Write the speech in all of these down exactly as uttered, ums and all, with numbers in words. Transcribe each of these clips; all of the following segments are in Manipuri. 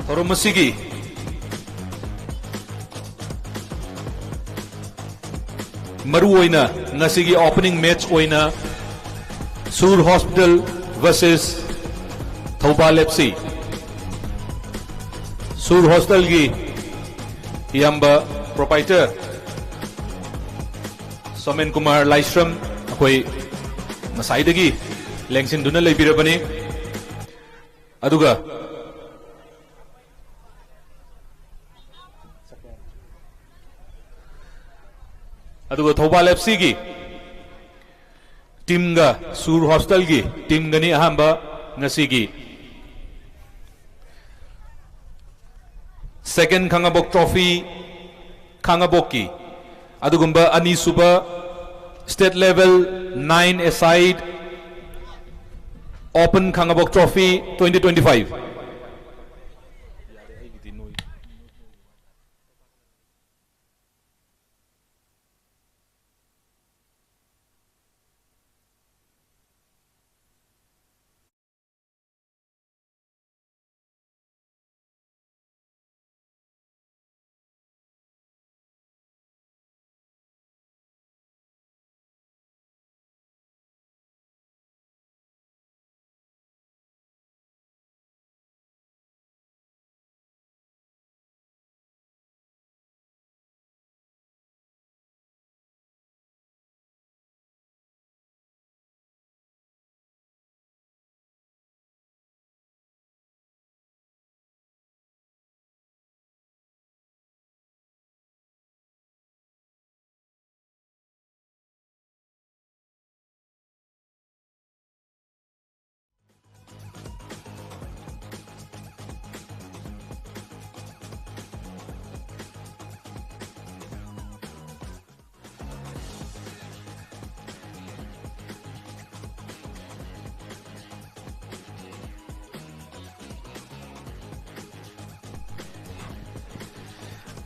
ꯊꯧꯔꯝ ꯑꯁꯤꯒꯤ ꯃꯔꯨꯑꯣꯏꯅ ꯉꯁꯤꯒꯤ opening match ꯑꯣꯏꯅ Sur hospital versus Thoubal F C꯫ ꯁꯨꯔ ꯍꯣꯁꯄꯤꯇꯥꯜꯒꯤ ꯏꯌꯥꯝꯕ proprietor ꯁꯣꯃꯦꯟ ꯀꯨꯃꯥꯔ ꯂꯥꯏꯁ꯭ꯔꯝ ꯑꯩꯈꯣꯏ ꯉꯁꯥꯏꯗꯒꯤ ꯂꯦꯡꯁꯤꯟꯗꯨꯅ ꯂꯩꯕꯤꯔꯕꯅꯤ꯫ ꯑꯗꯨꯒ, ꯑꯗꯨꯒ ꯊꯧꯕꯥꯜ F Cꯒꯤ teamꯒ ꯁꯨꯔ ꯍꯣꯁꯄꯤꯇꯥꯜꯒꯤ teamꯒꯅꯤ ꯑꯍꯥꯟꯕ ꯉꯁꯤꯒꯤ second ꯈꯥꯉꯕꯣꯛ trophy ꯈꯥꯉꯕꯣꯛꯀꯤ꯫ ꯑꯗꯨꯒꯨꯝꯕ ꯑꯅꯤꯁꯨꯕ state level nine-a-side open ꯈꯥꯉꯕꯣꯛ trophy twenty twenty-five꯫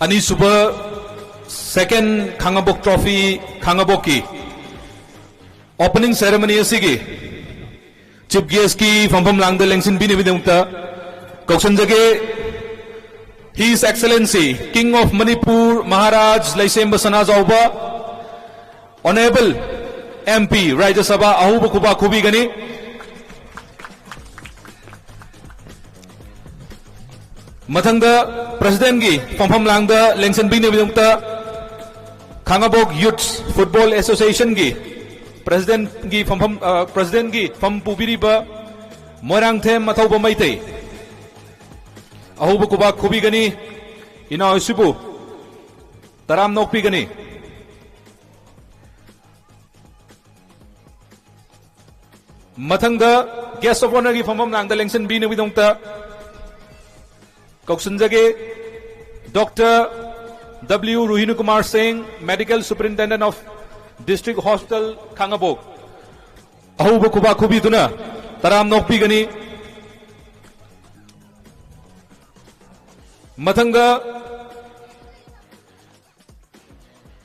ꯑꯅꯤꯁꯨꯕ second ꯈꯥꯉꯕꯣꯛ trophy ꯈꯥꯉꯕꯣꯛꯀꯤ opening ceremony ꯑꯁꯤꯒꯤ chief guestꯀꯤ ꯐꯝꯐꯝ ꯂꯥꯡꯗ ꯂꯦꯡꯁꯤꯟꯕꯤꯅꯕꯒꯤꯗꯃꯛꯇ ꯀꯧꯁꯟꯖꯒꯦ꯫ His Excellency, King of Manipur, Maharaj Leisemba Sanajaoba, Honorable M P, Rajya Sabha, ꯑꯍꯧꯕ ꯈꯨꯕꯥꯛ ꯈꯨꯕꯤꯒꯅꯤ꯫ ꯃꯊꯪꯗ Presidentꯀꯤ ꯐꯝꯐꯝ ꯂꯥꯡꯗ ꯂꯦꯡꯁꯤꯟꯕꯤꯅꯕꯒꯤꯗꯃꯛꯇ ꯈꯥꯉꯕꯣꯛ Youth Football Associationꯒꯤ Presidentꯀꯤ ꯐꯝꯐꯝ, ꯑ, Presidentꯀꯤ ꯐꯝ ꯄꯨꯕꯤꯔꯤꯕ ꯃꯣꯏꯔꯥꯡꯊꯦꯝ ꯃꯊꯧꯕ ꯃꯩꯇꯩ ꯑꯍꯧꯕ ꯈꯨꯕꯥꯛ ꯈꯨꯕꯤꯒꯅꯤ꯫ ꯏꯅꯥꯎ ꯏꯁꯨꯕꯨ ꯇꯔꯥꯝꯅ ꯑꯣꯛꯄꯤꯒꯅꯤ꯫ ꯃꯊꯪꯗ Guest of Honourꯒꯤ ꯐꯝꯐꯝ ꯂꯥꯡꯗ ꯂꯦꯡꯁꯤꯟꯕꯤꯅꯕꯒꯤꯗꯃꯛꯇ ꯀꯧꯁꯤꯟꯖꯒꯦ, Doctor W Ruhinu Kumar Singh, Medical Superintendent of District Hospital, ꯈꯥꯉꯕꯣꯛ꯫ ꯑꯍꯧꯕ ꯈꯨꯕꯥꯛ ꯈꯨꯕꯤꯗꯨꯅ ꯇꯔꯥꯝꯅ ꯑꯣꯛꯄꯤꯒꯅꯤ꯫ ꯃꯊꯪꯗ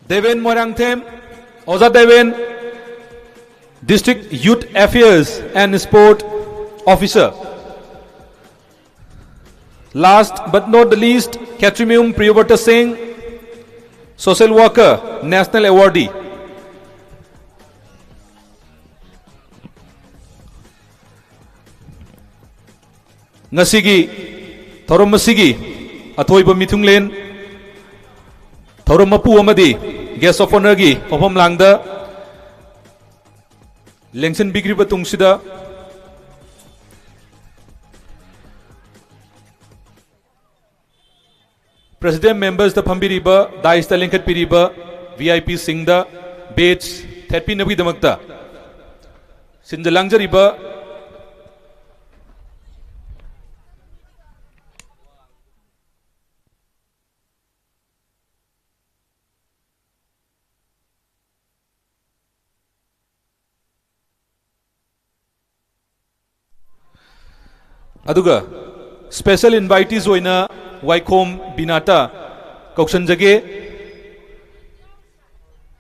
ꯗꯦꯕꯦꯟ ꯃꯣꯏꯔꯥꯡꯊꯦꯝ, ꯑꯣꯖꯥ Deben, District Youth Affairs and Sport Officer. Last but not the least, Khetrimium Priyabrata Singh, Social Worker, National Awardee. ꯉꯁꯤꯒꯤ ꯊꯧꯔꯝ ꯑꯁꯤꯒꯤ ꯑꯊꯣꯏꯕ ꯃꯤꯊꯨꯡꯂꯦꯟ, ꯊꯧꯔꯝ ꯃꯄꯨ ꯑꯃꯗꯤ Guest of Honourꯒꯤ ꯐꯝꯐꯝ ꯂꯥꯡꯗ ꯂꯦꯡꯁꯤꯟꯕꯤꯈ꯭ꯔꯕ ꯇꯨꯡꯁꯤꯗ, President Membersꯇ ꯐꯝꯕꯤꯔꯤꯕ, Daisꯇ ꯂꯦꯡꯈꯠꯄꯤꯔꯤꯕ V I Pꯁꯤꯡꯗ badge ꯊꯦꯠꯄꯤꯅꯕꯒꯤꯗꯃꯛꯇ ꯁꯤꯟꯖ ꯂꯥꯡꯖꯔꯤꯕ ꯑꯗꯨꯒ special invitees ꯑꯣꯏꯅ ꯋꯥꯏꯈꯣꯝ ꯕꯤꯅꯥꯇꯥ ꯀꯧꯁꯟꯖꯒꯦ꯫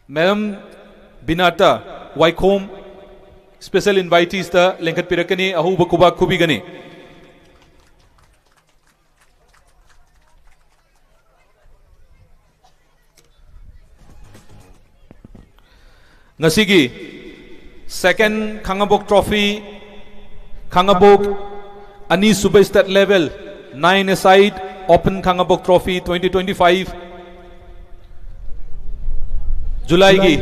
Madam ꯕꯤꯅꯥꯇꯥ ꯋꯥꯏꯈꯣꯝ special inviteesꯇ ꯂꯦꯡꯈꯠꯄꯤꯔꯛꯀꯅꯤ, ꯑꯍꯧꯕ ꯈꯨꯕꯥꯛ ꯈꯨꯕꯤꯒꯅꯤ꯫ ꯉꯁꯤꯒꯤ second ꯈꯥꯉꯕꯣꯛ trophy, ꯈꯥꯉꯕꯣꯛ ꯑꯅꯤꯁꯨꯕ state level nine a side open Khangabok trophy twenty twenty five, ꯖꯨꯂꯥꯏꯒꯤ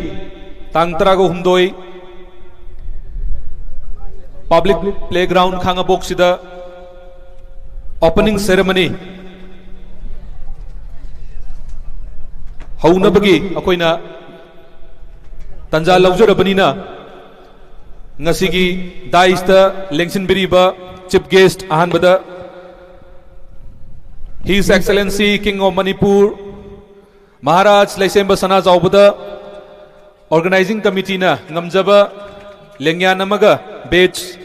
ꯇꯥꯡ ꯇꯔꯥꯒ ꯍꯨꯝꯗꯣꯏ, public playground ꯈꯥꯉꯕꯣꯛꯁꯤꯗ opening ceremony ꯍꯧꯅꯕꯒꯤ ꯑꯩꯈꯣꯏꯅ ꯇꯥꯟꯖꯥ ꯂꯧꯖꯔꯕꯅꯤꯅ, ꯉꯁꯤꯒꯤ dais ꯇ ꯂꯦꯡꯁꯤꯟꯕꯤꯔꯤꯕ chief guest ꯑꯍꯥꯟꯕꯗ His Excellency King of Manipur Maharaj ꯂꯩꯁꯦꯝꯕ ꯁꯅꯥꯖꯥꯎꯕꯗ organizing committee ꯅ ꯉꯝꯖꯕ ꯂꯦꯡꯌꯥꯟ ꯑꯃꯒ badge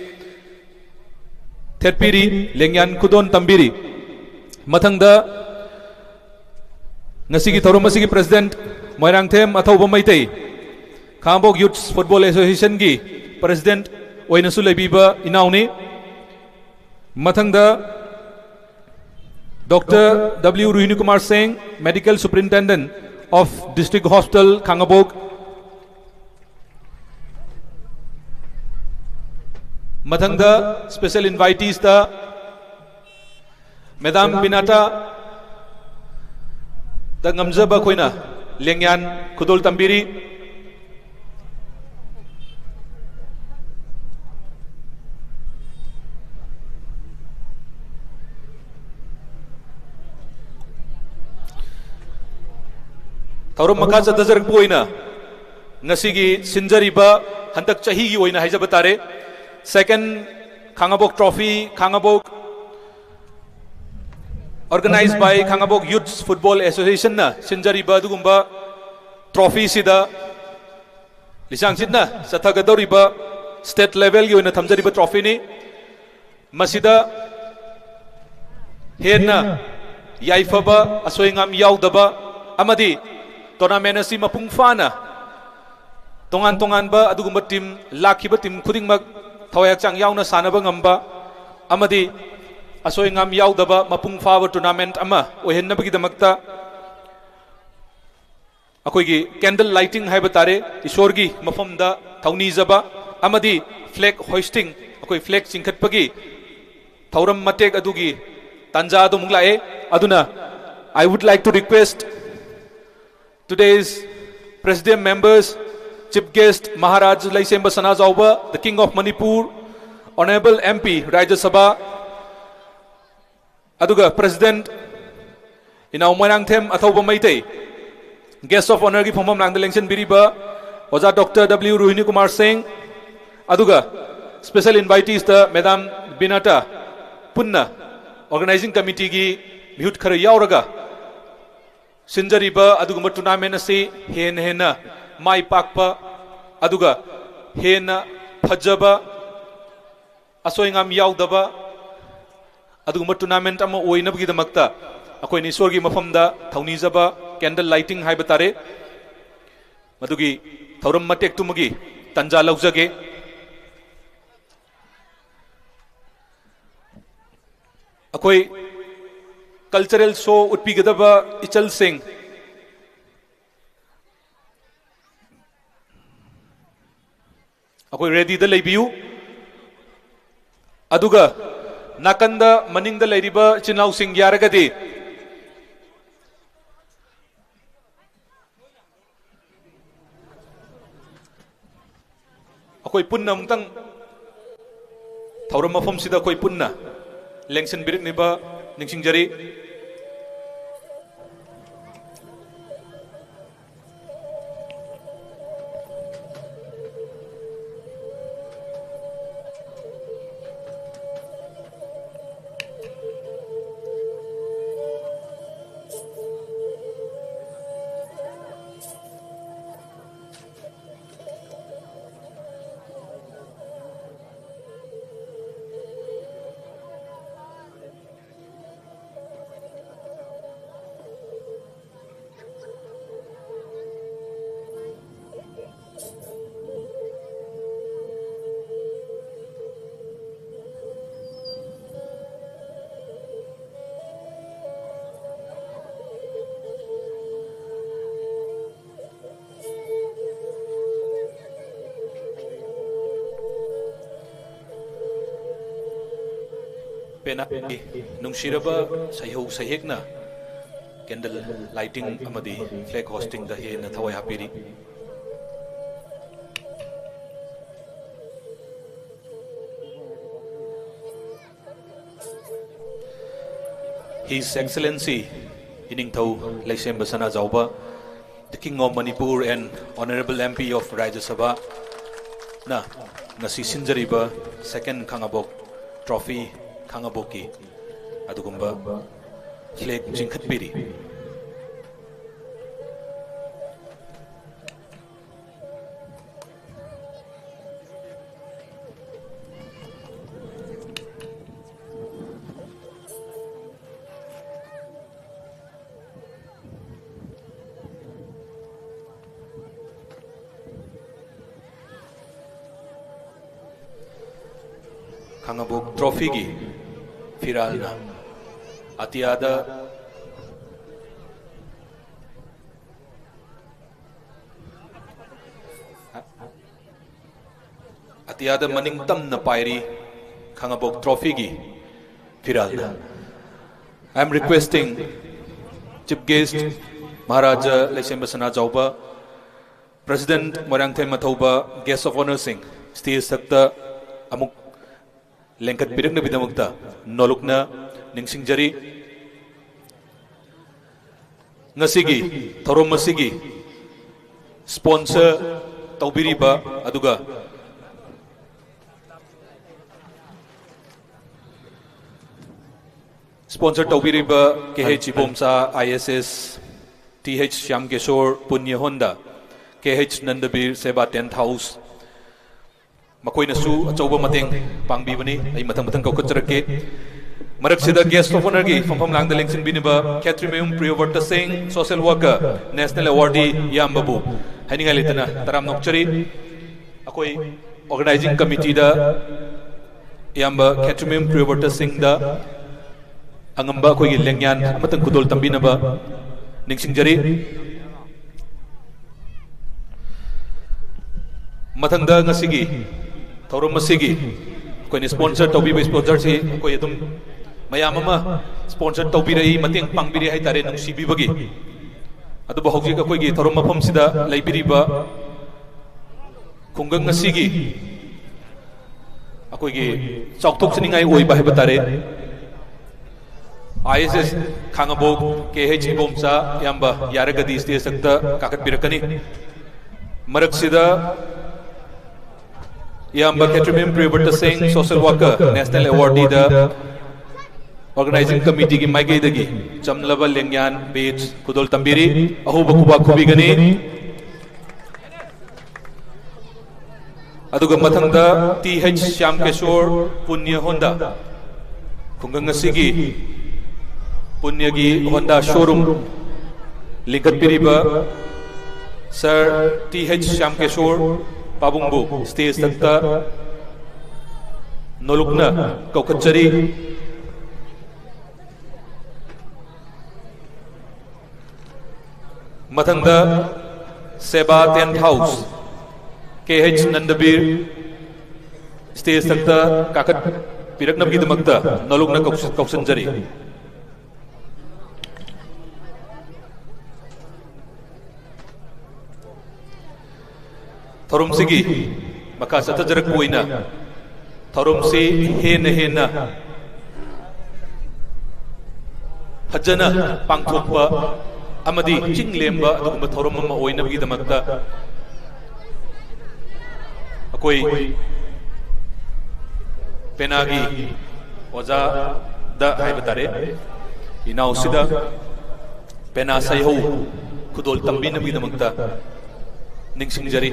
ꯊꯦꯠꯄꯤꯔꯤ, ꯂꯦꯡꯌꯥꯟ ꯈꯨꯗꯣꯜ ꯇꯝꯕꯤꯔꯤ꯫ ꯃꯊꯪꯗ ꯉꯁꯤꯒꯤ ꯊꯧꯔꯝ ꯑꯁꯤꯒꯤ president ꯃꯣꯏꯔꯥꯡꯊꯦꯝ ꯑꯊꯧꯕ ꯃꯩꯇꯩ, ꯈꯥꯉꯕꯣꯛ Youth Football Association ꯒꯤ president ꯑꯣꯏꯅꯁꯨ ꯂꯩꯕꯤꯕ ꯏꯅꯥꯎꯅꯤ꯫ ꯃꯊꯪꯗ Doctor W ꯔꯣꯍꯤꯅꯤ ꯀꯨꯃꯥꯔ ꯁꯤꯡ, Medical Superintendent of District Hospital ꯈꯥꯉꯕꯣꯛ꯫ ꯃꯊꯪꯗ special invitees ꯇ Madam ꯕꯤꯅꯥꯇꯥ ꯗ ꯉꯝꯖꯕ ꯑꯩꯈꯣꯏꯅ ꯂꯦꯡꯌꯥꯟ ꯈꯨꯗꯣꯜ ꯇꯝꯕꯤꯔꯤ꯫ ꯊꯧꯔꯝ ꯃꯈꯥ ꯆꯠꯊꯖꯔꯛꯄ ꯑꯣꯏꯅ ꯉꯁꯤꯒꯤ ꯁꯤꯟꯖꯔꯤꯕ, ꯍꯟꯗꯛ ꯆꯍꯤꯒꯤ ꯑꯣꯏꯅ ꯍꯥꯏꯖꯕ ꯇꯥꯔꯦ, second Khangabok trophy, Khangabok organized by Khangabok Youth Football Association ꯅ ꯁꯤꯟꯖꯔꯤꯕ ꯑꯗꯨꯒꯨꯝꯕ trophy ꯁꯤꯗ ꯂꯤꯆꯥꯡꯁꯤꯠꯅ ꯆꯠꯊꯒꯗꯧꯔꯤꯕ state level ꯒꯤ ꯑꯣꯏꯅ ꯊꯝꯖꯔꯤꯕ trophy ꯅꯤ꯫ ꯃꯁꯤꯗ ꯍꯦꯟꯅ ꯌꯥꯏꯐꯕ, ꯑꯁꯣꯏ ꯑꯉꯥꯝ ꯌꯥꯎꯗꯕ ꯑꯃꯗꯤ tournament ꯑꯁꯤ ꯃꯄꯨꯡ ꯐꯥꯅ ꯇꯣꯉꯥꯟ ꯇꯣꯉꯥꯟꯕ ꯑꯗꯨꯒꯨꯝꯕ team, ꯂꯥꯛꯈꯤꯕ team ꯈꯨꯗꯤꯡꯃꯛ ꯊꯋꯥꯏ ꯍꯛꯆꯥꯡ ꯌꯥꯎꯅ ꯁꯥꯟꯅꯕ ꯉꯝꯕ ꯑꯃꯗꯤ ꯑꯁꯣꯏ ꯑꯉꯥꯝ ꯌꯥꯎꯗꯕ ꯃꯄꯨꯡ ꯐꯥꯕ tournament ꯑꯃ ꯑꯣꯏꯍꯟꯅꯕꯒꯤꯗꯃꯛꯇ ꯑꯩꯈꯣꯏꯒꯤ candle lighting ꯍꯥꯏꯕ ꯇꯥꯔꯦ, ꯏꯁꯣꯔꯒꯤ ꯃꯐꯝꯗ ꯊꯧꯅꯤꯖꯕ ꯑꯃꯗꯤ flag hoisting, ꯑꯩꯈꯣꯏ flag ꯆꯤꯡꯈꯠꯄꯒꯤ ꯊꯧꯔꯝ ꯃꯇꯦꯛ ꯑꯗꯨꯒꯤ ꯇꯥꯟꯖꯥ ꯑꯗꯨꯃꯨꯛ ꯂꯥꯛꯑꯦ꯫ ꯑꯗꯨꯅ, I would like to request today's Presidium members, Chief Guest Maharaj Laisembha Sanajaoba, the King of Manipur, Honorable M P, Rajya Sabha, ꯑꯗꯨꯒ President ꯏꯅꯥꯎ ꯃꯣꯏꯔꯥꯡꯊꯦꯝ ꯑꯊꯧꯕ ꯃꯩꯇꯩ, Guest of Honourꯒꯤ ꯐꯝꯐꯝ ꯂꯥꯡꯗ ꯂꯦꯡꯁꯤꯟꯕꯤꯔꯤꯕ ꯑꯣꯖꯥ ꯗꯣꯛꯇꯔ ꯗꯕ꯭ꯂꯤꯎ ꯔꯣꯍꯤꯅꯤ ꯀꯨꯃꯥꯔ ꯁꯤꯡ, ꯑꯗꯨꯒ special inviteesꯇ Madam ꯕꯤꯅꯥꯇꯥ, ꯄꯨꯟꯅ Organising Committeeꯒꯤ ꯃꯤꯍꯨꯠ ꯈꯔ ꯌꯥꯎꯔꯒ ꯁꯤꯟꯖꯔꯤꯕ ꯑꯗꯨꯒꯨꯝꯕ tournament ꯑꯁꯤ ꯍꯦꯟꯅ ꯍꯦꯟꯅ ꯃꯥꯏ ꯄꯥꯛꯄ, ꯑꯗꯨꯒ ꯍꯦꯟꯅ ꯐꯖꯕ, ꯑꯁꯣꯏ ꯑꯉꯥꯝ ꯌꯥꯎꯗꯕ ꯑꯗꯨꯒꯨꯝꯕ tournament ꯑꯃ ꯑꯣꯏꯅꯕꯒꯤꯗꯃꯛꯇ ꯑꯩꯈꯣꯏꯅ ꯏꯁꯣꯔꯒꯤ ꯃꯐꯝꯗ ꯊꯧꯅꯤꯖꯕ, candle lighting ꯍꯥꯏꯕ ꯇꯥꯔꯦ, ꯃꯗꯨꯒꯤ ꯊꯧꯔꯝ ꯃꯇꯦꯛꯇꯨꯃꯒꯤ ꯇꯥꯟꯖꯥ ꯂꯧꯖꯒꯦ꯫ ꯑꯩꯈꯣꯏ cultural show ꯎꯠꯄꯤꯒꯗꯕ ꯏꯆꯜꯁꯤꯡ, ꯑꯩꯈꯣꯏ readyꯗ ꯂꯩꯕꯤꯌꯨ꯫ ꯑꯗꯨꯒ ꯅꯥꯀꯟꯗ ꯃꯅꯤꯡꯗ ꯂꯩꯔꯤꯕ ꯏꯆꯤꯟ ꯏꯅꯥꯎꯁꯤꯡ ꯌꯥꯔꯒꯗꯤ ꯑꯩꯈꯣꯏ ꯄꯨꯟꯅ ꯑꯃꯨꯛꯇꯪ ꯊꯧꯔꯝ ꯃꯐꯝꯁꯤꯗ ꯑꯩꯈꯣꯏ ꯄꯨꯟꯅ ꯂꯦꯡꯁꯤꯟꯕꯤꯔꯛꯅꯕ ꯅꯤꯡꯁꯤꯡꯖꯔꯤ꯫ ꯄꯦꯅꯥꯒꯤ ꯅꯨꯡꯁꯤꯔꯕ ꯁꯩꯍꯧ ꯁꯩꯍꯦꯛꯅ candle lighting ꯑꯃꯗꯤ flag hostingꯗ ꯍꯦꯟꯅ ꯊꯋꯥꯏ ꯍꯥꯞꯄꯤꯔꯤ꯫ His Excellency ꯏꯅꯤꯡꯊꯧ ꯂꯩꯁꯦꯝꯕ Sanajaoba, the King of Manipur and Honorable M P of Rajya Sabha ꯅ ꯉꯁꯤ ꯁꯤꯟꯖꯔꯤꯕ second ꯈꯥꯉꯕꯣꯛ trophy, ꯈꯥꯉꯕꯣꯛꯀꯤ ꯑꯗꯨꯒꯨꯝꯕ flag ꯆꯤꯡꯈꯠꯄꯤꯔꯤ꯫ ꯈꯥꯉꯕꯣꯛ trophyꯒꯤ ꯐꯤꯔꯥꯜꯅ ꯑꯇꯤꯌꯥꯗ ꯑꯇꯤꯌꯥꯗ ꯃꯅꯤꯡ ꯇꯝꯅ ꯄꯥꯏꯔꯤ ꯈꯥꯉꯕꯣꯛ trophyꯒꯤ ꯐꯤꯔꯥꯜꯅ꯫ I am requesting Chief Guest Maharaja ꯂꯩꯁꯦꯝꯕ Sanajaoba, President Moirangthem ꯃꯊꯧꯕ, Guest of Honourꯁꯤꯡ stage ꯊꯛꯇ ꯑꯃꯨꯛ ꯂꯦꯡꯈꯠꯄꯤꯔꯛꯅꯕꯒꯤꯗꯃꯛꯇ ꯅꯣꯂꯨꯛꯅ ꯅꯤꯡꯁꯤꯡꯖꯔꯤ꯫ ꯉꯁꯤꯒꯤ ꯊꯧꯔꯝ ꯑꯁꯤꯒꯤ sponsor ꯇꯧꯕꯤꯔꯤꯕ ꯑꯗꯨꯒ sponsor ꯇꯧꯕꯤꯔꯤꯕ K H Ibomcha I A S, T H ꯁ꯭ꯌꯥꯝꯀꯦꯁꯣꯔ ꯄꯨꯟꯌ ꯍꯣꯟꯗ, K H ꯅꯟꯗꯕꯤꯔ ꯁꯦꯕꯥ Tent House, ꯃꯈꯣꯏꯅꯁꯨ ꯑꯆꯧꯕ ꯃꯇꯦꯡ ꯄꯥꯡꯕꯤꯕꯅꯤ꯫ ꯑꯩ ꯃꯊꯪ ꯃꯊꯪ ꯀꯧꯈꯠꯆꯔꯛꯀꯦ꯫ ꯃꯔꯛꯁꯤꯗ Guest of Honourꯒꯤ ꯐꯝꯐꯝ ꯂꯥꯡꯗ ꯂꯦꯡꯁꯤꯟꯕꯤꯅꯕ ꯈꯦꯇ꯭ꯔꯤꯃꯌꯨꯝ ꯄ꯭ꯔꯤꯌꯣꯕ꯭ꯔꯇ ꯁꯤꯡ, Social Worker, National Awardee ꯏꯌꯥꯝꯕꯕꯨ ꯍꯥꯏꯅꯤꯡꯉꯥꯏ ꯂꯩꯇꯅ ꯇꯔꯥꯝꯅ ꯑꯣꯛꯆꯔꯤ꯫ ꯑꯩꯈꯣꯏ Organising Committeeꯗ ꯏꯌꯥꯝꯕ ꯈꯦꯇ꯭ꯔꯤꯃꯌꯨꯝ ꯄ꯭ꯔꯤꯌꯣꯕ꯭ꯔꯇ ꯁꯤꯡꯗ ꯑꯉꯝꯕ ꯑꯩꯈꯣꯏꯒꯤ ꯂꯦꯡꯌꯥꯟ ꯑꯃꯇꯪ ꯈꯨꯗꯣꯜ ꯇꯝꯕꯤꯅꯕ ꯅꯤꯡꯁꯤꯡꯖꯔꯤ꯫ ꯃꯊꯪꯗ ꯉꯁꯤꯒꯤ ꯊꯧꯔꯝ ꯑꯁꯤꯒꯤ ꯑꯩꯈꯣꯏꯅ ꯁ꯭ꯄꯣꯟꯁꯔ ꯇꯧꯕꯤꯕ ꯁ꯭ꯄꯣꯟꯁꯔꯁꯤ ꯑꯩꯈꯣꯏ ꯑꯗꯨꯝ ꯃꯌꯥꯝ ꯑꯃ ꯁ꯭ꯄꯣꯟꯁꯔ ꯇꯧꯕꯤꯔꯛꯏ, ꯃꯇꯦꯡ ꯄꯥꯡꯕꯤꯔꯛꯏ ꯍꯥꯏꯇꯥꯔꯦ, ꯅꯨꯡꯁꯤꯕꯤꯕꯒꯤ꯫ ꯑꯗꯨꯕꯨ ꯍꯧꯖꯤꯛ ꯑꯩꯈꯣꯏꯒꯤ ꯊꯧꯔꯝ ꯃꯐꯝꯁꯤꯗ ꯂꯩꯕꯤꯔꯤꯕ ꯈꯨꯡꯒꯪ ꯑꯁꯤꯒꯤ ꯑꯩꯈꯣꯏꯒꯤ ꯆꯥꯎꯊꯣꯛꯆꯅꯤꯡꯉꯥꯏ ꯑꯣꯏꯕ ꯍꯥꯏꯕ ꯇꯥꯔꯦ, ꯑꯥꯏ ꯑꯦꯁ ꯑꯦꯁ ꯈꯥꯉꯕꯣꯛ ꯀꯦ ꯑꯩꯆ ꯏꯕꯣꯝꯆꯥ ꯏꯌꯥꯝꯕ ꯌꯥꯔꯒꯗꯤ ꯁ꯭ꯇꯦꯖ ꯃꯊꯛꯇ ꯀꯥꯈꯠꯄꯤꯔꯛꯀꯅꯤ꯫ ꯃꯔꯛꯁꯤꯗ ꯏꯌꯥꯝꯕ ꯈꯦꯇ꯭ꯔꯤꯃꯌꯨꯝ ꯄ꯭ꯔꯤꯌꯕ꯭ꯔꯇ ꯁꯤꯡ, ꯁꯣꯁꯦꯜ ꯋꯥꯔꯀꯔ, ꯅꯦꯁꯅꯦꯜ ꯑꯦꯋꯥꯔꯗꯤꯗ ꯑꯣꯔꯒꯅꯥꯏꯖꯤꯡ ꯀꯃꯤꯇꯤꯒꯤ ꯃꯥꯏꯀꯩꯗꯒꯤ ꯆꯝꯂꯕ ꯂꯦꯡꯌꯥꯟ ꯕꯦꯖ ꯈꯨꯗꯣꯜ ꯇꯝꯕꯤꯔꯤ꯫ ꯑꯍꯧꯕ ꯈꯨꯕꯥꯛ ꯈꯨꯕꯤꯒꯅꯤ꯫ ꯑꯗꯨꯒ ꯃꯊꯪꯗ T H Shyamkesor Punya Honda, ꯈꯨꯡꯒꯪ ꯑꯁꯤꯒꯤ ꯄꯨꯅ꯭ꯌꯒꯤ ꯍꯣꯟꯗꯥ ꯁꯣꯔꯨꯝ ꯂꯤꯡꯈꯠꯄꯤꯔꯤꯕ ꯁꯔ ꯇꯤ ꯑꯩꯆ ꯁ꯭ꯌꯥꯝꯀꯦꯁꯣꯔ ꯄꯥꯕꯨꯡꯕꯨ ꯁ꯭ꯇꯦꯖ ꯃꯊꯛꯇ ꯅꯣꯂꯨꯛꯅ ꯀꯧꯈꯠꯆꯔꯤ꯫ ꯃꯊꯪꯗ Seba tent house, K H Nandabir, stage ꯃꯊꯛꯇ ꯀꯥꯈꯠꯄꯤꯔꯛꯅꯕꯒꯤꯗꯃꯛꯇ ꯅꯣꯂꯨꯛꯅ ꯀꯧꯁ-, ꯀꯧꯁꯟꯖꯔꯤ꯫ ꯊꯧꯔꯝꯁꯤꯒꯤ ꯃꯈꯥ ꯆꯠꯊꯖꯔꯛꯄ ꯑꯣꯏꯅ ꯊꯧꯔꯝꯁꯤ ꯍꯦꯟꯅ ꯍꯦꯟꯅ ꯐꯖꯅ ꯄꯥꯡꯊꯣꯛꯄ ꯑꯃꯗꯤ ꯆꯤꯡ ꯂꯦꯝꯕ ꯑꯗꯨꯒꯨꯝꯕ ꯊꯧꯔꯝ ꯑꯃ ꯑꯣꯏꯅꯕꯒꯤꯗꯃꯛꯇ ꯑꯩꯈꯣꯏ ꯄꯦꯅꯥꯒꯤ ꯑꯣꯖꯥꯗ ꯍꯥꯏꯕ ꯇꯥꯔꯦ, ꯏꯅꯥꯎꯁꯤꯗ ꯄꯦꯅꯥ ꯁꯩꯍꯧ ꯈꯨꯗꯣꯜ ꯇꯝꯕꯤꯅꯕꯒꯤꯗꯃꯛꯇ ꯅꯤꯡꯁꯤꯡꯖꯔꯤ꯫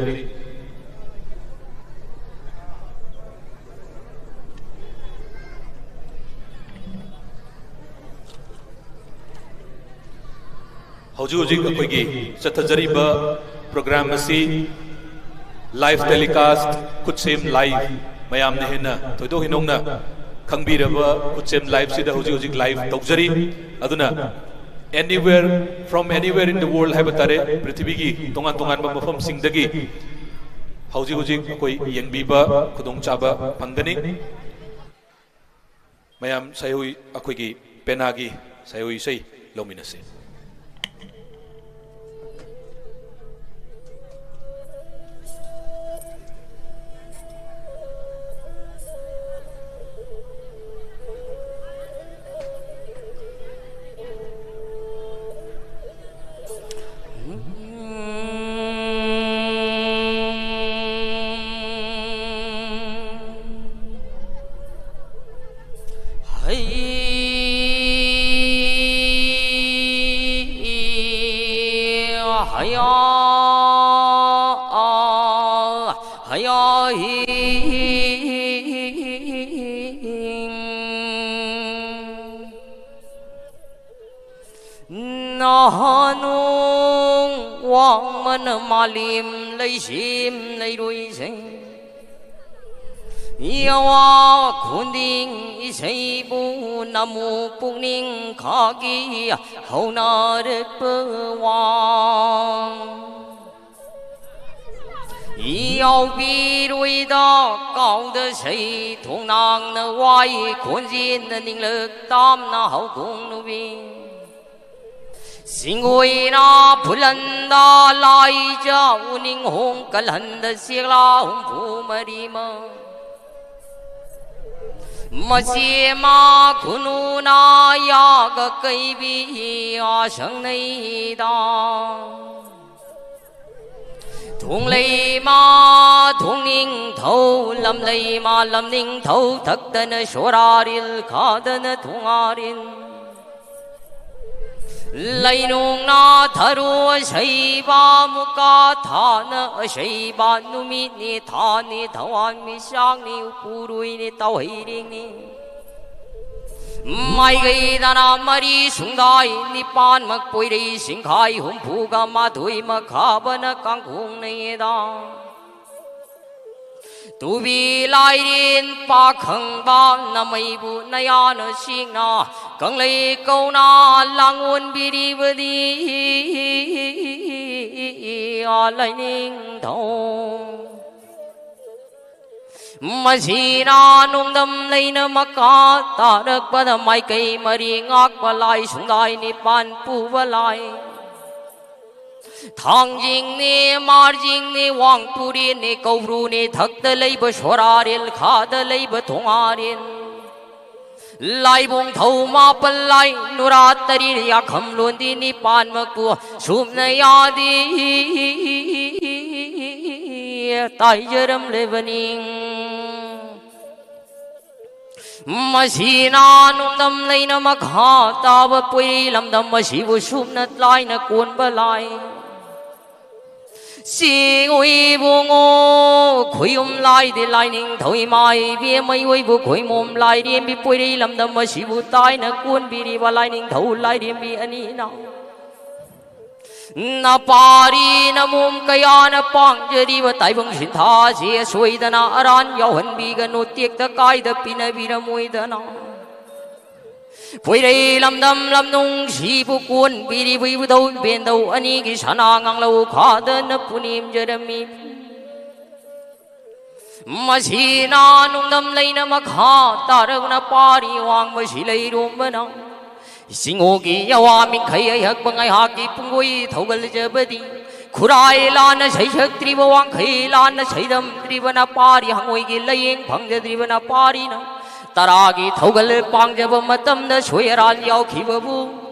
ꯍꯧꯖꯤꯛ ꯍꯧꯖꯤꯛ ꯑꯩꯈꯣꯏꯒꯤ ꯆꯠꯊꯖꯔꯤꯕ ꯄ꯭ꯔꯣꯒ꯭ꯔꯥꯝ ꯑꯁꯤ ꯂꯥꯏꯚ ꯇꯦꯂꯤꯀꯥꯁ, ꯈꯨꯠꯁꯦꯝ ꯂꯥꯏꯚ, ꯃꯌꯥꯝꯅ ꯍꯦꯟꯅ ꯊꯣꯏꯗꯣꯛ ꯍꯦꯟꯗꯣꯛꯅ ꯈꯪꯕꯤꯔꯕ ꯈꯨꯠꯁꯦꯝ ꯂꯥꯏꯚꯁꯤꯗ ꯍꯧꯖꯤꯛ ꯍꯧꯖꯤꯛ ꯂꯥꯏꯚ ꯇꯧꯖꯔꯤ꯫ ꯑꯗꯨꯅ anywhere, from anywhere in the world ꯍꯥꯏꯕ ꯇꯥꯔꯦ, ꯄ꯭ꯔꯤꯊꯤꯕꯤꯒꯤ ꯇꯣꯉꯥꯟ ꯇꯣꯉꯥꯟꯕ ꯃꯐꯝꯁꯤꯡꯗꯒꯤ ꯍꯧꯖꯤꯛ ꯍꯧꯖꯤꯛ ꯑꯩꯈꯣꯏ ꯌꯦꯡꯕꯤꯕ ꯈꯨꯗꯣꯡꯆꯥꯕ ꯐꯪꯒꯅꯤ꯫ ꯃꯌꯥꯝ ꯁꯩꯍꯨꯏ, ꯑꯩꯈꯣꯏꯒꯤ ꯄꯦꯅꯥꯒꯤ ꯁꯩꯍꯨꯏ ꯏꯁꯩ ꯂꯧꯃꯤꯟꯅꯁꯤ꯫ ꯅꯍꯥꯅꯨꯡ ꯋꯥꯡꯃꯅ ꯃꯥꯂꯦꯝ ꯂꯩꯁꯦꯝ ꯂꯩꯔꯣꯏꯁꯦ꯫ ꯌꯥꯋꯥ ꯈꯨꯗꯤꯡ ꯏꯁꯩꯕꯨ ꯅꯃꯨ ꯄꯨꯛꯅꯤꯡ ꯈꯥꯒꯤ ꯍꯧꯅꯔꯛꯄ ꯋꯥ꯫ ꯌꯥꯎꯕꯤꯔꯣꯏꯗ ꯀꯥꯎꯗ ꯁꯩ ꯊꯣꯡꯅꯥꯡꯅ ꯋꯥꯏ ꯈꯣꯟꯖꯦꯟꯅ ꯅꯤꯡꯂꯛ ꯇꯥꯝꯅ ꯍꯧꯗꯣꯡ ꯅꯨꯕꯤ꯫ ꯁꯤꯡꯒꯣꯏꯅ ꯐꯨꯜꯍꯟꯗ ꯂꯥꯏꯖ ꯎꯅꯤꯡ ꯍꯣꯡ ꯀꯜꯍꯟꯗ ꯆꯦꯛꯂꯥ ꯍꯨꯝꯐꯨ ꯃꯔꯤꯃ꯫ ꯃꯆꯦ ꯑꯃ ꯈꯨꯅꯨꯅ ꯌꯥꯒ ꯀꯩꯕꯤ ꯑꯁꯪꯅꯩꯗ꯫ ꯊꯣꯡꯂꯩꯃ ꯊꯣꯡꯅꯤꯡꯊꯧ, ꯂꯝꯂꯩꯃ ꯂꯝꯅꯤꯡꯊꯧ ꯊꯛꯇꯅ ꯁꯣꯔꯥꯔꯤꯜ ꯈꯥꯗꯅ ꯊꯣꯡꯉꯥꯔꯤꯜ꯫ ꯂꯩꯅꯨꯡꯅ ꯊꯔꯨ ꯑꯁꯩꯕ, ꯃꯨꯀꯥ ꯊꯥꯅ ꯑꯁꯩꯕ, ꯅꯨꯃꯤꯠꯅꯤ ꯊꯥꯅꯤ ꯊꯋꯥꯟ ꯃꯤꯆꯥꯛꯅꯤ ꯎꯄꯨꯔꯣꯏꯅꯤ ꯇꯧꯍꯩꯔꯤꯡꯅꯤ꯫ ꯃꯥꯏꯒꯩꯗꯅ ꯃꯔꯤ ꯁꯨꯡꯗꯥꯏ ꯅꯤꯄꯥꯟꯃꯛ ꯄꯣꯏꯔꯩ ꯁꯤꯡꯈꯥꯏ ꯍꯨꯝꯐꯨꯒ ꯃꯥꯊꯣꯏ ꯃꯈꯥꯕꯅ ꯀꯥꯡꯈꯣꯡꯅꯩꯗ꯫ ꯇꯨꯕꯤ ꯂꯥꯏꯔꯦꯟ ꯄꯥꯈꯪꯕ ꯅꯃꯩꯕꯨ ꯅꯌꯥꯅ ꯁꯤꯡꯅ ꯀꯪꯂꯩ ꯀꯧꯅ ꯂꯥꯡꯑꯣꯟꯕꯤꯔꯤꯕꯗꯤ ꯂꯥꯏꯅꯤꯡꯊꯧ꯫ ꯃꯁꯤꯅ ꯅꯣꯡꯗꯝ ꯂꯩꯅ ꯃꯈꯥ ꯇꯥꯔꯛꯄꯗ ꯃꯥꯏꯀꯩ ꯃꯔꯤ ꯉꯥꯛꯄ ꯂꯥꯏ, ꯁꯨꯡꯂꯥꯏ ꯅꯤꯄꯥꯟ ꯄꯨꯕ ꯂꯥꯏ꯫ ꯊꯥꯡꯖꯤꯡꯅꯦ, ꯃꯥꯔꯖꯤꯡꯅꯦ, ꯋꯥꯡꯄꯨꯔꯦꯟꯅꯦ, ꯀꯧꯕ꯭ꯔꯨꯅꯦ, ꯊꯛꯇ ꯂꯩꯕ ꯁꯣꯔꯥꯔꯦꯜ, ꯈꯥꯗ ꯂꯩꯕ ꯊꯣꯉꯥꯔꯦꯜ꯫ ꯂꯥꯏꯕꯨꯡ ꯊꯧ ꯃꯥꯄꯜ ꯂꯥꯏ, ꯅꯨꯔꯥ ꯇꯔꯦꯠ, ꯌꯥꯈꯝ ꯂꯣꯟꯗꯤ ꯅꯤꯄꯥꯟꯃꯛꯄꯨ ꯁꯨꯞꯅ ꯌꯥꯗꯦ ꯇꯥꯏꯖꯔꯝꯂꯕꯅꯤ꯫ ꯃꯁꯤꯅ ꯅꯣꯡꯗꯝ ꯂꯩꯅ ꯃꯈꯥ ꯇꯥꯕ ꯄꯣꯏꯔꯩ ꯂꯝꯗꯝ ꯑꯁꯤꯕꯨ ꯁꯨꯞꯅ ꯂꯥꯏꯅ ꯀꯣꯟꯕ ꯂꯥꯏ꯫ ꯆꯦꯡ ꯑꯣꯏꯕꯨꯡꯉꯣ ꯈꯣꯏꯌꯨꯝ ꯂꯥꯏꯗꯤ ꯂꯥꯏꯅꯤꯡꯊꯧ ꯏꯃꯥ ꯏꯕꯦꯝꯃ ꯑꯣꯏꯕꯨ ꯈꯣꯏꯃꯣꯝ ꯂꯥꯏꯔꯦꯝꯕꯤ ꯄꯣꯏꯔꯩ ꯂꯝꯗꯝ ꯑꯁꯤꯕꯨ ꯇꯥꯏꯅ ꯀꯣꯟꯕꯤꯔꯤꯕ ꯂꯥꯏꯅꯤꯡꯊꯧ ꯂꯥꯏꯔꯦꯝꯕꯤ ꯑꯅꯤꯅ ꯅꯄꯥꯔꯤ ꯅꯃꯣꯝ ꯀꯌꯥꯅ ꯄꯥꯡꯖꯔꯤꯕ ꯇꯥꯏꯕꯪ ꯁꯤꯟꯊꯥꯁꯤ ꯑꯁꯣꯏꯗꯅ ꯑꯔꯥꯟ ꯌꯥꯎꯍꯟꯕꯤꯒꯅꯨ, ꯇꯦꯛꯇ ꯀꯥꯏꯗ ꯄꯤꯅꯕꯤꯔꯝꯃꯣꯏꯗꯅ꯫ ꯄꯣꯏꯔꯩ ꯂꯝꯗꯝ ꯂꯝꯅꯨꯡꯁꯤꯕꯨ ꯀꯣꯟꯕꯤꯔꯤꯕ ꯏꯕꯨꯙꯧ ꯏꯕꯦꯟꯙꯧ ꯑꯅꯤꯒꯤ ꯁꯅꯥ ꯉꯥꯡꯂꯧ ꯈꯥꯗꯅ ꯄꯨꯅꯦꯝꯖꯔꯝꯃꯤ꯫ ꯃꯁꯤꯅ ꯅꯣꯡꯗꯝ ꯂꯩꯅ ꯃꯈꯥ ꯇꯥꯔꯛꯅ ꯄꯥꯔꯤ ꯋꯥꯡꯕꯁꯤ ꯂꯩꯔꯣꯝꯕꯅ ꯆꯤꯡꯉꯨꯒꯤ ꯌꯥꯋꯥ ꯃꯤꯡꯈꯩ ꯑꯩꯍꯛꯄ ꯉꯥꯏꯍꯥꯛꯀꯤ ꯄꯨꯡꯒꯣꯏ ꯊꯧꯒꯜꯖꯕꯗꯤ ꯈꯨꯔꯥꯏ ꯂꯥꯟꯅ ꯁꯩꯁꯛꯇ꯭ꯔꯤꯕ, ꯋꯥꯡꯈꯩ ꯂꯥꯟꯅ ꯁꯩꯗꯝꯗ꯭ꯔꯤꯕ ꯅꯄꯥꯔꯤ ꯍꯪꯉꯣꯏꯒꯤ ꯂꯥꯌꯦꯡ ꯐꯪꯖꯗ꯭ꯔꯤꯕ ꯅꯄꯥꯔꯤꯅ ꯇꯔꯥꯒꯤ ꯊꯧꯒꯜ ꯄꯥꯡꯖꯕ ꯃꯇꯝꯗ ꯁꯣꯏ ꯑꯔꯥꯟ ꯌꯥꯎꯈꯤꯕꯕꯨ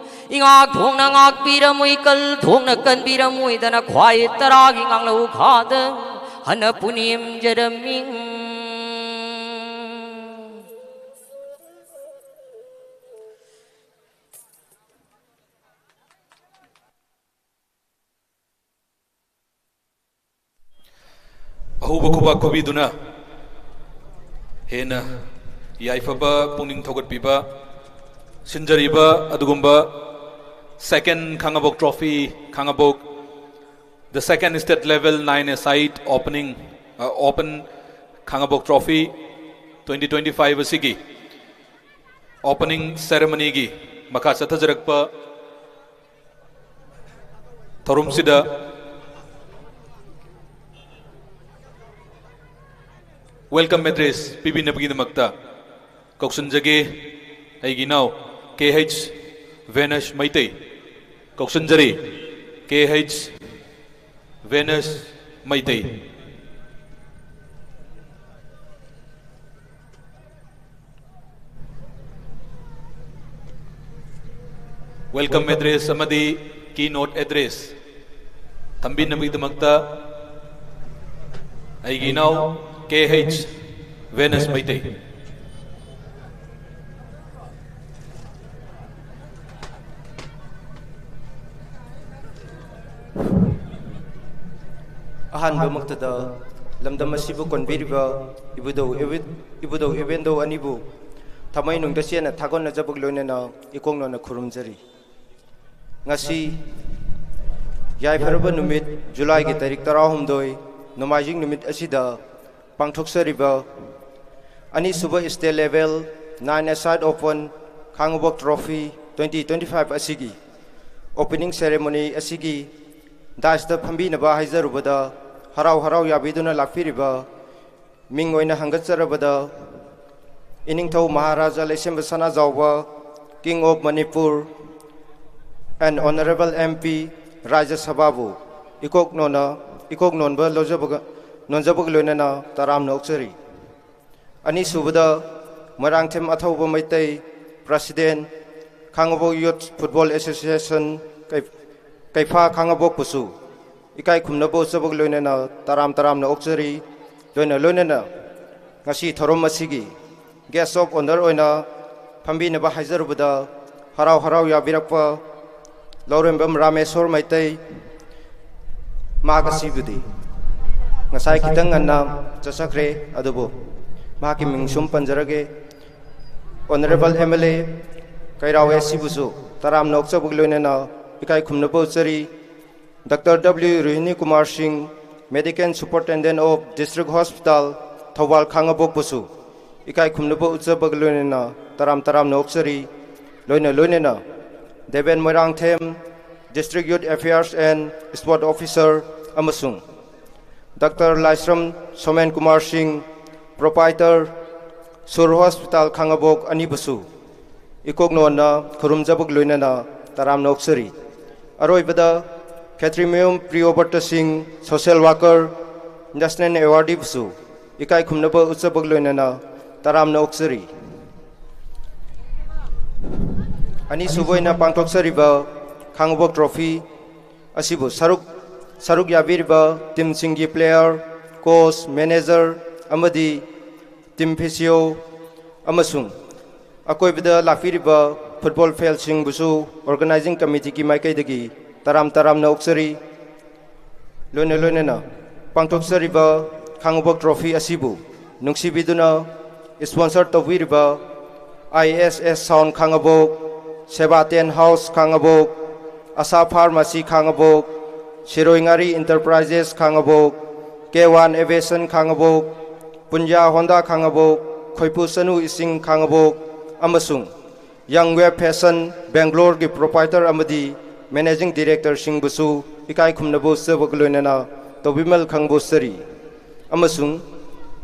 ꯏꯉꯥꯛ ꯊꯣꯡꯅ ꯉꯥꯛꯄꯤꯔꯝꯃꯨ, ꯏꯀꯜ ꯊꯣꯡꯅ ꯀꯟꯕꯤꯔꯝꯃꯨ ꯍꯥꯏꯗꯅ ꯈ꯭ꯋꯥꯏ ꯇꯔꯥꯒꯤ ꯉꯥꯡꯂꯧ ꯈꯥꯗ ꯍꯟꯅ ꯄꯨꯅꯦꯝꯖꯔꯝꯃꯤ꯫ ꯑꯍꯧꯕ ꯈꯨꯕꯥꯛ ꯈꯨꯕꯤꯗꯨꯅ ꯍꯦꯟꯅ ꯌꯥꯏꯐꯕ ꯄꯨꯛꯅꯤꯡ ꯊꯧꯒꯠꯄꯤꯕ ꯁꯤꯟꯖꯔꯤꯕ ꯑꯗꯨꯒꯨꯝꯕ second Khangabok trophy, Khangabok, the second state level nine-a-side opening, uh, open Khangabok trophy twenty twenty-five ꯑꯁꯤꯒꯤ opening ceremonyꯒꯤ ꯃꯈꯥ ꯆꯠꯊꯖꯔꯛꯄ ꯊꯧꯔꯝꯁꯤꯗ Welcome address ꯄꯤꯕꯤꯅꯕꯒꯤꯗꯃꯛꯇ ꯀꯧꯁꯤꯟꯖꯒꯦ ꯑꯩꯒꯤ ꯏꯅꯥꯎ ꯀꯦ ꯍꯩꯆ ꯚꯦꯅꯁ ꯃꯩꯇꯩ꯫ ꯀꯧꯁꯤꯟꯖꯔꯤ, ꯀꯦ ꯍꯩꯆ ꯚꯦꯅꯁ ꯃꯩꯇꯩ꯫ Welcome address ꯑꯃꯗꯤ keynote address ꯇꯝꯕꯤꯅꯕꯒꯤꯗꯃꯛꯇ ꯑꯩꯒꯤ ꯏꯅꯥꯎ ꯀꯦ ꯍꯩꯆ ꯚꯦꯅꯁ ꯃꯩꯇꯩ꯫ ꯑꯍꯥꯟꯕꯃꯛꯇꯗ ꯂꯝꯗꯝ ꯑꯁꯤꯕꯨ ꯀꯣꯟꯕꯤꯔꯤꯕ ꯏꯕꯨꯙꯧ ꯏꯕꯨ- ꯏꯕꯨꯙꯧ ꯏꯕꯦꯟꯙꯧ ꯑꯅꯤꯕꯨ ꯊꯃꯣꯏꯅꯨꯡꯗ ꯆꯦꯠꯅ ꯊꯥꯒꯣꯟꯅꯖꯕꯒ ꯂꯣꯏꯅꯅ ꯏꯀꯣꯛꯅꯅ ꯈꯨꯔꯨꯝꯖꯔꯤ꯫ ꯉꯁꯤ ꯌꯥꯏꯐꯔꯕ ꯅꯨꯃꯤꯠ, ꯖꯨꯂꯥꯏꯒꯤ ꯇꯥꯔꯤꯛ ꯇꯔꯥꯍꯨꯝꯗꯣꯏ, ꯅꯣꯡꯃꯥꯏꯖꯤꯡ ꯅꯨꯃꯤꯠ ꯑꯁꯤꯗ ꯄꯥꯡꯊꯣꯛꯆꯔꯤꯕ ꯑꯅꯤꯁꯨꯕ State Level Nine-a-side Open ꯈꯥꯉꯕꯣꯛ Trophy twenty twenty-five ꯑꯁꯤꯒꯤ opening ceremony ꯑꯁꯤꯒꯤ dais-ꯇ ꯐꯝꯕꯤꯅꯕ ꯍꯥꯏꯖꯔꯨꯕꯗ, ꯍꯔꯥꯎ ꯍꯔꯥꯎ ꯌꯥꯕꯤꯗꯨꯅ ꯂꯥꯛꯄꯤꯔꯤꯕ ꯃꯤꯡ ꯑꯣꯏꯅ ꯍꯪꯒꯠꯆꯔꯕꯗ, ꯏꯅꯤꯡꯊꯧ ꯃꯍꯥꯔꯥꯖꯥ ꯂꯩꯁꯦꯝꯕ ꯁꯅꯥꯖꯥꯎꯕ, King of Manipur and Honorable M P, ꯔꯥꯖ꯭ꯌ ꯁꯚꯥꯕꯨ ꯏꯀꯣꯛ ꯅꯣꯟꯅ, ꯏꯀꯣꯛ ꯅꯣꯟꯕ ꯂꯧꯖꯕꯒ, ꯅꯣꯟꯖꯕꯒ ꯂꯣꯏꯅꯅ ꯇꯔꯥꯝꯅ ꯑꯣꯛꯆꯔꯤ꯫ ꯑꯅꯤꯁꯨꯕꯗ, ꯃꯣꯏꯔꯥꯡꯊꯦꯝ ꯑꯊꯧꯕ ꯃꯩꯇꯩ, President, ꯈꯥꯉꯕꯣꯛ Youth Football Association, ꯀꯩ-, ꯀꯩꯐꯥ ꯈꯥꯉꯕꯣꯛꯄꯨꯁꯨ ꯏꯀꯥꯏ ꯈꯨꯝꯅꯕ ꯎꯠꯆꯕꯒ ꯂꯣꯏꯅꯅ ꯇꯔꯥꯝ ꯇꯔꯥꯝꯅ ꯑꯣꯛꯆꯔꯤ꯫ ꯂꯣꯏꯅ ꯂꯣꯏꯅꯅ ꯉꯁꯤ ꯊꯧꯔꯝ ꯑꯁꯤꯒꯤ Guest of Honour ꯑꯣꯏꯅ ꯐꯝꯕꯤꯅꯕ ꯍꯥꯏꯖꯔꯨꯕꯗ, ꯍꯔꯥꯎ ꯍꯔꯥꯎ ꯌꯥꯕꯤꯔꯛꯄ ꯂꯧꯔꯦꯝꯕꯝ ꯔꯥꯃꯦꯁꯣꯔ ꯃꯩꯇꯩ, ꯃꯍꯥꯛ ꯑꯁꯤꯕꯨꯗꯤ ꯉꯁꯥꯏ ꯈꯤꯇꯪ ꯉꯟꯅ ꯆꯠꯆꯈ꯭ꯔꯦ, ꯑꯗꯨꯕꯨ ꯃꯍꯥꯛꯀꯤ ꯃꯤꯡ ꯁꯨꯝ ꯄꯟꯖꯔꯒꯦ꯫ Honourable M L A ꯀꯩꯔꯥꯎ ꯑꯦꯁ ꯁꯤꯕꯨꯁꯨ ꯇꯔꯥꯝꯅ ꯑꯣꯛꯆꯕꯒ ꯂꯣꯏꯅꯅ ꯏꯀꯥꯏ ꯈꯨꯝꯅꯕ ꯎꯠꯆꯔꯤ꯫ Doctor W ꯔꯣꯍꯤꯅꯤ ꯀꯨꯃꯥꯔ ꯁꯤꯡ, Medical Superintendent of District Hospital, Thoubal ꯈꯥꯉꯕꯣꯛꯄꯨꯁꯨ ꯏꯀꯥꯏ ꯈꯨꯝꯅꯕ ꯎꯠꯆꯕꯒ ꯂꯣꯏꯅꯅ ꯇꯔꯥꯝ ꯇꯔꯥꯝꯅ ꯑꯣꯛꯆꯔꯤ꯫ ꯂꯣꯏꯅ ꯂꯣꯏꯅꯅ Deben Moirangthem, District Youth Affairs and Sport Officer, ꯑꯃꯁꯨꯡ Doctor ꯂꯥꯏꯁ꯭ꯔꯝ ꯁꯣꯃꯦꯟ ꯀꯨꯃꯥꯔ ꯁꯤꯡ, ꯄ꯭ꯔꯣꯄꯥꯏꯇꯔ ꯁꯨꯔ ꯍꯣꯁꯄꯤꯇꯥꯜ ꯈꯥꯉꯕꯣꯛ ꯑꯅꯤꯕꯨꯁꯨ ꯏꯀꯣꯛꯅꯣꯟꯅ ꯈꯨꯔꯨꯝꯖꯕꯒ ꯂꯣꯏꯅꯅ ꯇꯔꯥꯝꯅ ꯑꯣꯛꯆꯔꯤ꯫ ꯑꯔꯣꯏꯕꯗ ꯈꯦꯇ꯭ꯔꯤꯃꯌꯨꯝ ꯄ꯭ꯔꯤꯌꯣꯕ꯭ꯔꯇ ꯁꯤꯡ, ꯁꯣꯁꯦꯜ ꯋꯥꯀꯔ, ꯅꯦꯁꯅꯦꯜ ꯑꯦꯋꯥꯔꯗꯤꯕꯨꯁꯨ ꯏꯀꯥꯏ ꯈꯨꯝꯅꯕ ꯎꯠꯆꯕꯒ ꯂꯣꯏꯅꯅ ꯇꯔꯥꯝꯅ ꯑꯣꯛꯆꯔꯤ꯫ ꯑꯅꯤꯁꯨꯕ ꯑꯣꯏꯅ ꯄꯥꯡꯊꯣꯛꯆꯔꯤꯕ ꯈꯥꯉꯕꯣꯛ ꯇ꯭ꯔꯣꯐꯤ ꯑꯁꯤꯕꯨ ꯁꯔꯨꯛ ꯁꯔꯨꯛ ꯌꯥꯕꯤꯔꯤꯕ ꯇꯤꯝꯁꯤꯡꯒꯤ ꯄ꯭ꯂꯦꯌꯔ, ꯀꯣꯆ, ꯃꯦꯅꯦꯖꯔ ꯑꯃꯗꯤ ꯇꯤꯝ ꯐꯤꯁꯤꯑꯣ ꯑꯃꯁꯨꯡ ꯑꯀꯣꯏꯕꯗ ꯂꯥꯛꯄꯤꯔꯤꯕ ꯐꯨꯠꯕꯣꯜ ꯐꯦꯟꯁꯤꯡꯕꯨꯁꯨ ꯑꯣꯔꯒꯅꯥꯏꯖꯤꯡ ꯀꯃꯤꯇꯤꯒꯤ ꯃꯥꯏꯀꯩꯗꯒꯤ ꯇꯔꯥꯝ ꯇꯔꯥꯝꯅ ꯑꯣꯛꯆꯔꯤ꯫ ꯂꯣꯏꯅ ꯂꯣꯏꯅꯅ ꯄꯥꯡꯊꯣꯛꯆꯔꯤꯕ ꯈꯥꯉꯕꯣꯛ ꯇ꯭ꯔꯣꯐꯤ ꯑꯁꯤꯕꯨ ꯅꯨꯡꯁꯤꯕꯤꯗꯨꯅ ꯏꯁꯄꯣꯟꯁꯔ ꯇꯧꯕꯤꯔꯤꯕ ꯑꯥꯏ ꯑꯦꯁ ꯑꯦꯁ ꯁꯥꯎꯟ ꯈꯥꯉꯕꯣꯛ, ꯁꯦꯕꯥ ꯇꯦꯟ ꯍꯥꯎꯁ ꯈꯥꯉꯕꯣꯛ, ꯑꯁꯥ ꯐꯥꯔꯃꯥꯁꯤ ꯈꯥꯉꯕꯣꯛ, ꯁꯤꯔꯣꯏ ꯉꯥꯔꯤ ꯏꯟꯇꯔꯄ꯭ꯔꯥꯏꯖꯦꯁ ꯈꯥꯉꯕꯣꯛ, ꯀꯦ ꯋꯥꯟ ꯑꯦꯚꯤꯌꯦꯁꯟ ꯈꯥꯉꯕꯣꯛ, ꯄꯨꯟꯖꯥ ꯍꯣꯟꯗꯥ ꯈꯥꯉꯕꯣꯛ, ꯈꯣꯏꯄꯨ ꯆꯅꯨ ꯏꯁꯤꯡ ꯈꯥꯉꯕꯣꯛ ꯑꯃꯁꯨꯡ ꯌꯪ ꯋꯦꯕ ꯐꯦꯁꯟ ꯕꯦꯡꯒ꯭ꯂꯣꯔꯒꯤ ꯄ꯭ꯔꯣꯄꯥꯏꯇꯔ ꯑꯃꯗꯤ ꯃꯦꯅꯦꯖꯤꯡ ꯗꯤꯔꯦꯛꯇꯔꯁꯤꯡꯕꯨꯁꯨ ꯏꯀꯥꯏ ꯈꯨꯝꯅꯕ ꯎꯠꯆꯕꯒ ꯂꯣꯏꯅꯅ ꯇꯧꯕꯤꯃꯜ ꯈꯪꯕ ꯎꯠꯆꯔꯤ꯫ ꯑꯃꯁꯨꯡ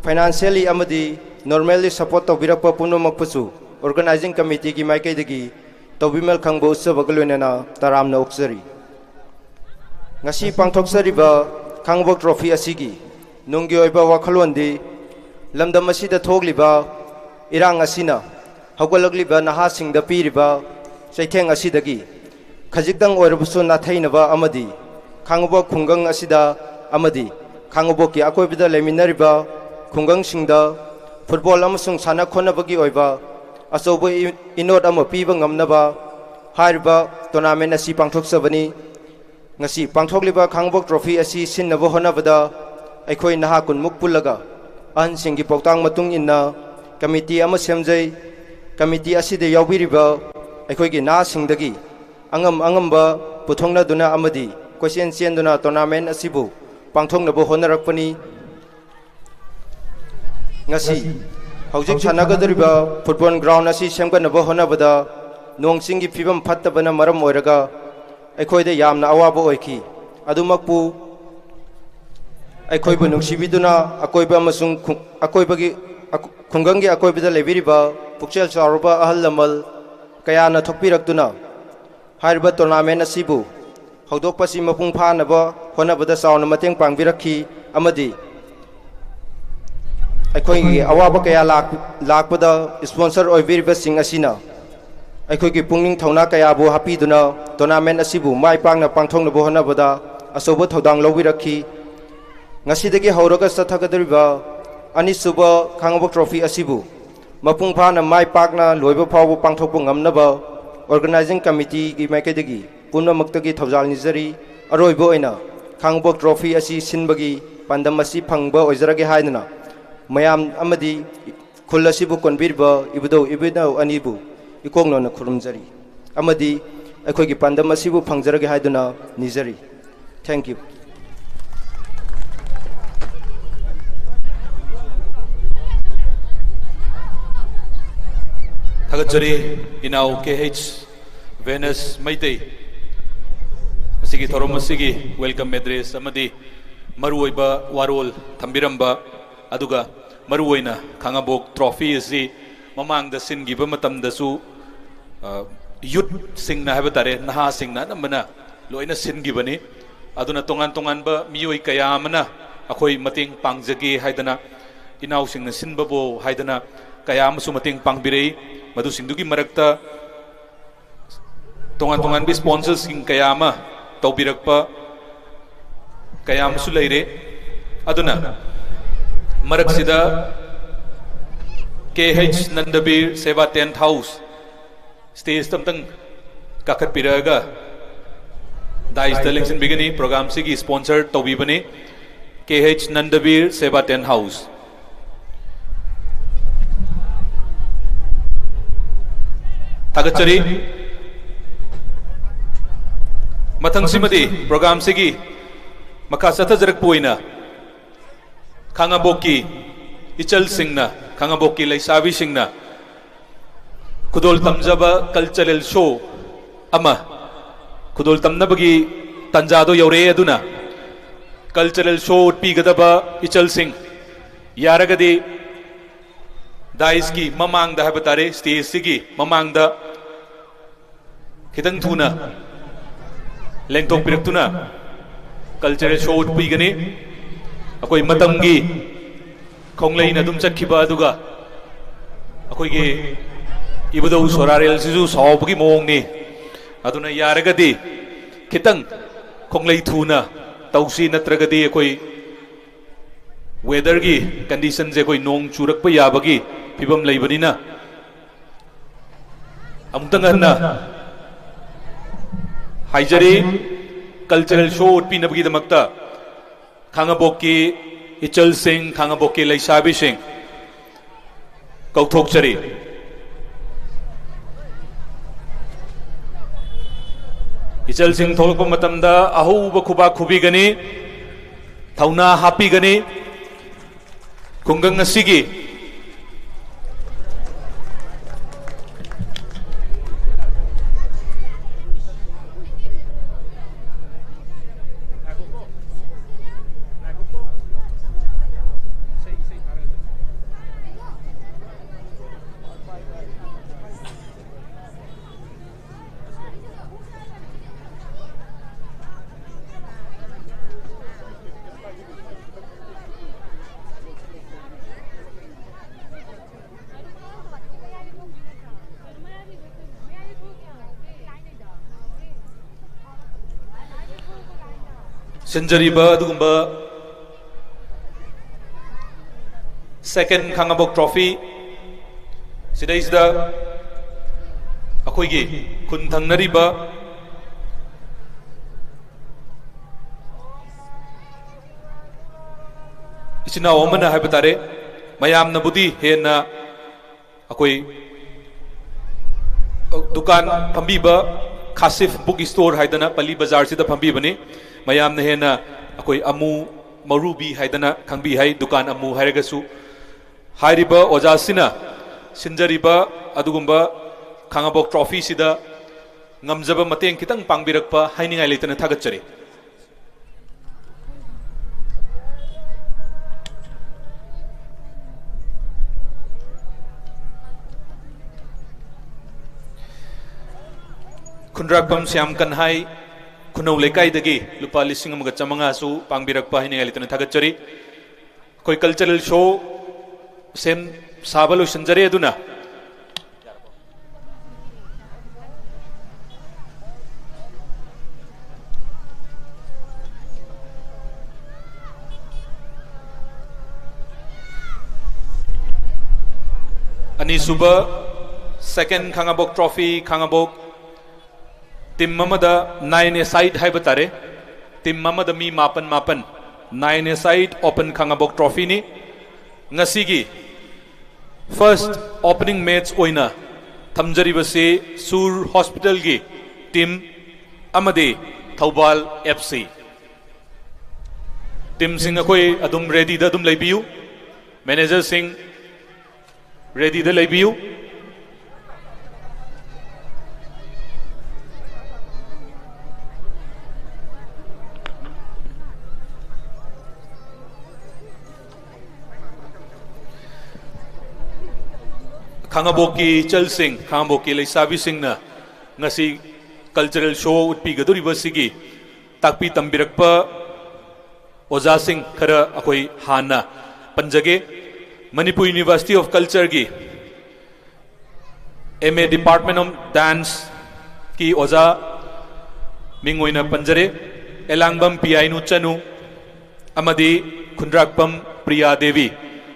ꯐꯥꯏꯅꯥꯟꯁꯤꯌꯦꯜꯂꯤ ꯑꯃꯗꯤ ꯅꯣꯔꯃꯦꯜꯂꯤ ꯁꯄꯣꯔꯠ ꯇꯧꯕꯤꯔꯛꯄ ꯄꯨꯝꯅꯃꯛꯄꯨꯁꯨ ꯑꯣꯔꯒꯅꯥꯏꯖꯤꯡ ꯀꯃꯤꯇꯤꯒꯤ ꯃꯥꯏꯀꯩꯗꯒꯤ ꯇꯧꯕꯤꯃꯜ ꯈꯪꯕ ꯎꯠꯆꯕꯒ ꯂꯣꯏꯅꯅ ꯇꯔꯥꯝꯅ ꯑꯣꯛꯆꯔꯤ꯫ ꯉꯁꯤ ꯄꯥꯡꯊꯣꯛꯆꯔꯤꯕ ꯈꯥꯉꯕꯣꯛ ꯇ꯭ꯔꯣꯐꯤ ꯑꯁꯤꯒꯤ ꯅꯨꯡꯒꯤ ꯑꯣꯏꯕ ꯋꯥꯈꯜꯂꯣꯟꯗꯤ ꯂꯝꯗꯝ ꯑꯁꯤꯗ ꯊꯣꯛꯂꯤꯕ ꯏꯔꯥꯡ ꯑꯁꯤꯅ ꯍꯧꯒꯠꯂꯛꯂꯤꯕ ꯅꯍꯥꯁꯤꯡꯗ ꯄꯤꯔꯤꯕ ꯆꯩꯊꯦꯡ ꯑꯁꯤꯗꯒꯤ ꯈꯖꯤꯛꯇꯪ ꯑꯣꯏꯔꯕꯁꯨ ꯅꯥꯊꯩꯅꯕ ꯑꯃꯗꯤ ꯈꯥꯉꯕꯣꯛ ꯈꯨꯡꯒꯪ ꯑꯁꯤꯗ ꯑꯃꯗꯤ ꯈꯥꯉꯕꯣꯛꯀꯤ ꯑꯀꯣꯏꯕꯗ ꯂꯩꯃꯤꯟꯅꯔꯤꯕ ꯈꯨꯡꯒꯪꯁꯤꯡꯗ ꯐꯨꯠꯕꯣꯜ ꯑꯃꯁꯨꯡ ꯁꯥꯟꯅ ꯈꯣꯠꯅꯕꯒꯤ ꯑꯣꯏꯕ ꯑꯆꯧꯕ ꯏ-, ꯏꯅꯣꯠ ꯑꯃ ꯄꯤꯕ ꯉꯝꯅꯕ ꯍꯥꯏꯔꯤꯕ ꯇꯣꯔꯅꯥꯃꯦꯟ ꯑꯁꯤ ꯄꯥꯡꯊꯣꯛꯆꯕꯅꯤ꯫ ꯉꯁꯤ ꯄꯥꯡꯊꯣꯛꯂꯤꯕ ꯈꯥꯉꯕꯣꯛ ꯇ꯭ꯔꯣꯐꯤ ꯑꯁꯤ ꯁꯤꯟꯅꯕ ꯍꯣꯠꯅꯕꯗ ꯑꯩꯈꯣꯏ ꯅꯍꯥ ꯀꯨꯟꯃꯨꯛ ꯄꯨꯜꯂꯒ ꯑꯍꯟꯁꯤꯡꯒꯤ ꯄꯥꯎꯇꯥꯛ ꯃꯇꯨꯡ ꯏꯟꯅ ꯀꯃꯤꯇꯤ ꯑꯃ ꯁꯦꯝꯖꯩ꯫ ꯀꯃꯤꯇꯤ ꯑꯁꯤꯗ ꯌꯥꯎꯕꯤꯔꯤꯕ ꯑꯩꯈꯣꯏꯒꯤ ꯅꯍꯥꯁꯤꯡꯗꯒꯤ ꯑꯉꯝ ꯑꯉꯝꯕ ꯄꯨꯊꯣꯛꯅꯗꯨꯅ ꯑꯃꯗꯤ ꯀꯣꯏꯆꯦꯟ ꯆꯦꯟꯗꯨꯅ ꯇꯣꯔꯅꯥꯃꯦꯟ ꯑꯁꯤꯕꯨ ꯄꯥꯡꯊꯣꯛꯅꯕ ꯍꯣꯠꯅꯔꯛꯄꯅꯤ꯫ ꯉꯁꯤ ꯍꯧꯖꯤꯛ ꯁꯥꯟꯅꯒꯗꯧꯔꯤꯕ ꯐꯨꯠꯕꯣꯜ ꯒ꯭ꯔꯥꯎꯟ ꯑꯁꯤ ꯁꯦꯝꯒꯠꯅꯕ ꯍꯣꯠꯅꯕꯗ ꯅꯣꯡ ꯆꯤꯡꯒꯤ ꯐꯤꯕꯝ ꯐꯠꯇꯕꯅ ꯃꯔꯝ ꯑꯣꯏꯔꯒ ꯑꯩꯈꯣꯏꯗ ꯌꯥꯝꯅ ꯑꯋꯥꯕ ꯑꯣꯏꯈꯤ꯫ ꯑꯗꯨꯃꯛꯄꯨ ꯑꯩꯈꯣꯏꯕꯨ ꯅꯨꯡꯁꯤꯕꯤꯗꯨꯅ ꯑꯀꯣꯏꯕ ꯑꯃꯁꯨꯡ ꯈꯨ-, ꯑꯀꯣꯏꯕꯒꯤ, ꯑꯀꯣ-, ꯈꯨꯡꯒꯪꯒꯤ ꯑꯀꯣꯏꯕꯗ ꯂꯩꯕꯤꯔꯤꯕ ꯄꯨꯛꯆꯦꯜ ꯆꯥꯎꯔꯕ ꯑꯍꯜ ꯂꯃꯟ ꯀꯌꯥꯅ ꯊꯣꯛꯄꯤꯔꯛꯇꯨꯅ ꯍꯥꯏꯔꯤꯕ tournament ꯑꯁꯤꯕꯨ ꯍꯧꯗꯣꯛꯄꯁꯤ ꯃꯄꯨꯡ ꯐꯥꯅꯕ ꯍꯣꯠꯅꯕꯗ ꯆꯥꯎꯅ ꯃꯇꯦꯡ ꯄꯥꯡꯕꯤꯔꯛꯈꯤ ꯑꯃꯗꯤ ꯑꯩꯈꯣꯏꯒꯤ ꯑꯋꯥꯕ ꯀꯌꯥ ꯂꯥꯛ-, ꯂꯥꯛꯄꯗ sponsor ꯑꯣꯏꯕꯤꯔꯤꯕꯁꯤꯡ ꯑꯁꯤꯅ ꯑꯩꯈꯣꯏꯒꯤ ꯄꯨꯛꯅꯤꯡ ꯊꯧꯅꯥ ꯀꯌꯥꯕꯨ ꯍꯥꯞꯄꯤꯗꯨꯅ tournament ꯑꯁꯤꯕꯨ ꯃꯥꯏ ꯄꯥꯛꯅ ꯄꯥꯡꯊꯣꯛꯅꯕ ꯍꯣꯠꯅꯕꯗ ꯑꯆꯧꯕ ꯊꯧꯗꯥꯡ ꯂꯧꯕꯤꯔꯛꯈꯤ꯫ ꯉꯁꯤꯗꯒꯤ ꯍꯧꯔꯒ ꯆꯠꯊꯒꯗꯧꯔꯤꯕ ꯑꯅꯤꯁꯨꯕ ꯈꯥꯉꯕꯣꯛ trophy ꯑꯁꯤꯕꯨ ꯃꯄꯨꯡ ꯐꯥꯅ ꯃꯥꯏ ꯄꯥꯛꯅ ꯂꯣꯏꯕ ꯐꯥꯎꯕ ꯄꯥꯡꯊꯣꯛꯄ ꯉꯝꯅꯕ organizing committeeꯒꯤ ꯃꯥꯏꯀꯩꯗꯒꯤ ꯄꯨꯝꯅꯃꯛꯇꯒꯤ ꯊꯧꯖꯥꯜ ꯅꯤꯖꯔꯤ꯫ ꯑꯔꯣꯏꯕ ꯑꯣꯏꯅ ꯈꯥꯉꯕꯣꯛ trophy ꯑꯁꯤ ꯁꯤꯟꯕꯒꯤ ꯄꯥꯟꯗꯝ ꯑꯁꯤ ꯐꯪꯕ ꯑꯣꯏꯖꯔꯒꯦ ꯍꯥꯏꯗꯨꯅ ꯃꯌꯥꯝ ꯑꯃꯗꯤ ꯈꯨꯜ ꯑꯁꯤꯕꯨ ꯀꯣꯟꯕꯤꯔꯤꯕ ꯏꯕꯨꯙꯧ ꯏꯕꯦꯟꯅꯧ ꯑꯅꯤꯕꯨ ꯏꯀꯣꯛꯅꯅ ꯈꯨꯔꯨꯝꯖꯔꯤ ꯑꯃꯗꯤ ꯑꯩꯈꯣꯏꯒꯤ ꯄꯥꯟꯗꯝ ꯑꯁꯤꯕꯨ ꯐꯪꯖꯔꯒꯦ ꯍꯥꯏꯗꯨꯅ ꯅꯤꯖꯔꯤ꯫ Thank you. ꯊꯥꯒꯠꯆꯔꯤ ꯏꯅꯥꯎ ꯀꯦ ꯑꯩꯆ ꯚꯦꯅꯁ ꯃꯩꯇꯩ꯫ ꯃꯁꯤꯒꯤ ꯊꯧꯔꯝ ꯑꯁꯤꯒꯤ welcome address ꯑꯃꯗꯤ ꯃꯔꯨꯑꯣꯏꯕ ꯋꯥꯔꯣꯜ ꯊꯝꯕꯤꯔꯝꯕ, ꯑꯗꯨꯒ ꯃꯔꯨꯑꯣꯏꯅ ꯈꯥꯉꯕꯣꯛ trophy ꯑꯁꯤ ꯃꯃꯥꯡꯗ ꯁꯤꯟꯈꯤꯕ ꯃꯇꯝꯗꯁꯨ, ꯑ, youthꯁꯤꯡꯅ ꯍꯥꯏꯕ ꯇꯥꯔꯦ, ꯅꯍꯥꯁꯤꯡꯅ ꯑꯅꯝꯕꯅ ꯂꯣꯏꯅ ꯁꯤꯟꯈꯤꯕꯅꯤ꯫ ꯑꯗꯨꯅ ꯇꯣꯉꯥꯟ ꯇꯣꯉꯥꯟꯕ ꯃꯤꯑꯣꯏ ꯀꯌꯥ ꯑꯃꯅ ꯑꯩꯈꯣꯏ ꯃꯇꯦꯡ ꯄꯥꯡꯖꯒꯦ ꯍꯥꯏꯗꯅ, ꯏꯅꯥꯎꯁꯤꯡꯅ ꯁꯤꯟꯕꯕꯨ ꯍꯥꯏꯗꯅ ꯀꯌꯥ ꯑꯃꯁꯨ ꯃꯇꯦꯡ ꯄꯥꯡꯕꯤꯔꯛꯏ꯫ ꯃꯗꯨꯁꯤꯡꯗꯨꯒꯤ ꯃꯔꯛꯇ ꯇꯣꯉꯥꯟ ꯇꯣꯉꯥꯟꯕ sponsorꯁꯤꯡ ꯀꯌꯥ ꯑꯃ ꯇꯧꯕꯤꯔꯛꯄ ꯀꯌꯥ ꯑꯃꯁꯨ ꯂꯩꯔꯦ꯫ ꯑꯗꯨꯅ ꯃꯔꯛꯁꯤꯗ ꯀꯦ ꯑꯩꯆ ꯅꯟꯗꯕꯤꯔ ꯁꯦꯕꯥ tent house stageꯇ ꯑꯝꯇꯪ ꯀꯥꯈꯠꯄꯤꯔꯛꯑꯒ daireꯁꯇ ꯂꯦꯡꯁꯤꯟꯕꯤꯒꯅꯤ꯫ Programꯁꯤꯒꯤ sponsor ꯇꯧꯕꯤꯕꯅꯤ ꯀꯦ ꯑꯩꯆ ꯅꯟꯗꯕꯤꯔ ꯁꯦꯕꯥ tent house꯫ ꯊꯥꯒꯠꯆꯔꯤ꯫ ꯃꯊꯪꯁꯤꯃꯗꯤ programꯁꯤꯒꯤ ꯃꯈꯥ ꯆꯠꯊꯖꯔꯛꯄ ꯑꯣꯏꯅ ꯈꯥꯉꯕꯣꯛꯀꯤ ꯏꯆꯜꯁꯤꯡꯅ, ꯈꯥꯉꯕꯣꯛꯀꯤ ꯂꯩꯁꯥꯕꯤꯁꯤꯡꯅ ꯈꯨꯗꯣꯜ ꯇꯝꯖꯕ cultural show ꯑꯃ ꯈꯨꯗꯣꯜ ꯇꯝꯅꯕꯒꯤ ꯇꯥꯟꯖꯥꯗꯣ ꯌꯧꯔꯛꯑꯦ꯫ ꯑꯗꯨꯅ ꯀꯜꯆꯔꯦꯜ ꯁꯣ ꯎꯠꯄꯤꯒꯗꯕ ꯏꯆꯜꯁꯤꯡ, ꯌꯥꯔꯒꯗꯤ ꯗꯥꯏꯁꯀꯤ ꯃꯃꯥꯡꯗ ꯍꯥꯏꯕ ꯇꯥꯔꯦ, ꯁ꯭ꯇꯦꯖꯁꯤꯒꯤ ꯃꯃꯥꯡꯗ ꯈꯤꯇꯪ ꯊꯨꯅ ꯂꯦꯡꯊꯣꯛꯄꯤꯔꯛꯇꯨꯅ ꯀꯜꯆꯔꯦꯜ ꯁꯣ ꯎꯠꯄꯤꯒꯅꯤ꯫ ꯑꯩꯈꯣꯏ ꯃꯇꯝꯒꯤ ꯈꯣꯡꯂꯩꯅ ꯑꯗꯨꯝ ꯆꯠꯈꯤꯕ, ꯑꯗꯨꯒ ꯑꯩꯈꯣꯏꯒꯤ ꯏꯕꯨꯙꯧ ꯁꯣꯔꯥꯔꯦꯜꯁꯤꯁꯨ ꯁꯥꯎꯕꯒꯤ ꯃꯑꯣꯡꯅꯤ꯫ ꯑꯗꯨꯅ ꯌꯥꯔꯒꯗꯤ ꯈꯤꯇꯪ ꯈꯣꯡꯂꯩ ꯊꯨꯅ ꯇꯧꯁꯤ, ꯅꯠꯇ꯭ꯔꯒꯗꯤ ꯑꯩꯈꯣꯏ ꯋꯦꯗꯔꯒꯤ ꯀꯟꯗꯤꯁꯟꯁꯦ, ꯑꯩꯈꯣꯏ ꯅꯣꯡ ꯆꯨꯔꯛꯄ ꯌꯥꯕꯒꯤ ꯐꯤꯕꯝ ꯂꯩꯕꯅꯤꯅ꯫ ꯑꯃꯨꯛꯇꯪ ꯍꯟꯅ ꯍꯥꯏꯖꯔꯤ, ꯀꯜꯆꯔꯦꯜ ꯁꯣ ꯎꯠꯄꯤꯅꯕꯒꯤꯗꯃꯛꯇ ꯈꯥꯉꯕꯣꯛꯀꯤ ꯏꯆꯜꯁꯤꯡ, ꯈꯥꯉꯕꯣꯛꯀꯤ ꯂꯩꯁꯥꯕꯤꯁꯤꯡ ꯀꯧꯊꯣꯛꯆꯔꯤ꯫ ꯏꯆꯜꯁꯤꯡ ꯊꯣꯛꯂꯛꯄ ꯃꯇꯝꯗ ꯑꯍꯧꯕ ꯈꯨꯕꯥꯛ ꯈꯨꯕꯤꯒꯅꯤ, ꯊꯧꯅꯥ ꯍꯥꯞꯄꯤꯒꯅꯤ꯫ ꯈꯨꯡꯒꯪ ꯑꯁꯤꯒꯤ ꯁꯤꯟꯖꯔꯤꯕ ꯑꯗꯨꯒꯨꯝꯕ ꯁꯦꯀꯦꯟ ꯈꯥꯉꯕꯣꯛ ꯇ꯭ꯔꯣꯐꯤ ꯁꯤꯗꯩꯁꯤꯗ ꯑꯩꯈꯣꯏꯒꯤ ꯈꯨꯟ ꯊꯪꯅꯔꯤꯕ ꯏꯆꯤꯟ ꯏꯅꯥꯎ ꯑꯃꯅ ꯍꯥꯏꯕ ꯇꯥꯔꯦ, ꯃꯌꯥꯝꯅꯕꯨꯗꯤ ꯍꯦꯟꯅ ꯑꯩꯈꯣꯏ ꯗꯨꯀꯥꯟ ꯐꯝꯕꯤꯕ ꯈꯥꯁꯤꯐ ꯕꯨꯛ ꯁ꯭ꯇꯣꯔ ꯍꯥꯏꯗꯅ ꯄꯜꯂꯤ ꯕꯖꯥꯔꯁꯤꯗ ꯐꯝꯕꯤꯕꯅꯤ꯫ ꯃꯌꯥꯝꯅ ꯍꯦꯟꯅ ꯑꯩꯈꯣꯏ ꯑꯃꯨ ꯃꯧꯔꯨꯕꯤ ꯍꯥꯏꯗꯅ ꯈꯪꯕꯤ ꯍꯥꯏ, ꯗꯨꯀꯥꯟ ꯑꯃꯨ ꯍꯥꯏꯔꯒꯁꯨ꯫ ꯍꯥꯏꯔꯤꯕ ꯑꯣꯖꯥꯁꯤꯅ ꯁꯤꯟꯖꯔꯤꯕ ꯑꯗꯨꯒꯨꯝꯕ ꯈꯥꯉꯕꯣꯛ ꯇ꯭ꯔꯣꯐꯤꯁꯤꯗ ꯉꯝꯖꯕ ꯃꯇꯦꯡ ꯈꯤꯇꯪ ꯄꯥꯡꯕꯤꯔꯛꯄ ꯍꯥꯏꯅꯤꯡꯉꯥꯏ ꯂꯩꯇꯅ ꯊꯥꯒꯠꯆꯔꯤ꯫ ꯈꯨꯟꯗ꯭ꯔꯥꯛꯄꯝ ꯁ꯭ꯌꯥꯝ ꯀꯟꯍꯥꯏ ꯈꯨꯅꯧ ꯂꯩꯀꯥꯏꯗꯒꯤ ꯂꯨꯄꯥ ꯂꯤꯁꯤꯡ ꯑꯃꯒ ꯆꯥꯃꯉꯥꯁꯨ ꯄꯥꯡꯕꯤꯔꯛꯄ ꯍꯥꯏꯅꯤꯡꯉꯥꯏ ꯂꯩꯇꯅ ꯊꯥꯒꯠꯆꯔꯤ꯫ ꯑꯩꯈꯣꯏ cultural show ꯁꯦꯝ ꯁꯥꯕ ꯂꯣꯏꯁꯤꯟꯖꯔꯦ꯫ ꯑꯗꯨꯅ ꯑꯅꯤꯁꯨꯕ second ꯈꯥꯉꯕꯣꯛ trophy, ꯈꯥꯉꯕꯣꯛ team ꯑꯃꯗ nine-a-side ꯍꯥꯏꯕ ꯇꯥꯔꯦ, team ꯑꯃꯗ ꯃꯤ ꯃꯥꯄꯟ ꯃꯥꯄꯟ, nine-a-side open ꯈꯥꯉꯕꯣꯛ trophyꯅꯤ꯫ ꯉꯁꯤꯒꯤ first opening match ꯑꯣꯏꯅ ꯊꯝꯖꯔꯤꯕꯁꯤ ꯁꯨꯔ hospitalꯒꯤ team ꯑꯃꯗꯤ ꯊꯧꯕꯥꯜ F C꯫ Teamꯁꯤꯡ ꯑꯩꯈꯣꯏ ꯑꯗꯨꯝ readyꯗ ꯑꯗꯨꯝ ꯂꯩꯕꯤꯌꯨ꯫ Managerꯁꯤꯡ readyꯗ ꯂꯩꯕꯤꯌꯨ꯫ ꯈꯥꯉꯕꯣꯛꯀꯤ ꯏꯆꯜꯁꯤꯡ, ꯈꯥꯉꯕꯣꯛꯀꯤ ꯂꯩꯁꯥꯕꯤꯁꯤꯡꯅ ꯉꯁꯤ cultural show ꯎꯠꯄꯤꯒꯗꯧꯔꯤꯕꯁꯤꯒꯤ ꯇꯥꯛꯄꯤ ꯇꯝꯕꯤꯔꯛꯄ ꯑꯣꯖꯥꯁꯤꯡ ꯈꯔ ꯑꯩꯈꯣꯏ ꯍꯥꯟꯅ ꯄꯟꯖꯒꯦ꯫ Manipur University of Cultureꯒꯤ M A Department of Danceꯀꯤ ꯑꯣꯖꯥ ꯃꯤꯡ ꯑꯣꯏꯅ ꯄꯟꯖꯔꯦ, ꯑꯦꯂꯥꯡꯕꯝ ꯄꯤꯌꯥꯏꯅꯨ ꯆꯅꯨ ꯑꯃꯗꯤ ꯈꯨꯟꯗ꯭ꯔꯥꯛꯄꯝ ꯄ꯭ꯔꯤꯌꯥ ꯗꯦꯕꯤ꯫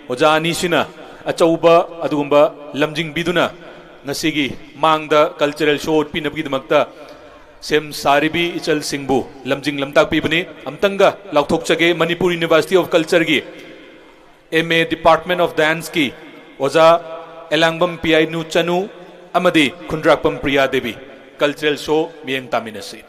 ꯑꯣꯖꯥ ꯑꯅꯤꯁꯤꯅ ꯑꯆꯧꯕ ꯑꯗꯨꯒꯨꯝꯕ ꯂꯝꯖꯤꯡꯕꯤꯗꯨꯅ ꯉꯁꯤꯒꯤ ꯃꯥꯡꯗ cultural show ꯎꯠꯄꯤꯅꯕꯒꯤꯗꯃꯛꯇ ꯁꯦꯝ ꯁꯥꯔꯤꯕꯤ ꯏꯆꯜꯁꯤꯡꯕꯨ ꯂꯝꯖꯤꯡ ꯂꯝꯇꯥꯛꯄꯤꯕꯅꯤ꯫ ꯑꯝꯇꯪꯒ ꯂꯥꯎꯊꯣꯛꯆꯒꯦ, Manipur University of Cultureꯒꯤ M A Department of Danceꯀꯤ ꯑꯣꯖꯥ ꯑꯦꯂꯥꯡꯕꯝ ꯄꯤꯌꯥꯏꯅꯨ ꯆꯅꯨ ꯑꯃꯗꯤ ꯈꯨꯟꯗ꯭ꯔꯥꯛꯄꯝ ꯄ꯭ꯔꯤꯌꯥ ꯗꯦꯕꯤ꯫ Cultural show ꯃꯤꯠꯌꯦꯡ ꯇꯥꯃꯤꯟꯅꯁꯤ꯫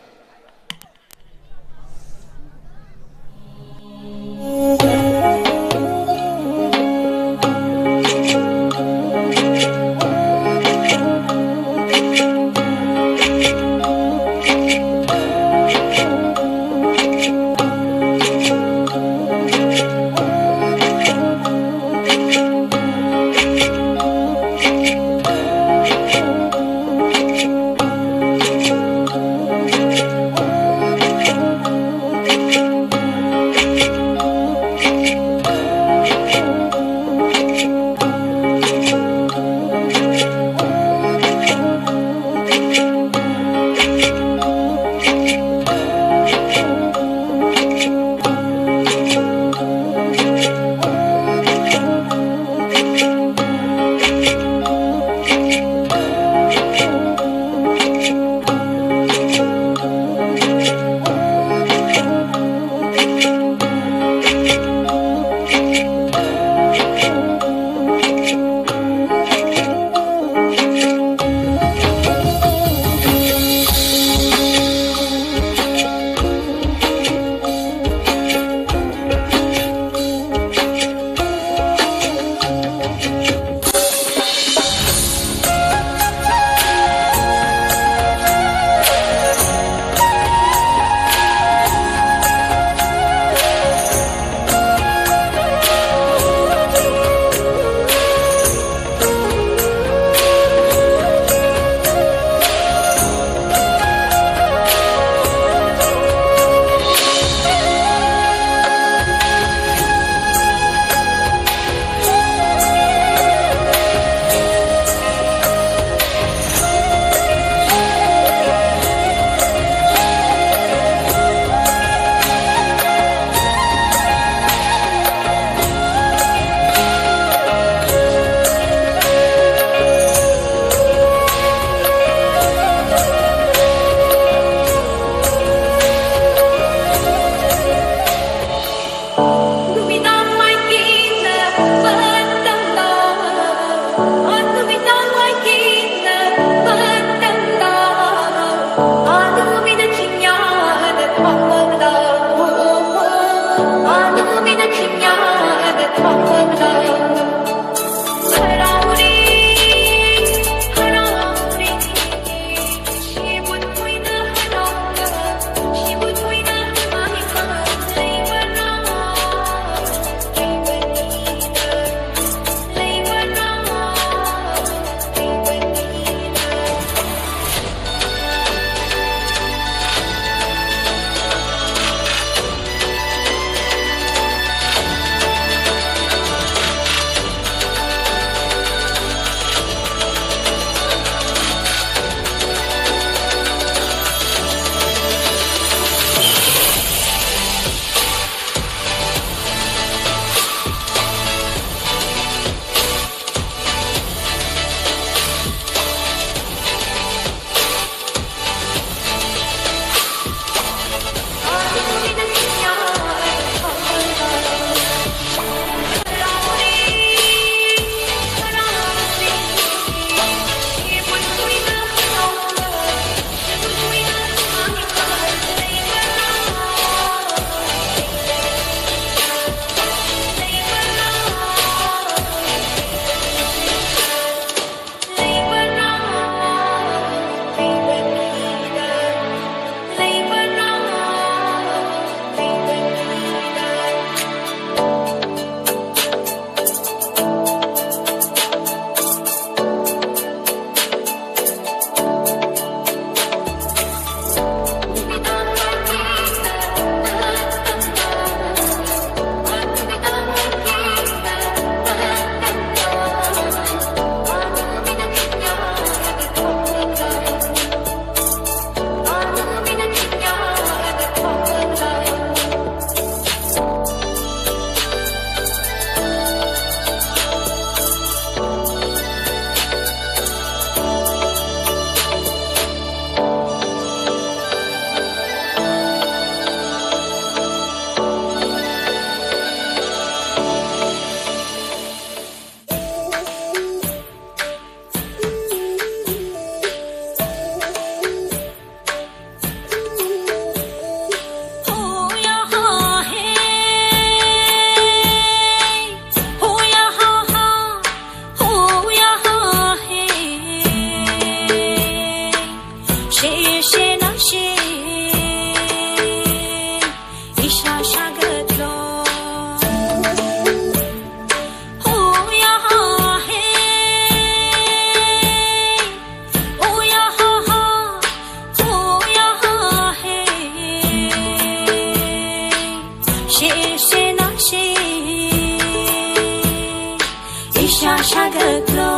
ꯏꯁꯥ ꯁꯥꯒꯠꯂꯣ꯫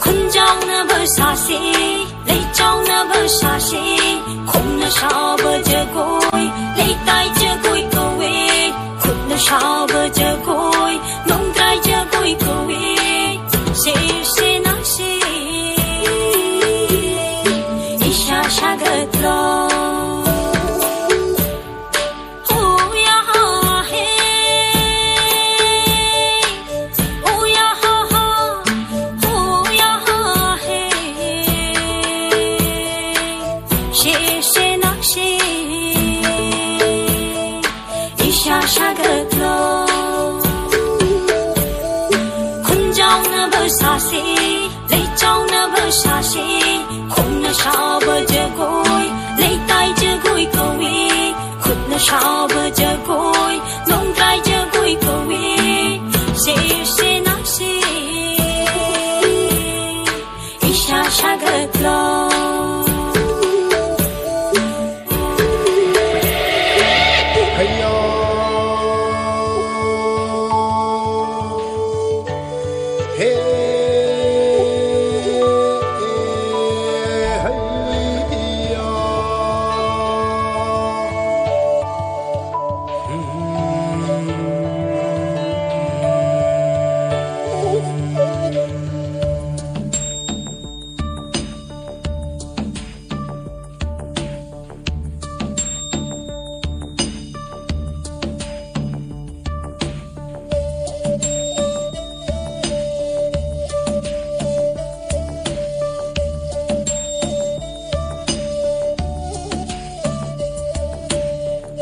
ꯈꯨꯟ ꯆꯥꯎꯅꯕ ꯁꯥꯁꯤ, ꯂꯩ ꯆꯥꯎꯅꯕ ꯁꯥꯁꯤ, ꯈꯣꯡꯅ ꯁꯥꯕ ꯖꯒꯣꯏ, ꯂꯩꯇꯥꯏ ꯖꯒꯣꯏ ꯀꯧꯋꯦ, ꯈꯨꯠꯅ ꯁꯥꯕ ꯖꯒꯣꯏ, ꯅꯣꯡꯗ꯭ꯔꯥꯏ ꯖꯒꯣꯏ ꯀꯧꯋꯦ, ꯁꯦ ꯁꯦ ꯅꯥꯁꯦ꯫ ꯏꯁꯥ ꯁꯥꯒꯠꯂꯣ꯫ ꯍꯣꯌꯥ ꯍꯥ ꯍꯦ, ꯍꯣꯌꯥ ꯍꯥ ꯍꯥ, ꯍꯣꯌꯥ ꯍꯥ ꯍꯦ꯫ ꯁꯦ ꯁꯦ ꯅꯥꯁꯦ, ꯏꯁꯥ ꯁꯥꯒꯠꯂꯣ꯫ ꯈꯨꯟ ꯆꯥꯎꯅꯕ ꯁꯥꯁꯦ, ꯂꯩ ꯆꯥꯎꯅꯕ ꯁꯥꯁꯦ, ꯈꯣꯡꯅ ꯁꯥꯕ ꯖꯒꯣꯏ, ꯂꯩꯇꯥꯏ ꯖꯒꯣꯏ ꯀꯧꯏ, ꯈꯨꯠꯅ ꯁꯥꯕ ꯖꯒꯣꯏ, ꯅꯣꯡꯗ꯭ꯔꯥꯏ ꯖꯒꯣꯏ ꯀꯧꯏ, ꯁꯦ ꯁꯦ ꯅꯥꯁꯦ, ꯏꯁꯥ ꯁꯥꯒꯠꯂꯣ꯫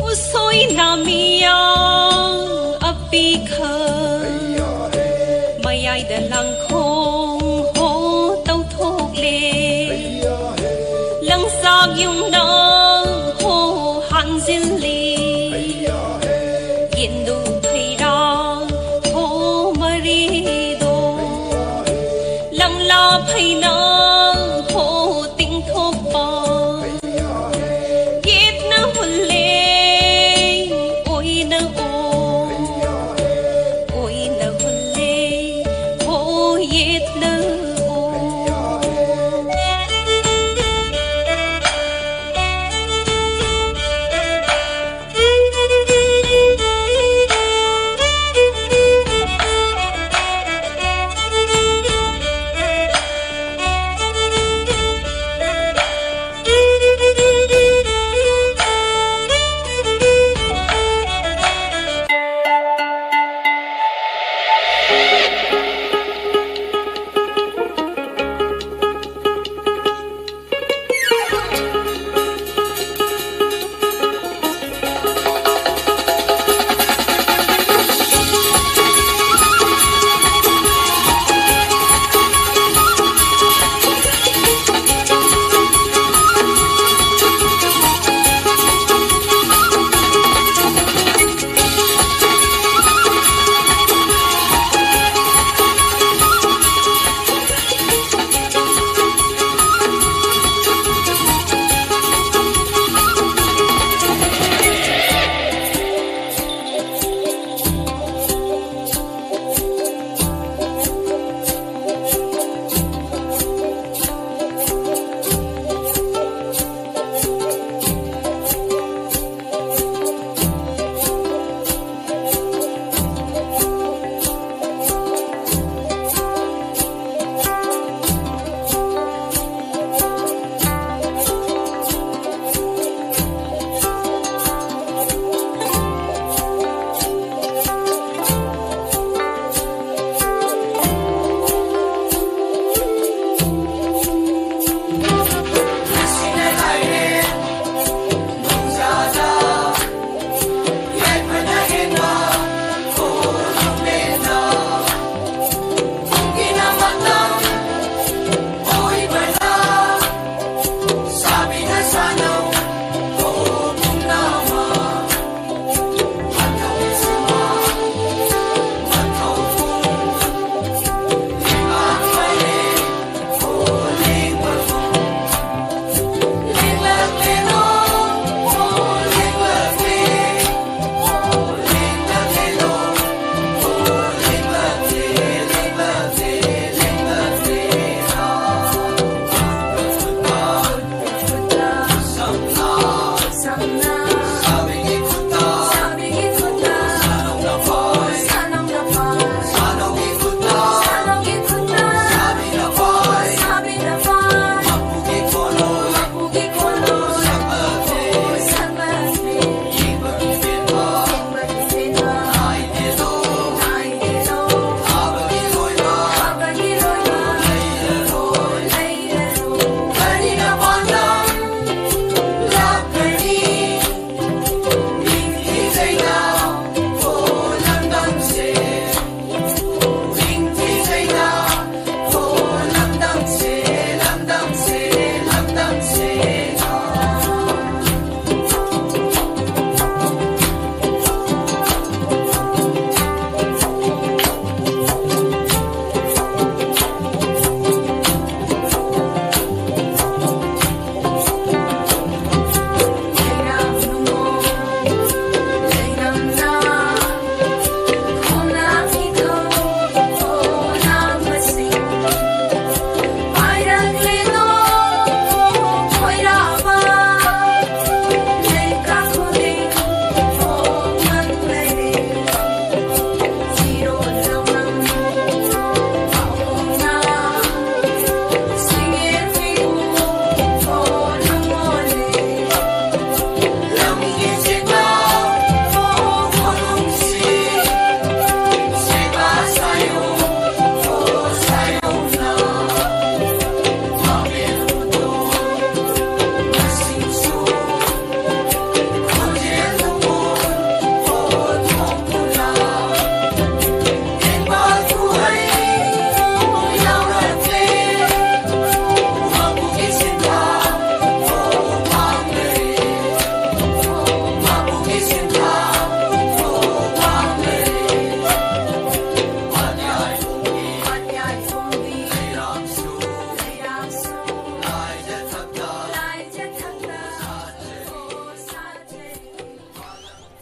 ꯎꯁꯣꯏ ꯅꯥꯃꯤꯌꯥ ꯑꯄꯤꯈ ꯃꯌꯥꯏꯗ ꯂꯪꯈꯣꯡ ꯍꯣ ꯇꯧꯊꯣꯛꯂꯦ꯫ ꯂꯪꯆꯥꯛ ꯌꯨꯝꯅ ꯍꯣ ꯍꯥꯟꯖꯤꯜꯂꯤ꯫ ꯌꯦꯟꯗꯨ ꯐꯩꯔꯥ ꯍꯣ ꯃꯔꯤꯗꯣ ꯂꯪꯂꯥ ꯐꯩꯅ ꯍꯣ ꯇꯤꯡꯊꯣꯛꯄ꯫ ꯌꯦꯠꯅ ꯍꯨꯜꯂꯦ ꯑꯣꯏꯅ ꯑꯣ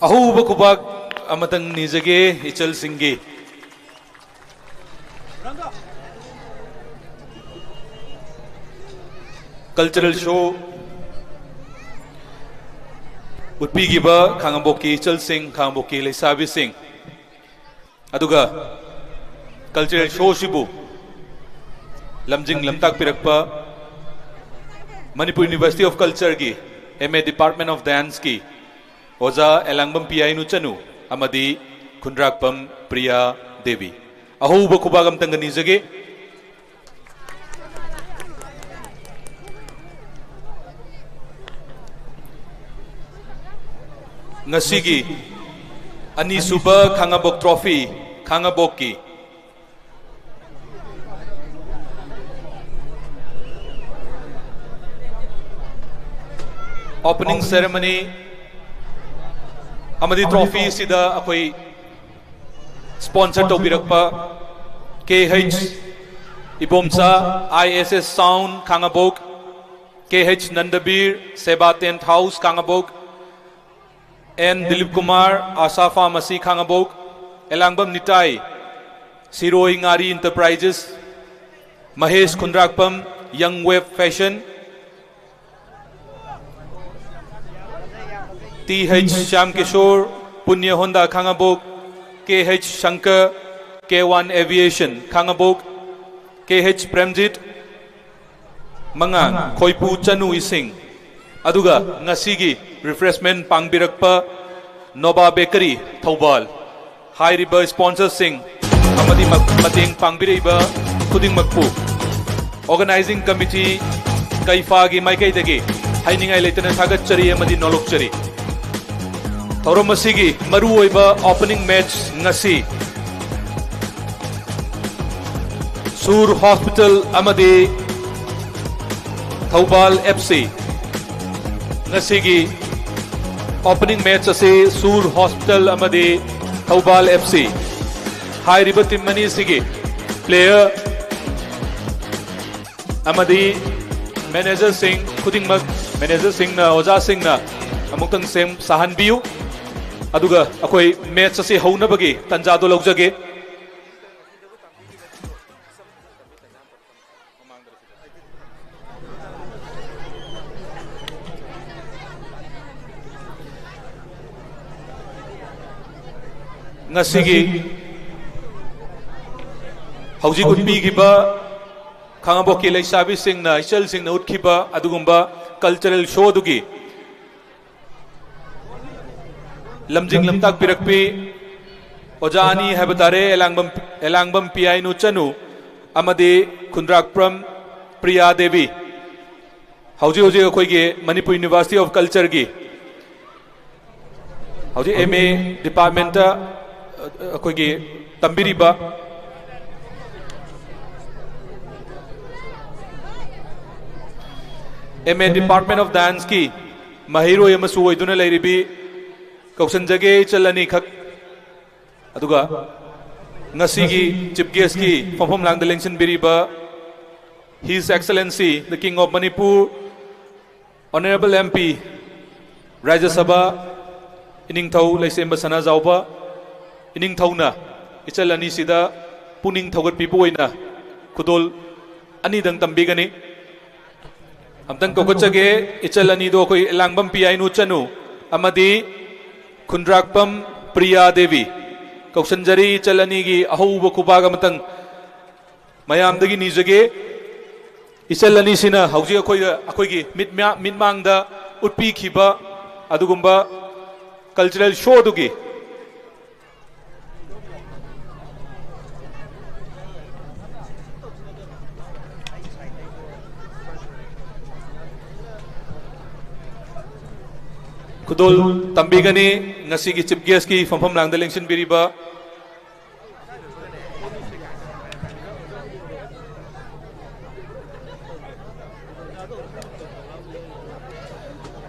ꯑꯍꯧꯕ ꯈꯨꯕꯥꯛ ꯑꯃꯇꯪ ꯅꯤꯖꯒꯦ ꯏꯆꯜꯁꯤꯡꯒꯤ꯫ Cultural show ꯎꯠꯄꯤꯈꯤꯕ ꯈꯥꯉꯕꯣꯛꯀꯤ ꯏꯆꯜꯁꯤꯡ, ꯈꯥꯉꯕꯣꯛꯀꯤ ꯂꯩꯁꯥꯕꯤꯁꯤꯡ, ꯑꯗꯨꯒ cultural showꯁꯤꯕꯨ ꯂꯝꯖꯤꯡ ꯂꯝꯇꯥꯛꯄꯤꯔꯛꯄ Manipur University of Cultureꯒꯤ M A Department of Danceꯀꯤ ꯑꯣꯖꯥ ꯑꯦꯂꯥꯡꯕꯝ ꯄꯤꯌꯥꯏꯅꯨ ꯆꯅꯨ ꯑꯃꯗꯤ ꯈꯨꯟꯗ꯭ꯔꯥꯛꯄꯝ ꯄ꯭ꯔꯤꯌꯥ ꯗꯦꯕꯤ꯫ ꯑꯍꯧꯕ ꯈꯨꯕꯥꯛ ꯑꯝꯇꯪꯒ ꯅꯤꯖꯒꯦ꯫ ꯉꯁꯤꯒꯤ ꯑꯅꯤꯁꯨꯕ ꯈꯥꯉꯕꯣꯛ trophy, ꯈꯥꯉꯕꯣꯛꯀꯤ opening ceremony ꯑꯃꯗꯤ trophy ꯑꯁꯤꯗ ꯑꯩꯈꯣꯏ sponsor ꯇꯧꯕꯤꯔꯛꯄ K H Ibomcha, I S S Sound Khangabok, K H ꯅꯟꯗꯕꯤꯔ, ꯁꯦꯕꯥ Tent House ꯈꯥꯉꯕꯣꯛ, N ꯗꯤꯂꯤꯞ ꯀꯨꯃꯥꯔ, ꯑꯥꯁꯥ Pharmacy ꯈꯥꯉꯕꯣꯛ, ꯑꯦꯂꯥꯡꯕꯝ Nitai, Siroi Ngari Enterprises, Mahesh Khundrakpam, Young Wave Fashion, T H Shyam Kishore, Punya Honda Khangabok, K H Shankar, K one Aviation Khangabok, K H Premjit, ꯃꯉꯥꯡ ꯈꯣꯏꯄꯨ ꯆꯅꯨ ꯏꯁꯤꯡ, ꯑꯗꯨꯒ ꯉꯁꯤꯒꯤ refreshment ꯄꯥꯡꯕꯤꯔꯛꯄ ꯅꯣꯕꯥ Bakery ꯊꯧꯕꯥꯜ꯫ ꯍꯥꯏꯔꯤꯕ sponsorꯁꯤꯡ ꯑꯃꯗꯤ ꯃ-, ꯃꯇꯦꯡ ꯄꯥꯡꯕꯤꯔꯛꯏꯕ ꯈꯨꯗꯤꯡꯃꯛꯄꯨ organizing committee ꯀꯩꯐꯥꯒꯤ ꯃꯥꯏꯀꯩꯗꯒꯤ ꯍꯥꯏꯅꯤꯡꯉꯥꯏ ꯂꯩꯇꯅ ꯊꯥꯒꯠꯆꯔꯤ ꯑꯃꯗꯤ ꯅꯣꯂꯣꯛꯆꯔꯤ꯫ ꯊꯧꯔꯝ ꯑꯁꯤꯒꯤ ꯃꯔꯨꯑꯣꯏꯕ opening match ꯉꯁꯤ ꯁꯨꯔ Hospital ꯑꯃꯗꯤ ꯊꯧꯕꯥꯜ F C꯫ ꯉꯁꯤꯒꯤ opening match ꯑꯁꯤ ꯁꯨꯔ Hospital ꯑꯃꯗꯤ ꯊꯧꯕꯥꯜ F C꯫ ꯍꯥꯏꯔꯤꯕ team ꯑꯅꯤꯁꯤꯒꯤ player ꯑꯃꯗꯤ managerꯁꯤꯡ ꯈꯨꯗꯤꯡꯃꯛ, managerꯁꯤꯡꯅ, ꯑꯣꯖꯥꯁꯤꯡꯅ ꯑꯃꯨꯛꯇꯪ ꯁꯦꯝ ꯁꯥꯍꯟꯕꯤꯌꯨ꯫ ꯑꯗꯨꯒ ꯑꯩꯈꯣꯏ ꯃꯦꯠꯆ ꯑꯁꯤ ꯍꯧꯅꯕꯒꯤ ꯇꯥꯟꯖꯥꯗꯣ ꯂꯧꯖꯒꯦ꯫ ꯉꯁꯤꯒꯤ ꯍꯧꯖꯤꯛ ꯎꯠꯄꯤꯈꯤꯕ ꯈꯥꯉꯕꯣꯛꯀꯤ ꯂꯩꯁꯥꯕꯤꯁꯤꯡꯅ, ꯏꯆꯜꯁꯤꯡꯅ ꯎꯠꯈꯤꯕ ꯑꯗꯨꯒꯨꯝꯕ cultural show ꯗꯨꯒꯤ ꯂꯝꯖꯤꯡ ꯂꯝꯇꯥꯛꯄꯤꯔꯛꯄꯤ ꯑꯣꯖꯥ ꯑꯅꯤ ꯍꯥꯏꯕ ꯇꯥꯔꯦ, ꯑꯦꯂꯥꯡꯕꯝ, ꯑꯦꯂꯥꯡꯕꯝ ꯄꯤꯌꯥꯏꯅꯨ ꯆꯅꯨ ꯑꯃꯗꯤ ꯈꯨꯟꯗ꯭ꯔꯥꯛꯄꯝ ꯄ꯭ꯔꯤꯌꯥ ꯗꯦꯕꯤ꯫ ꯍꯧꯖꯤꯛ ꯍꯧꯖꯤꯛ ꯑꯩꯈꯣꯏꯒꯤ ꯃꯅꯤꯄꯨꯔ University of Culture ꯒꯤ ꯍꯧꯖꯤꯛ M A department ꯇ ꯑꯩꯈꯣꯏꯒꯤ ꯇꯝꯕꯤꯔꯤꯕ M A Department of Dance ꯀꯤ ꯃꯍꯩꯔꯣꯏ ꯑꯃꯁꯨ ꯑꯣꯏꯗꯨꯅ ꯂꯩꯔꯤꯕꯤ ꯀꯧꯁꯟꯖꯒꯦ ꯏꯆꯜ ꯑꯅꯤꯈꯛ꯫ ꯑꯗꯨꯒ ꯉꯁꯤꯒꯤ chief guest ꯀꯤ ꯐꯝꯐꯝ ꯂꯥꯡꯗ ꯂꯦꯡꯁꯤꯟꯕꯤꯔꯤꯕ His Excellency the King of Manipur, Honorable M P, ꯔꯥꯖ꯭ꯌ ꯁꯚꯥ ꯏꯅꯤꯡꯊꯧ ꯂꯩꯁꯦꯝꯕ ꯁꯅꯥꯖꯥꯎꯕ ꯏꯅꯤꯡꯊꯧꯅ ꯏꯆꯜ ꯑꯅꯤꯁꯤꯗ ꯄꯨꯛꯅꯤꯡ ꯊꯧꯒꯠꯄꯤꯕ ꯑꯣꯏꯅ ꯈꯨꯗꯣꯜ ꯑꯅꯤꯗꯪ ꯇꯝꯕꯤꯒꯅꯤ꯫ ꯑꯝꯇꯪ ꯀꯧꯈꯠꯆꯒꯦ, ꯏꯆꯜ ꯑꯅꯤꯗꯣ ꯑꯩꯈꯣꯏ ꯂꯥꯡꯕꯝ ꯄꯤꯌꯥꯏꯅꯨ ꯆꯅꯨ ꯑꯃꯗꯤ ꯈꯨꯟꯗ꯭ꯔꯥꯛꯄꯝ ꯄ꯭ꯔꯤꯌꯥ ꯗꯦꯕꯤ꯫ ꯀꯧꯁꯟꯖꯔꯤ, ꯏꯆꯜ ꯑꯅꯤꯒꯤ ꯑꯍꯧꯕ ꯈꯨꯕꯥꯛ ꯑꯃꯇꯪ ꯃꯌꯥꯝꯗꯒꯤ ꯅꯤꯖꯒꯦ꯫ ꯏꯆꯜ ꯑꯅꯤꯁꯤꯅ ꯍꯧꯖꯤꯛ ꯑꯩꯈꯣꯏꯗ, ꯑꯩꯈꯣꯏꯒꯤ ꯃꯤꯠꯃꯌꯥ-, ꯃꯤꯠꯃꯥꯡꯗ ꯎꯠꯄꯤꯈꯤꯕ ꯑꯗꯨꯒꯨꯝꯕ cultural show ꯗꯨꯒꯤ ꯈꯨꯗꯣꯜ ꯇꯝꯕꯤꯒꯅꯤ꯫ ꯉꯁꯤꯒꯤ chief guest ꯀꯤ ꯐꯝꯐꯝ ꯂꯥꯡꯗ ꯂꯦꯡꯁꯤꯟꯕꯤꯔꯤꯕ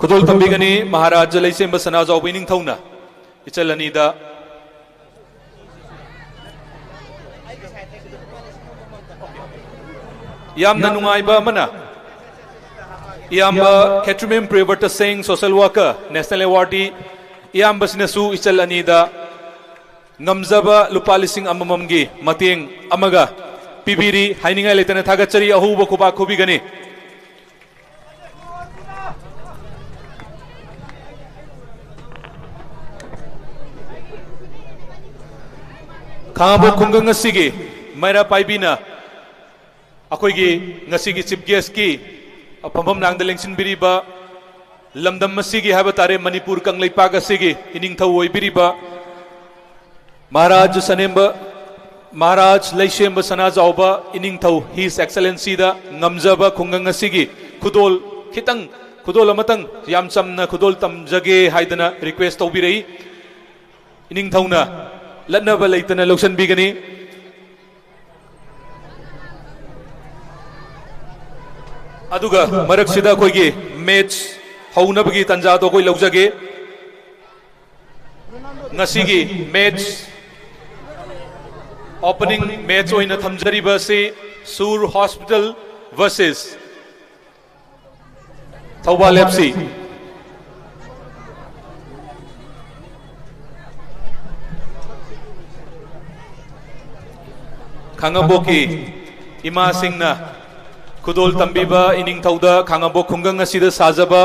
ꯈꯨꯗꯣꯜ ꯇꯝꯕꯤꯒꯅꯤ ꯃꯍꯥꯔꯥꯖ ꯂꯩꯁꯦꯝꯕ ꯁꯅꯥꯖꯥꯎꯕ ꯏꯅꯤꯡꯊꯧꯅ ꯏꯆꯜ ꯑꯅꯤꯗ꯫ ꯌꯥꯝꯅ ꯅꯨꯡꯉꯥꯏꯕ ꯑꯃꯅ, ꯏꯌꯥꯝꯕ ꯈꯦꯇ꯭ꯔꯤꯃꯌꯨꯝ ꯄ꯭ꯔꯤꯌꯕ꯭ꯔꯇ ꯁꯤꯡ, social worker, national awardee, ꯏꯌꯥꯝꯕꯁꯤꯅꯁꯨ ꯏꯆꯜ ꯑꯅꯤꯗ ꯉꯝꯖꯕ ꯂꯨꯄꯥ ꯂꯤꯁꯤꯡ ꯑꯃꯃꯝꯒꯤ ꯃꯇꯦꯡ ꯑꯃꯒ ꯄꯤꯕꯤꯔꯤ꯫ ꯍꯥꯏꯅꯤꯡꯉꯥꯏ ꯂꯩꯇꯅ ꯊꯥꯒꯠꯆꯔꯤ꯫ ꯑꯍꯧꯕ ꯈꯨꯕꯥꯛ ꯈꯨꯕꯤꯒꯅꯤ꯫ ꯈꯥꯉꯕꯣꯛ ꯈꯨꯡꯒꯪ ꯑꯁꯤꯒꯤ ꯃꯩꯔꯥ ꯄꯥꯏꯕꯤꯅ ꯑꯩꯈꯣꯏꯒꯤ ꯉꯁꯤꯒꯤ chief guest ꯀꯤ ꯐꯝꯐꯝ ꯂꯥꯡꯗ ꯂꯦꯡꯁꯤꯟꯕꯤꯔꯤꯕ ꯂꯝꯗꯝ ꯑꯁꯤꯒꯤ ꯍꯥꯏꯕ ꯇꯥꯔꯦ, ꯃꯅꯤꯄꯨꯔ ꯀꯪꯂꯩꯄꯥꯛ ꯑꯁꯤꯒꯤ ꯏꯅꯤꯡꯊꯧ ꯑꯣꯏꯕꯤꯔꯤꯕ ꯃꯍꯥꯔꯥꯖ ꯁꯅꯦꯝꯕ, ꯃꯍꯥꯔꯥꯖ ꯂꯩꯁꯦꯝꯕ ꯁꯅꯥꯖꯥꯎꯕ ꯏꯅꯤꯡꯊꯧ His Excellency ꯗ ꯉꯝꯖꯕ ꯈꯨꯡꯒꯪ ꯑꯁꯤꯒꯤ ꯈꯨꯗꯣꯜ ꯈꯤꯇꯪ, ꯈꯨꯗꯣꯜ ꯑꯃꯇꯪ ꯌꯥꯝ ꯆꯝꯅ ꯈꯨꯗꯣꯜ ꯇꯝꯖꯒꯦ ꯍꯥꯏꯗꯅ request ꯇꯧꯕꯤꯔꯛꯏ꯫ ꯏꯅꯤꯡꯊꯧꯅ ꯂꯠꯅꯕ ꯂꯩꯇꯅ ꯂꯧꯁꯤꯟꯕꯤꯒꯅꯤ꯫ ꯑꯗꯨꯒ ꯃꯔꯛꯁꯤꯗ ꯑꯩꯈꯣꯏꯒꯤ match ꯍꯧꯅꯕꯒꯤ ꯇꯥꯟꯖꯥꯗꯣ ꯑꯩꯈꯣꯏ ꯂꯧꯖꯒꯦ꯫ ꯉꯁꯤꯒꯤ match, opening match ꯑꯣꯏꯅ ꯊꯝꯖꯔꯤꯕ ꯑꯁꯤ Sur hospital versus Thoubal F C꯫ ꯈꯥꯉꯕꯣꯛꯀꯤ ꯏꯃꯥꯁꯤꯡꯅ ꯈꯨꯗꯣꯜ ꯇꯝꯕꯤꯕ ꯏꯅꯤꯡꯊꯧꯗ ꯈꯥꯉꯕꯣꯛ ꯈꯨꯡꯒꯪ ꯑꯁꯤꯗ ꯁꯥꯖꯕ,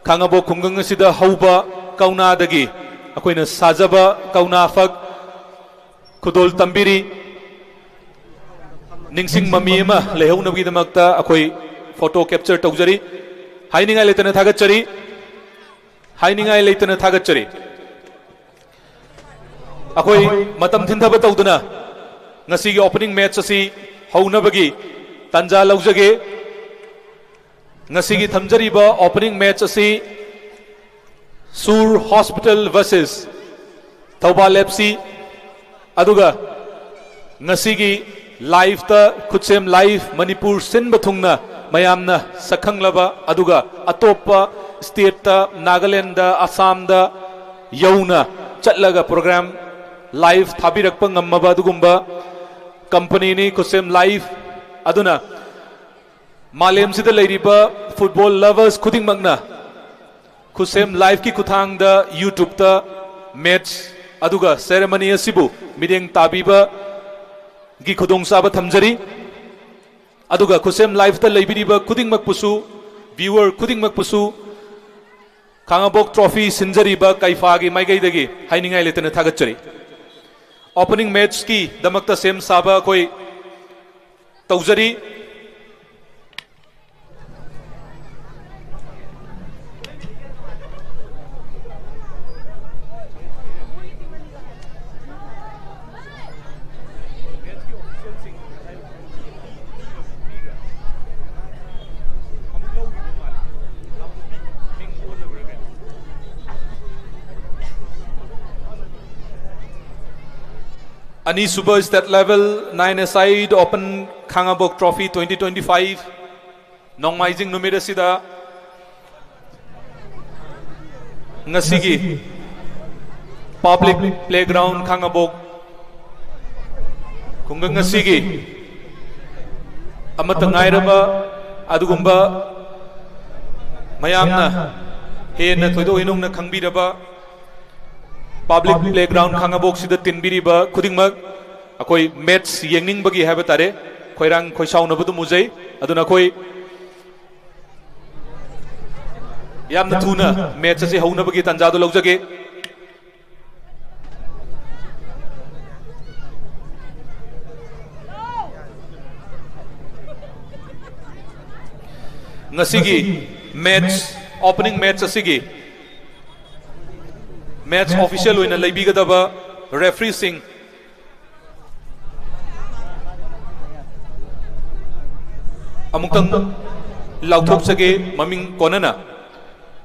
ꯈꯥꯉꯕꯣꯛ ꯈꯨꯡꯒꯪ ꯑꯁꯤꯗ ꯍꯧꯕ ꯀꯧꯅꯥꯗꯒꯤ ꯑꯩꯈꯣꯏꯅ ꯁꯥꯖꯕ ꯀꯧꯅꯥ ꯐꯛ ꯈꯨꯗꯣꯜ ꯇꯝꯕꯤꯔꯤ꯫ ꯅꯤꯡꯁꯤꯡ ꯃꯃꯤ ꯑꯃ ꯂꯩꯍꯧꯅꯕꯒꯤꯗꯃꯛꯇ ꯑꯩꯈꯣꯏ photo capture ꯇꯧꯖꯔꯤ꯫ ꯍꯥꯏꯅꯤꯡꯉꯥꯏ ꯂꯩꯇꯅ ꯊꯥꯒꯠꯆꯔꯤ꯫ ꯍꯥꯏꯅꯤꯡꯉꯥꯏ ꯂꯩꯇꯅ ꯊꯥꯒꯠꯆꯔꯤ꯫ ꯑꯩꯈꯣꯏ ꯃꯇꯝ ꯊꯤꯟꯊꯕ ꯇꯧꯗꯅ ꯉꯁꯤꯒꯤ opening match ꯑꯁꯤ ꯍꯧꯅꯕꯒꯤ ꯇꯥꯟꯖꯥ ꯂꯧꯖꯒꯦ꯫ ꯉꯁꯤꯒꯤ ꯊꯝꯖꯔꯤꯕ opening match ꯑꯁꯤ Sur hospital versus Thoubal F C꯫ ꯑꯗꯨꯒ ꯉꯁꯤꯒꯤ live ꯇ ꯈꯨꯠꯁꯦꯝ live ꯃꯅꯤꯄꯨꯔ ꯁꯤꯟꯕ ꯊꯨꯡꯅ ꯃꯌꯥꯝꯅ ꯁꯛꯈꯪꯂꯕ, ꯑꯗꯨꯒ ꯑꯇꯣꯞꯄ state ꯇ, ꯅꯥꯒꯥꯂꯦꯟꯗ, ꯑꯁꯥꯝꯗ ꯌꯧꯅ ꯆꯠꯂꯒ program live ꯊꯥꯕꯤꯔꯛꯄ ꯉꯝꯃꯕ ꯑꯗꯨꯒꯨꯝꯕ company ꯅꯤ ꯈꯨꯠꯁꯦꯝ live꯫ ꯑꯗꯨꯅ ꯃꯥꯂꯦꯝꯁꯤꯗ ꯂꯩꯔꯤꯕ football lovers ꯈꯨꯗꯤꯡꯃꯛꯅ ꯈꯨꯠꯁꯦꯝ Liveꯀꯤ ꯈꯨꯠꯊꯥꯡꯗ YouTubeꯇ match ꯑꯗꯨꯒ ceremony ꯑꯁꯤꯕꯨ ꯃꯤꯠꯌꯦꯡ ꯇꯥꯕꯤꯕꯒꯤ ꯈꯨꯗꯣꯡꯆꯥꯕ ꯊꯝꯖꯔꯤ꯫ ꯑꯗꯨꯒ ꯈꯨꯠꯁꯦꯝ Liveꯇ ꯂꯩꯕꯤꯔꯤꯕ ꯈꯨꯗꯤꯡꯃꯛꯄꯨꯁꯨ, viewer ꯈꯨꯗꯤꯡꯃꯛꯄꯨꯁꯨ ꯈꯥꯉꯕꯣꯛ trophy ꯁꯤꯟꯖꯔꯤꯕ ꯀꯩꯐꯥꯒꯤ ꯃꯥꯏꯀꯩꯗꯒꯤ ꯍꯥꯏꯅꯤꯡꯉꯥꯏ ꯂꯩꯇꯅ ꯊꯥꯒꯠꯆꯔꯤ꯫ Opening matchꯀꯤꯗꯃꯛꯇ ꯁꯦꯝ ꯁꯥꯕ ꯑꯩꯈꯣꯏ ꯇꯧꯖꯔꯤ꯫ ꯑꯅꯤꯁꯨꯕ State Level Nine-a-side Open ꯈꯥꯉꯕꯣꯛ Trophy twenty twenty-five, ꯅꯣꯡꯃꯥꯏꯖꯤꯡ ꯅꯨꯃꯤꯠ ꯑꯁꯤꯗ ꯉꯁꯤꯒꯤ Public Playground ꯈꯥꯉꯕꯣꯛ ꯈꯨꯡꯒꯪ ꯑꯁꯤꯒꯤ ꯑꯃꯠꯇ ꯉꯥꯏꯔꯕ ꯑꯗꯨꯒꯨꯝꯕ ꯃꯌꯥꯝꯅ ꯍꯦꯟꯅ ꯊꯣꯏꯗꯣꯛ ꯍꯦꯟꯗꯣꯛꯅ ꯈꯪꯕꯤꯔꯕ Public Playground ꯈꯥꯉꯕꯣꯛꯁꯤꯗ ꯇꯤꯟꯕꯤꯔꯤꯕ ꯈꯨꯗꯤꯡꯃꯛ ꯑꯩꯈꯣꯏ match ꯌꯦꯡꯅꯤꯡꯕꯒꯤ ꯍꯥꯏꯕ ꯇꯥꯔꯦ, ꯈꯣꯏꯔꯥꯡ ꯈꯣꯏꯁꯥꯎꯅꯕꯗꯨꯝ ꯎꯖꯩ꯫ ꯑꯗꯨꯅ ꯑꯩꯈꯣꯏ ꯌꯥꯝꯅ ꯊꯨꯅ match ꯑꯁꯤ ꯍꯧꯅꯕꯒꯤ ꯇꯥꯟꯖꯥꯗꯨ ꯂꯧꯖꯒꯦ꯫ ꯉꯁꯤꯒꯤ match, opening match ꯑꯁꯤꯒꯤ match official ꯑꯣꯏꯅ ꯂꯩꯕꯤꯒꯗꯕ refereeꯁꯤꯡ ꯑꯃꯨꯛꯇꯪ ꯂꯥꯎꯊꯣꯛꯆꯒꯦ ꯃꯃꯤꯡ ꯀꯣꯟꯅꯅ꯫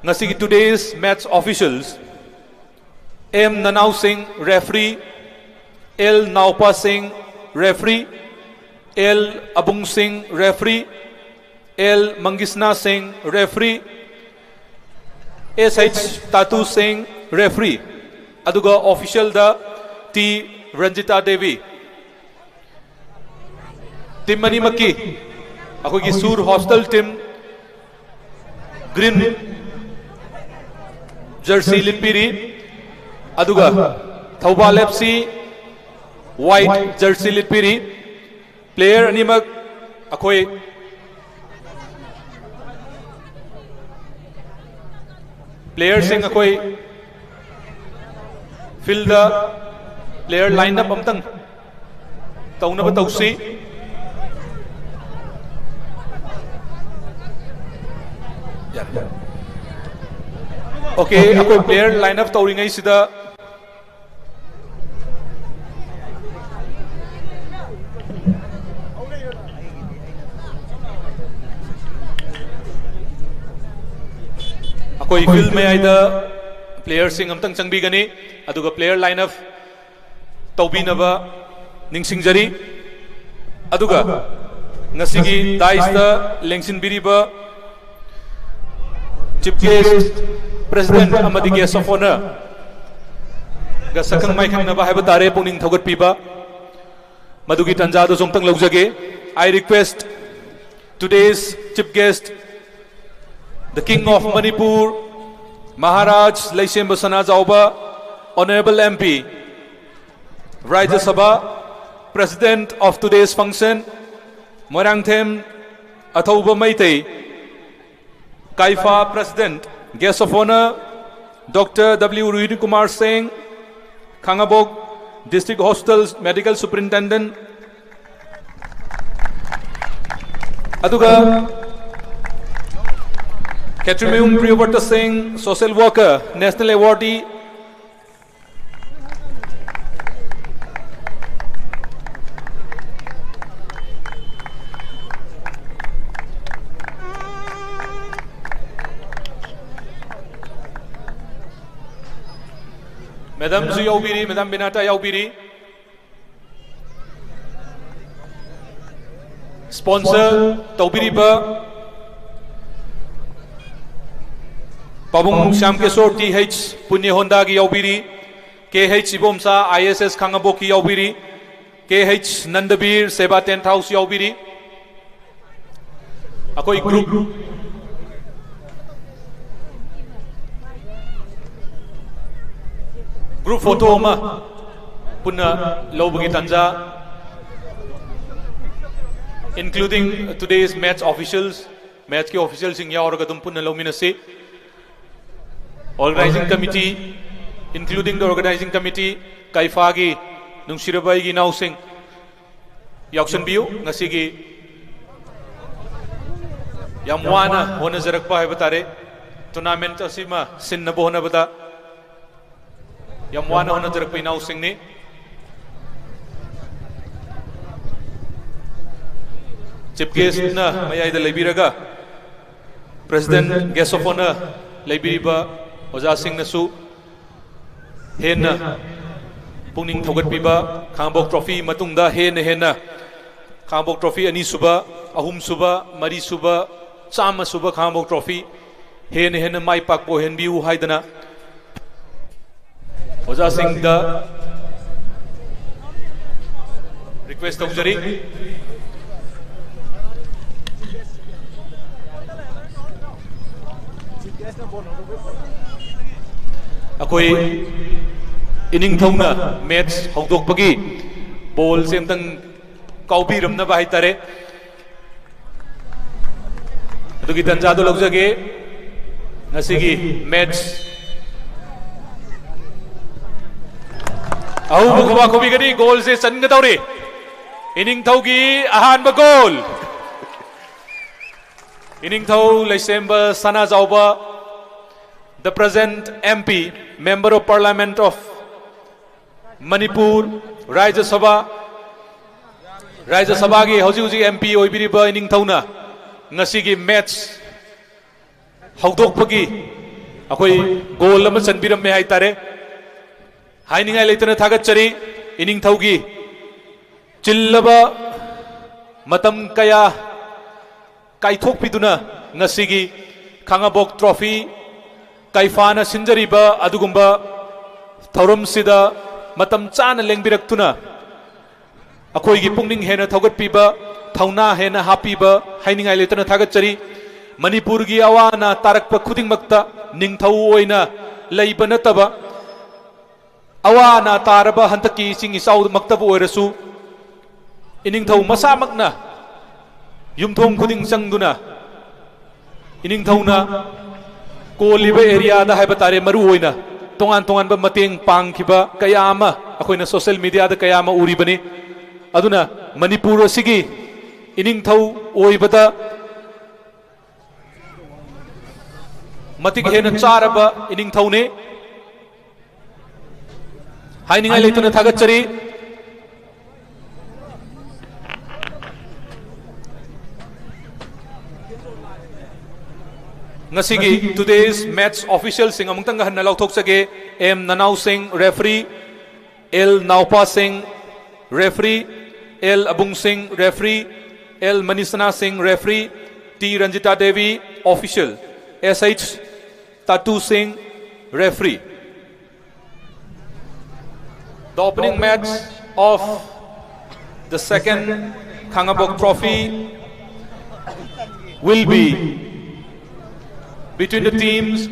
ꯉꯁꯤꯒꯤ today's match officials: M ꯅꯅꯥꯎ ꯁꯤꯡ, referee, L ꯅꯥꯎꯄꯥ ꯁꯤꯡ, referee, L ꯑꯕꯨꯡ ꯁꯤꯡ, referee, L ꯃꯪꯒꯤꯁꯅꯥ ꯁꯤꯡ, referee, S H ꯇꯥꯇꯨ ꯁꯤꯡ, referee, ꯑꯗꯨꯒ officialꯗ T ꯔꯟꯖꯤꯇꯥ ꯗꯦꯕꯤ꯫ Team ꯑꯅꯤꯃꯛꯀꯤ ꯑꯩꯈꯣꯏꯒꯤ Sur hostel team, green jersey ꯂꯤꯠꯄꯤꯔꯤ꯫ ꯑꯗꯨꯒ Thoubal F C white jersey ꯂꯤꯠꯄꯤꯔꯤ꯫ ꯄ꯭ꯂꯦꯌꯔ ꯑꯅꯤꯃꯛ ꯑꯩꯈꯣꯏ ꯄ꯭ꯂꯦꯌꯔꯁꯤꯡ ꯑꯩꯈꯣꯏ ꯐꯤꯜꯗ ꯄ꯭ꯂꯦꯌꯔ ꯂꯥꯏꯟ ꯑꯞ ꯑꯝꯇꯪ ꯇꯧꯅꯕ ꯇꯧꯁꯤ꯫ ꯑꯣꯀꯦ, ꯑꯩꯈꯣꯏ ꯄ꯭ꯂꯦꯌꯔ ꯂꯥꯏꯟ ꯑꯞ ꯇꯧꯔꯤꯉꯩꯁꯤꯗ ꯑꯩꯈꯣꯏ ꯐꯤꯜ ꯃꯌꯥꯏꯗ ꯄ꯭ꯂꯦꯌꯔꯁꯤꯡ ꯑꯝꯇꯪ ꯆꯪꯕꯤꯒꯅꯤ, ꯑꯗꯨꯒ ꯄ꯭ꯂꯦꯌꯔ ꯂꯥꯏꯟ ꯑꯞ ꯇꯧꯕꯤꯅꯕ ꯅꯤꯡꯁꯤꯡꯖꯔꯤ꯫ ꯑꯗꯨꯒ ꯉꯁꯤꯒꯤ ꯗꯥꯏꯁꯇ ꯂꯦꯡꯁꯤꯟꯕꯤꯔꯤꯕ ꯆꯤꯐ ꯒꯦꯁ, ꯄ꯭ꯔꯦꯁꯤꯗꯦꯟꯠ ꯑꯃꯗꯤ ꯒꯦꯁ ꯑꯣꯐ ꯑꯣꯅꯔ ꯒ ꯁꯛꯈꯪ ꯃꯥꯏꯈꯪꯅꯕ ꯍꯥꯏꯕ ꯇꯥꯔꯦ, ꯄꯨꯛꯅꯤꯡ ꯊꯧꯒꯠꯄꯤꯕ, ꯃꯗꯨꯒꯤ ꯇꯥꯟꯖꯥꯗꯨꯁꯨ ꯑꯝꯇꯪ ꯂꯧꯖꯒꯦ꯫ I request today's chief guest, the King of Manipur, Maharaj Leishemba Sanajaoba, Honorable M P, Rajya Sabha, President of today's function, Moirangthem Athouba Meitei, CAIFA President, Guest of Honor, Doctor W Rohini Kumar Singh, Khangabok District Hospital Medical Superintendent, ꯑꯗꯨꯒ ꯈꯦꯇ꯭ꯔꯤꯃꯌꯨꯝ ꯄ꯭ꯔꯤꯌꯣꯕ꯭ꯔꯇ ꯁꯤꯡ, social worker, national awardee, ꯃꯦꯗꯥꯝꯁꯨ ꯌꯥꯎꯕꯤꯔꯤ, ꯃꯦꯗꯥꯝ ꯕꯤꯅꯥꯇꯥ ꯌꯥꯎꯕꯤꯔꯤ꯫ ꯁ꯭ꯄꯣꯟꯁꯔ ꯇꯧꯕꯤꯔꯤꯕ ꯄꯥꯕꯨꯡ ꯁ꯭ꯌꯥꯝꯀꯦꯁꯣꯔ ꯇꯤ ꯍꯩꯆ ꯄꯨꯅ꯭ꯌ ꯍꯣꯟꯗꯥꯒꯤ ꯌꯥꯎꯕꯤꯔꯤ, K H Ibomcha I S S ꯈꯥꯉꯕꯣꯛꯀꯤ ꯌꯥꯎꯕꯤꯔꯤ, K H Nandabir Seba tent house ꯌꯥꯎꯕꯤꯔꯤ꯫ ꯑꯩꯈꯣꯏ ꯒ꯭ꯔꯨꯞ Group photo ꯑꯃ ꯄꯨꯟꯅ ꯂꯧꯕꯒꯤ ꯇꯥꯟꯖꯥ, including today's match officials, matchꯀꯤ officialꯁꯤꯡ ꯌꯥꯎꯔꯒ ꯑꯗꯨꯝ ꯄꯨꯟꯅ ꯂꯧꯃꯤꯟꯅꯁꯤ꯫ Organizing committee, including the organizing committee, ꯀꯩꯐꯥꯒꯤ ꯅꯨꯡꯁꯤꯔꯕ ꯑꯩꯒꯤ ꯏꯅꯥꯎꯁꯤꯡ, ꯌꯥꯎꯁꯟꯕꯤꯌꯨ꯫ ꯉꯁꯤꯒꯤ ꯌꯥꯝ ꯋꯥꯅ ꯍꯣꯠꯅꯖꯔꯛꯄ ꯍꯥꯏꯕ ꯇꯥꯔꯦ, tournament ꯑꯁꯤꯃ ꯁꯤꯟꯅꯕ ꯍꯣꯠꯅꯕꯗ ꯌꯥꯝ ꯋꯥꯅ ꯍꯣꯠꯅꯖꯔꯛꯄ ꯏꯅꯥꯎꯁꯤꯡꯅꯤ꯫ Chief guestꯅ ꯃꯌꯥꯏꯗ ꯂꯩꯕꯤꯔꯒ, President, Guest of Honour ꯂꯩꯕꯤꯔꯤꯕ ꯑꯣꯖꯥꯁꯤꯡꯅꯁꯨ ꯍꯦꯟꯅ ꯄꯨꯛꯅꯤꯡ ꯊꯧꯒꯠꯄꯤꯕ, ꯈꯥꯉꯕꯣꯛ Trophy ꯃꯇꯨꯡꯗ ꯍꯦꯟꯅ ꯍꯦꯟꯅ ꯈꯥꯉꯕꯣꯛ Trophy ꯑꯅꯤꯁꯨꯕ, ꯑꯍꯨꯝꯁꯨꯕ, ꯃꯔꯤꯁꯨꯕ, ꯆꯥꯝꯃ ꯁꯨꯕ ꯈꯥꯉꯕꯣꯛ Trophy ꯍꯦꯟꯅ ꯍꯦꯟꯅ ꯃꯥꯏ ꯄꯥꯛꯄ ꯑꯣꯏꯍꯟꯕꯤꯌꯨ ꯍꯥꯏꯗꯅ ꯑꯣꯖꯥꯁꯤꯡꯗ request ꯇꯧꯖꯔꯤ꯫ ꯑꯩꯈꯣꯏ ꯏꯅꯤꯡꯊꯧꯅ match ꯍꯧꯗꯣꯛꯄꯒꯤ ballꯁꯦ ꯑꯝꯇꯪ ꯀꯥꯎꯕꯤꯔꯝꯅꯕ ꯍꯥꯏꯇꯥꯔꯦ꯫ ꯑꯗꯨꯒꯤ ꯇꯟꯖꯥꯗꯣ ꯂꯧꯖꯒꯦ꯫ ꯉꯁꯤꯒꯤ match ꯑꯍꯧꯕ ꯈꯨꯕꯥꯛ ꯈꯨꯕꯤꯒꯅꯤ, goalꯁꯦ ꯆꯟꯒꯗꯧꯔꯤ꯫ ꯏꯅꯤꯡꯊꯧꯒꯤ ꯑꯍꯥꯟꯕ goal꯫ ꯏꯅꯤꯡꯊꯧ ꯂꯩꯁꯦꯝꯕ Sanajaoba, the present M P, Member of Parliament of Manipur, ꯔꯥꯖ꯭ꯌ ꯁꯚꯥ, ꯔꯥꯖ꯭ꯌ ꯁꯚꯥꯒꯤ ꯍꯧꯖꯤꯛ ꯍꯧꯖꯤꯛ M P ꯑꯣꯏꯕꯤꯔꯤꯕ ꯏꯅꯤꯡꯊꯧꯅ ꯉꯁꯤꯒꯤ match ꯍꯧꯗꯣꯛꯄꯒꯤ ꯑꯩꯈꯣꯏ goal ꯑꯃ ꯆꯟꯕꯤꯔꯝꯃꯦ ꯍꯥꯏꯇꯥꯔꯦ꯫ ꯍꯥꯏꯅꯤꯡꯉꯥꯏ ꯂꯩꯇꯅ ꯊꯥꯒꯠꯆꯔꯤ꯫ ꯏꯅꯤꯡꯊꯧꯒꯤ ꯆꯤꯜꯂꯕ ꯃꯇꯝ ꯀꯌꯥ ꯀꯥꯏꯊꯣꯛꯄꯤꯗꯨꯅ ꯉꯁꯤꯒꯤ ꯈꯥꯉꯕꯣꯛ Trophy ꯀꯩꯐꯥꯅ ꯁꯤꯟꯖꯔꯤꯕ ꯑꯗꯨꯒꯨꯝꯕ ꯊꯧꯔꯝꯁꯤꯗ ꯃꯇꯝ ꯆꯥꯅ ꯂꯦꯡꯕꯤꯔꯛꯇꯨꯅ ꯑꯩꯈꯣꯏꯒꯤ ꯄꯨꯛꯅꯤꯡ ꯍꯦꯟꯅ ꯊꯧꯒꯠꯄꯤꯕ, ꯊꯧꯅꯥ ꯍꯦꯟꯅ ꯍꯥꯞꯄꯤꯕ ꯍꯥꯏꯅꯤꯡꯉꯥꯏ ꯂꯩꯇꯅ ꯊꯥꯒꯠꯆꯔꯤ꯫ ꯃꯅꯤꯄꯨꯔꯒꯤ ꯑꯋꯥ ꯑꯅꯥ ꯇꯥꯔꯛꯄ ꯈꯨꯗꯤꯡꯃꯛꯇ ꯅꯤꯡꯊꯧ ꯑꯣꯏꯅ ꯂꯩꯕ ꯅꯠꯇꯕ, ꯑꯋꯥ ꯑꯅꯥ ꯇꯥꯔꯕ ꯍꯟꯗꯛꯀꯤ ꯏꯁꯤꯡ ꯏꯆꯥꯎꯃꯛꯇꯕꯨ ꯑꯣꯏꯔꯁꯨ, ꯏꯅꯤꯡꯊꯧ ꯃꯁꯥꯃꯛꯅ ꯌꯨꯝꯊꯣꯡ ꯈꯨꯗꯤꯡ ꯆꯪꯗꯨꯅ ꯏꯅꯤꯡꯊꯧꯅ ꯀꯣꯜꯂꯤꯕ ꯑꯦꯔꯤꯌꯥꯗ ꯍꯥꯏꯕ ꯇꯥꯔꯦ, ꯃꯔꯨ ꯑꯣꯏꯅ ꯇꯣꯉꯥꯟ ꯇꯣꯉꯥꯟꯕ ꯃꯇꯦꯡ ꯄꯥꯡꯈꯤꯕ ꯀꯌꯥ ꯑꯃ ꯑꯩꯈꯣꯏꯅ ꯁꯣꯁꯤꯌꯦꯜ ꯃꯤꯗꯤꯌꯥꯗ ꯀꯌꯥ ꯑꯃ ꯎꯔꯤꯕꯅꯤ꯫ ꯑꯗꯨꯅ ꯃꯅꯤꯄꯨꯔ ꯑꯁꯤꯒꯤ ꯏꯅꯤꯡꯊꯧ ꯑꯣꯏꯕꯗ ꯃꯇꯤꯛ ꯍꯦꯟꯅ ꯆꯥꯔꯕ ꯏꯅꯤꯡꯊꯧꯅꯤ꯫ ꯍꯥꯏꯅꯤꯡꯉꯥꯏ ꯂꯩꯇꯅ ꯊꯥꯒꯠꯆꯔꯤ꯫ ꯉꯁꯤꯒꯤ today's match officialꯁꯤꯡ ꯑꯃꯨꯛꯇꯪꯒ ꯍꯟꯅ ꯂꯥꯎꯊꯣꯛꯆꯒꯦ꯫ ꯑꯦꯝ ꯅꯅꯥꯎ ꯁꯤꯡ, referee, ꯑꯦꯜ ꯅꯥꯎꯄꯥ ꯁꯤꯡ, referee, ꯑꯦꯜ ꯑꯕꯨꯡ ꯁꯤꯡ, referee, ꯑꯦꯜ ꯃꯅꯤꯁꯅꯥ ꯁꯤꯡ, referee, T Ranjita Devi, official, ꯑꯦꯁ ꯑꯩꯆ ꯇꯥꯇꯨ ꯁꯤꯡ, referee. The opening match of the second Khangabok Trophy will be between the teams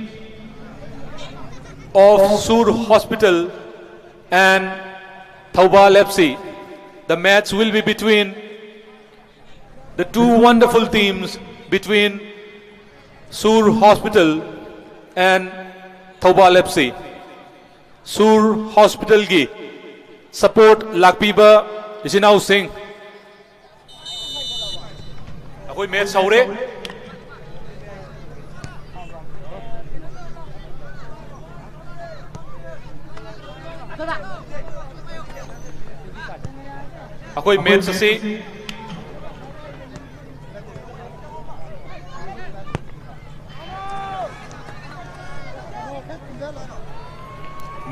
of Sur Hospital and Thoubal F C. The match will be between the two wonderful teams between Sur Hospital and Thoubal F C. Sur Hospitalꯒꯤ support ꯂꯥꯛꯄꯤꯕ ꯏꯆꯤꯟ ꯏꯅꯥꯎꯁꯤꯡ, ꯑꯩꯈꯣꯏ match ꯍꯧꯔꯦ꯫ ꯑꯩꯈꯣꯏ match ꯑꯁꯤ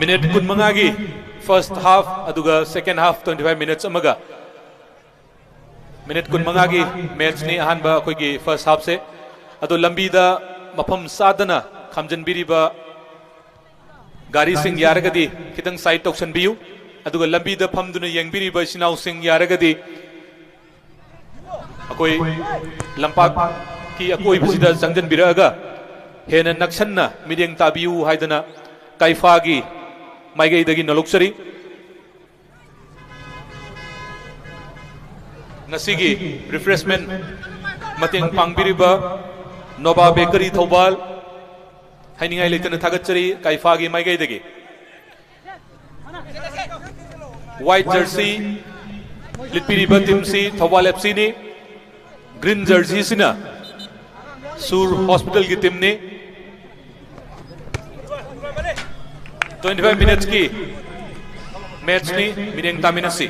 minute ꯀꯨꯟꯃꯉꯥꯒꯤ first half, ꯑꯗꯨꯒ second half twenty five minutes ꯑꯃꯒ꯫ Minute ꯀꯨꯟꯃꯉꯥꯒꯤ matchꯅꯤ, ꯑꯍꯥꯟꯕ ꯑꯩꯈꯣꯏꯒꯤ first halfꯁꯦ꯫ ꯑꯗꯣ ꯂꯝꯕꯤꯗ ꯃꯐꯝ ꯆꯥꯗꯅ ꯈꯥꯝꯖꯤꯟꯕꯤꯔꯤꯕ ꯒꯥꯔꯤꯁꯤꯡ ꯌꯥꯔꯒꯗꯤ ꯈꯤꯇꯪ side ꯇꯧꯁꯟꯕꯤꯌꯨ꯫ ꯑꯗꯨꯒ ꯂꯝꯕꯤꯗ ꯐꯝꯗꯨꯅ ꯌꯦꯡꯕꯤꯔꯤꯕ ꯏꯆꯤꯟ ꯏꯅꯥꯎꯁꯤꯡ ꯌꯥꯔꯒꯗꯤ ꯑꯩꯈꯣꯏ ꯂꯝꯄꯥꯛꯀꯤ ꯑꯀꯣꯏꯕꯁꯤꯗ ꯆꯪꯁꯤꯟꯕꯤꯔꯛꯑꯒ ꯍꯦꯟꯅ ꯅꯛꯁꯟꯅ ꯃꯤꯠꯌꯦꯡ ꯇꯥꯕꯤꯌꯨ ꯍꯥꯏꯗꯅ ꯀꯥꯏꯐꯥꯒꯤ ꯃꯥꯏꯀꯩꯗꯒꯤ ꯅꯣꯂꯨꯛꯆꯔꯤ꯫ ꯉꯁꯤꯒꯤ refreshment ꯃꯇꯦꯡ ꯄꯥꯡꯕꯤꯔꯤꯕ ꯅꯣꯕꯥ ꯕꯦꯀꯔꯤ ꯊꯧꯕꯥꯜ, ꯍꯥꯏꯅꯤꯡꯉꯥꯏ ꯂꯩꯇꯅ ꯊꯥꯒꯠꯆꯔꯤ ꯀꯥꯏꯐꯥꯒꯤ ꯃꯥꯏꯀꯩꯗꯒꯤ꯫ White jersey ꯂꯤꯠꯄꯤꯔꯤꯕ teamꯁꯤ Thoubal F Cꯅꯤ꯫ Green jerseyꯁꯤꯅ ꯁꯨꯔ hospitalꯒꯤ teamꯅꯤ꯫ Twenty five minutesꯀꯤ matchꯅꯤ, ꯃꯤꯠꯌꯦꯡ ꯇꯥꯃꯤꯟꯅꯁꯤ꯫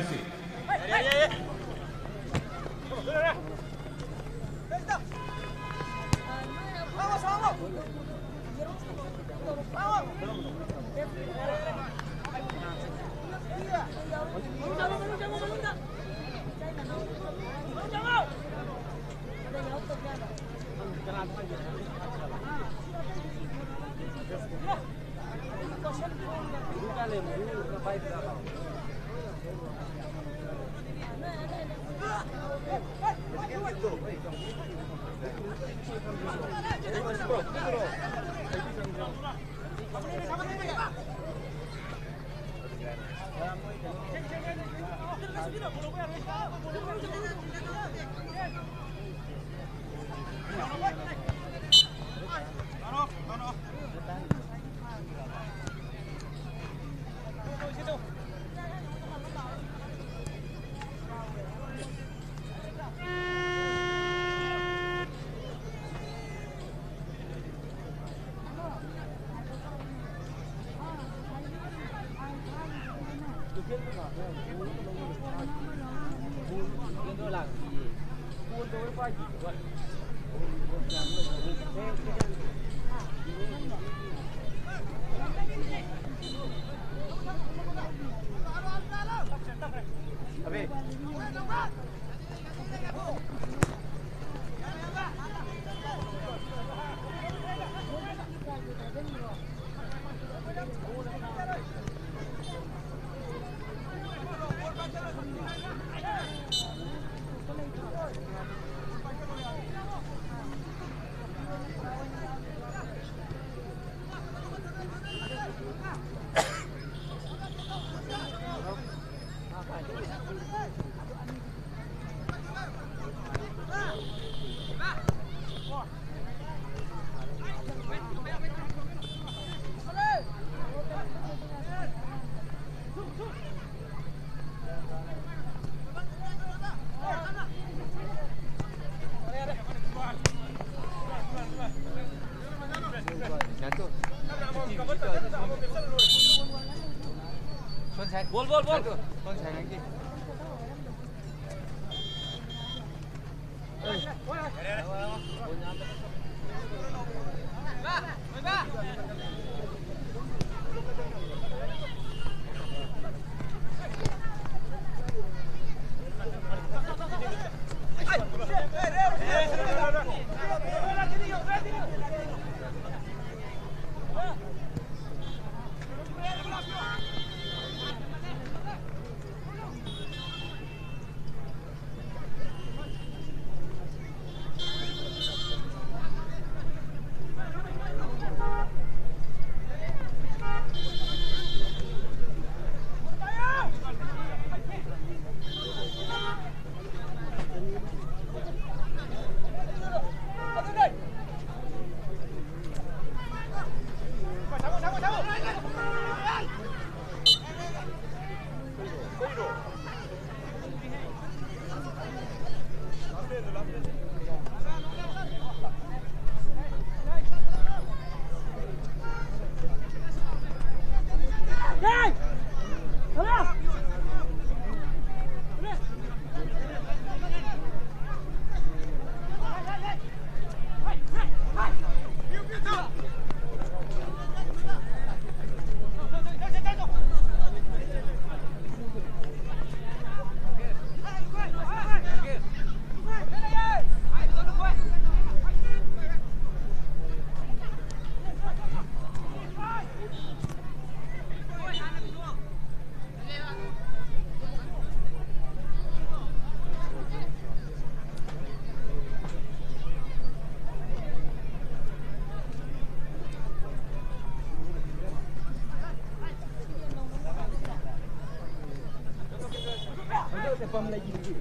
ꯕꯣꯜ, ꯕꯣꯜ, ꯕꯣꯜ꯫ ꯄꯝ ꯂꯩꯈꯤꯕꯗꯤ,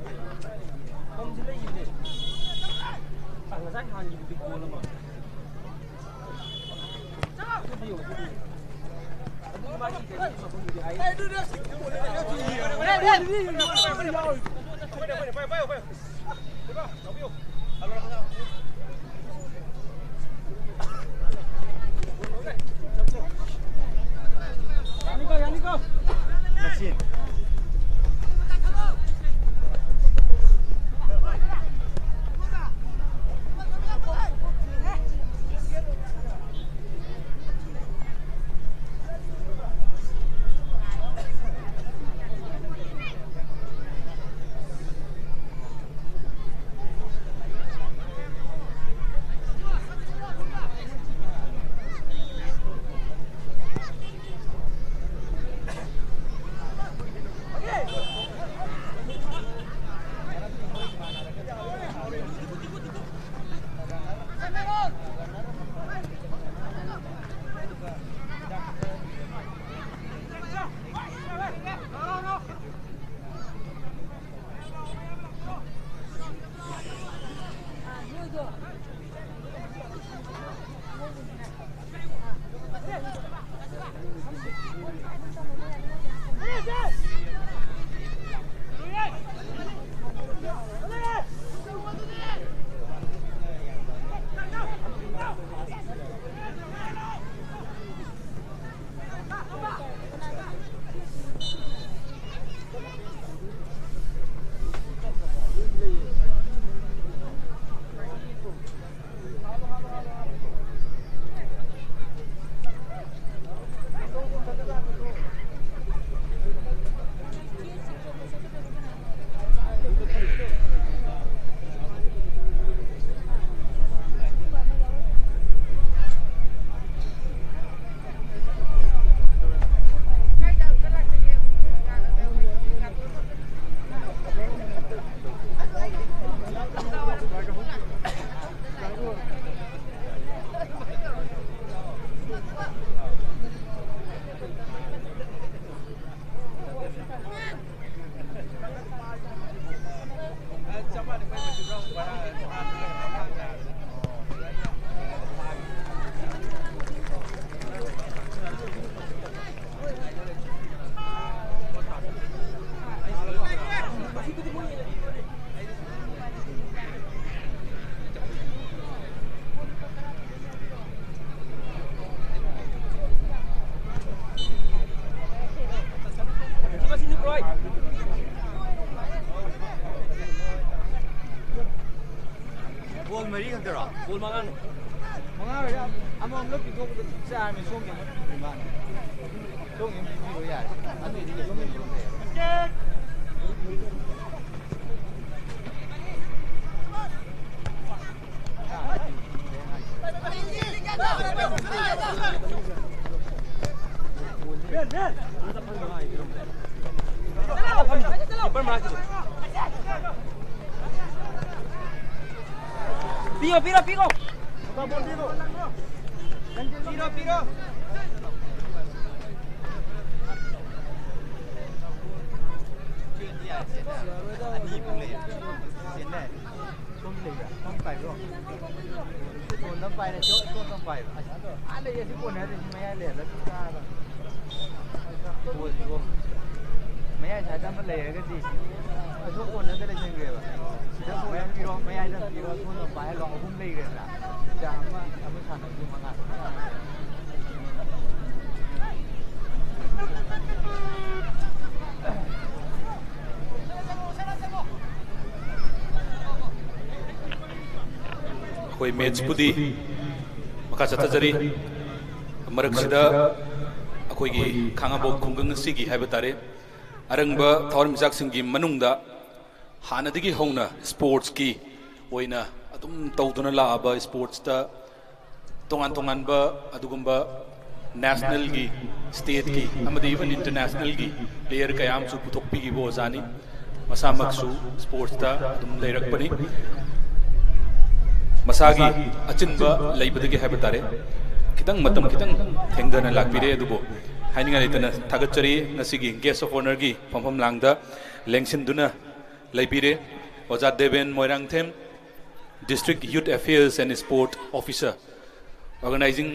ꯄꯝꯁꯤ ꯂꯩꯈꯤꯕꯗꯤ꯫ ꯑ, ꯉꯁꯥꯏ ꯍꯥꯟꯈꯤꯕꯗꯤ ꯒꯣꯜ ꯑꯃ꯫ ꯑꯗꯨꯗꯤ ꯌꯦꯡꯉꯣ, ꯑꯗꯨꯗꯤ ꯌꯦꯡꯉꯣ꯫ ꯑꯗꯨꯗꯤ ꯃꯥꯒꯤ ꯀꯩꯅꯣ ꯃꯐꯝꯗꯨꯗꯤ ꯍꯥꯏ꯫ ꯌꯥꯅꯤꯀꯣ, ꯌꯥꯅꯤꯀꯣ꯫ ꯃꯔꯤ ꯈꯛꯇꯔꯣ? ꯒꯣꯜ ꯃꯉꯥꯅꯦ꯫ ꯃꯉꯥ ꯑꯣꯏꯔꯦ꯫ ꯑꯃꯃꯝ ꯂꯣꯏ ꯄꯤꯊꯣꯛꯄꯗ ꯆꯞ ꯆꯥꯔꯝꯃꯤ꯫ ꯁꯣꯝꯒꯤ ꯑꯃ ꯄꯤꯕꯤꯔꯣ ꯃꯥꯅꯦ꯫ ꯁꯣꯝꯒꯤ ꯑꯃ ꯄꯤꯕꯤꯔꯣ ꯌꯥꯔꯦ꯫ ꯑꯗꯨꯏꯗꯤ ꯁꯣꯝꯒꯤ ꯑꯃ ꯂꯩꯔꯦ꯫ ꯄꯤꯔꯣ, ꯄꯤꯔꯣ, ꯄꯤꯔꯣ꯫ ꯄꯤꯔꯣ, ꯄꯤꯔꯣ꯫ ꯑꯅꯤ ꯑꯃꯨꯛ ꯂꯩ꯫ ꯁꯣꯝ ꯂꯩꯕ꯭ꯔꯥ? ꯁꯣꯝ ꯄꯥꯏꯕ꯭ꯔꯣ? ꯁꯣꯝꯗ ꯄꯥꯏꯔꯦ, ꯁꯣꯝ, ꯁꯣꯝꯗ ꯄꯥꯏꯔꯦ꯫ ꯑꯁ, ꯑꯥ ꯂꯩꯌꯦ, ꯁꯤ ꯀꯣꯟꯅꯔꯦ, ꯁꯤ ꯃꯌꯥꯏ ꯂꯩꯔꯦ, ꯑꯗꯨꯝ ꯆꯥꯔꯒ꯫ ꯕꯣꯜꯁꯤꯀꯣ, ꯃꯌꯥꯏ ꯁꯥꯏꯗ ꯑꯃ ꯂꯩꯔꯒꯗꯤ, ꯑꯁꯣꯝ ꯀꯣꯟꯅꯔꯗ ꯂꯩꯁꯟꯈ꯭ꯔꯦꯕ꯫ ꯁꯤꯗ ꯕꯣꯜ ꯑꯃ ꯄꯤꯔꯣ, ꯃꯌꯥꯏꯗ ꯑꯃ ꯄꯤꯔꯣ, ꯁꯣꯝꯗ ꯑꯃ ꯄꯥꯏꯍꯜꯂꯣ, ꯑꯍꯨꯝ ꯂꯩꯈ꯭ꯔꯦꯗꯅ꯫ ꯁꯤꯗ ꯑꯃ, ꯑꯃ ꯁꯥꯟꯅꯕꯗꯤ ꯃꯉꯥ꯫ ꯑꯩꯈꯣꯏ ꯃꯦꯠꯁꯄꯨꯗꯤ ꯃꯈꯥ ꯆꯠꯊꯖꯔꯤ꯫ ꯃꯔꯛꯁꯤꯗ ꯑꯩꯈꯣꯏꯒꯤ ꯈꯥꯉꯕꯣꯛ ꯈꯨꯡꯒꯪ ꯑꯁꯤꯒꯤ ꯍꯥꯏꯕ ꯇꯥꯔꯦ, ꯑꯔꯪꯕ ꯊꯋꯥꯟꯃꯤꯆꯥꯛꯁꯤꯡꯒꯤ ꯃꯅꯨꯡꯗ ꯍꯥꯟꯅꯗꯒꯤ ꯍꯧꯅ ꯁ꯭ꯄꯣꯔꯠꯁꯀꯤ ꯑꯣꯏꯅ ꯑꯗꯨꯝ ꯇꯧꯗꯨꯅ ꯂꯥꯛꯑꯕ, ꯁ꯭ꯄꯣꯔꯠꯁꯇ ꯇꯣꯉꯥꯟ ꯇꯣꯉꯥꯟꯕ ꯑꯗꯨꯒꯨꯝꯕ ꯅꯦꯁꯅꯦꯜꯒꯤ, ꯁ꯭ꯇꯦꯠꯀꯤ ꯑꯃꯗꯤ ꯏꯚꯟ ꯏꯟꯇꯔꯅꯦꯁꯅꯦꯜꯒꯤ ꯄ꯭ꯂꯦꯌꯔ ꯀꯌꯥ ꯑꯃꯁꯨ ꯄꯨꯊꯣꯛꯄꯤꯈꯤꯕ ꯑꯣꯖꯥꯅꯤ꯫ ꯃꯁꯥꯃꯛꯁꯨ ꯁ꯭ꯄꯣꯔꯠꯁꯇ ꯑꯗꯨꯝ ꯂꯩꯔꯛꯄꯅꯤ꯫ ꯃꯁꯥꯒꯤ ꯑꯆꯤꯟꯕ ꯂꯩꯕꯗꯒꯤ ꯍꯥꯏꯕ ꯇꯥꯔꯦ, ꯈꯤꯇꯪ ꯃꯇꯝ ꯈꯤꯇꯪ ꯊꯦꯡꯊꯅ ꯂꯥꯛꯄꯤꯔꯦ, ꯑꯗꯨꯕꯨ ꯍꯥꯏꯅꯤꯡꯉꯥꯏ ꯂꯩꯇꯅ ꯊꯥꯒꯠꯆꯔꯤ꯫ ꯉꯁꯤꯒꯤ ꯒꯦꯁ ꯑꯣꯐ ꯑꯣꯅꯔꯒꯤ ꯐꯝꯐꯝ ꯂꯥꯡꯗ ꯂꯦꯡꯁꯤꯟꯗꯨꯅ ꯂꯩꯕꯤꯔꯦ ꯑꯣꯖꯥ Deben Moirangthem, District Youth Affairs and Sport Officer, Organizing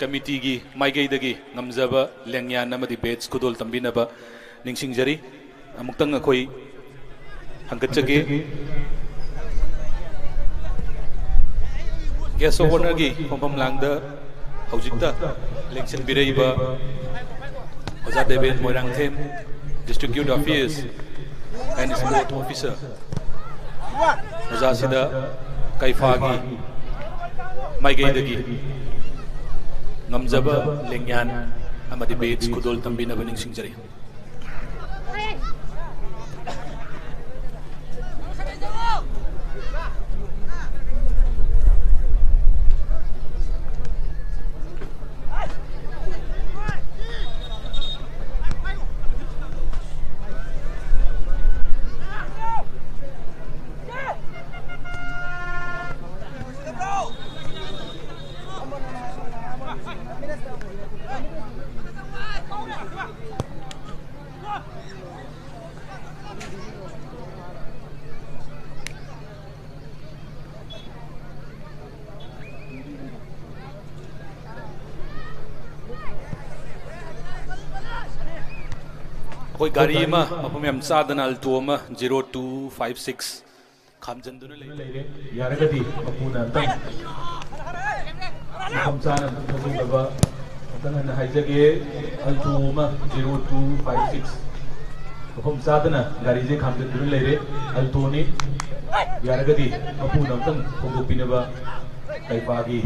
Committeeꯒꯤ ꯃꯥꯏꯀꯩꯗꯒꯤ ꯉꯝꯖꯕ ꯂꯦꯡꯌꯥꯟ ꯑꯃꯗꯤ ꯕꯦꯠꯁ ꯈꯨꯗꯣꯜ ꯇꯝꯕꯤꯅꯕ ꯅꯤꯡꯁꯤꯡꯖꯔꯤ꯫ ꯑꯃꯨꯛꯇꯪ ꯑꯩꯈꯣꯏ ꯍꯪꯒꯠꯆꯒꯦ꯫ ꯒꯦꯁ ꯑꯣꯐ ꯑꯣꯅꯔꯒꯤ ꯐꯝꯐꯝ ꯂꯥꯡꯗ ꯍꯧꯖꯤꯛꯇ ꯂꯦꯡꯁꯤꯟꯕꯤꯔꯛꯏꯕ ꯑꯣꯖꯥ Deben Moirangthem, District Youth Affairs and Sport Officer꯫ ꯑꯣꯖꯥꯁꯤꯗ ꯀꯩꯐꯥꯒꯤ ꯃꯥꯏꯀꯩꯗꯒꯤ ꯉꯝꯖꯕ ꯂꯦꯡꯌꯥꯟ ꯑꯃꯗꯤ badge ꯈꯨꯗꯣꯜ ꯇꯝꯕꯤꯅꯕ ꯅꯤꯡꯁꯤꯡꯖꯔꯤ꯫ ꯑꯩꯈꯣꯏ ꯒꯥꯔꯤ ꯑꯃ ꯃꯐꯝ ꯌꯥꯝ ꯆꯥꯗꯅ Alto ꯑꯃ zero two five six ꯈꯥꯝꯖꯤꯟꯗꯨꯅ ꯂꯩꯔꯦ꯫ ꯌꯥꯔꯒꯗꯤ ꯃꯄꯨꯅ ꯑꯝꯇꯪ ꯃꯐꯝ ꯆꯥꯅ ꯑꯗꯨꯝ ꯊꯧꯖꯤꯟꯅꯕ ꯑꯝꯇꯪ ꯍꯟꯅ ꯍꯥꯏꯖꯒꯦ꯫ Alto ꯑꯃ zero two five six ꯃꯐꯝ ꯆꯥꯗꯅ ꯒꯥꯔꯤꯁꯦ ꯈꯥꯝꯖꯤꯟꯗꯨꯅ ꯂꯩꯔꯦ꯫ Altoꯅꯤ꯫ ꯌꯥꯔꯒꯗꯤ ꯃꯄꯨꯅ ꯑꯝꯇꯪ ꯍꯧꯗꯣꯛꯄꯤꯅꯕ ꯀꯩꯐꯥꯒꯤ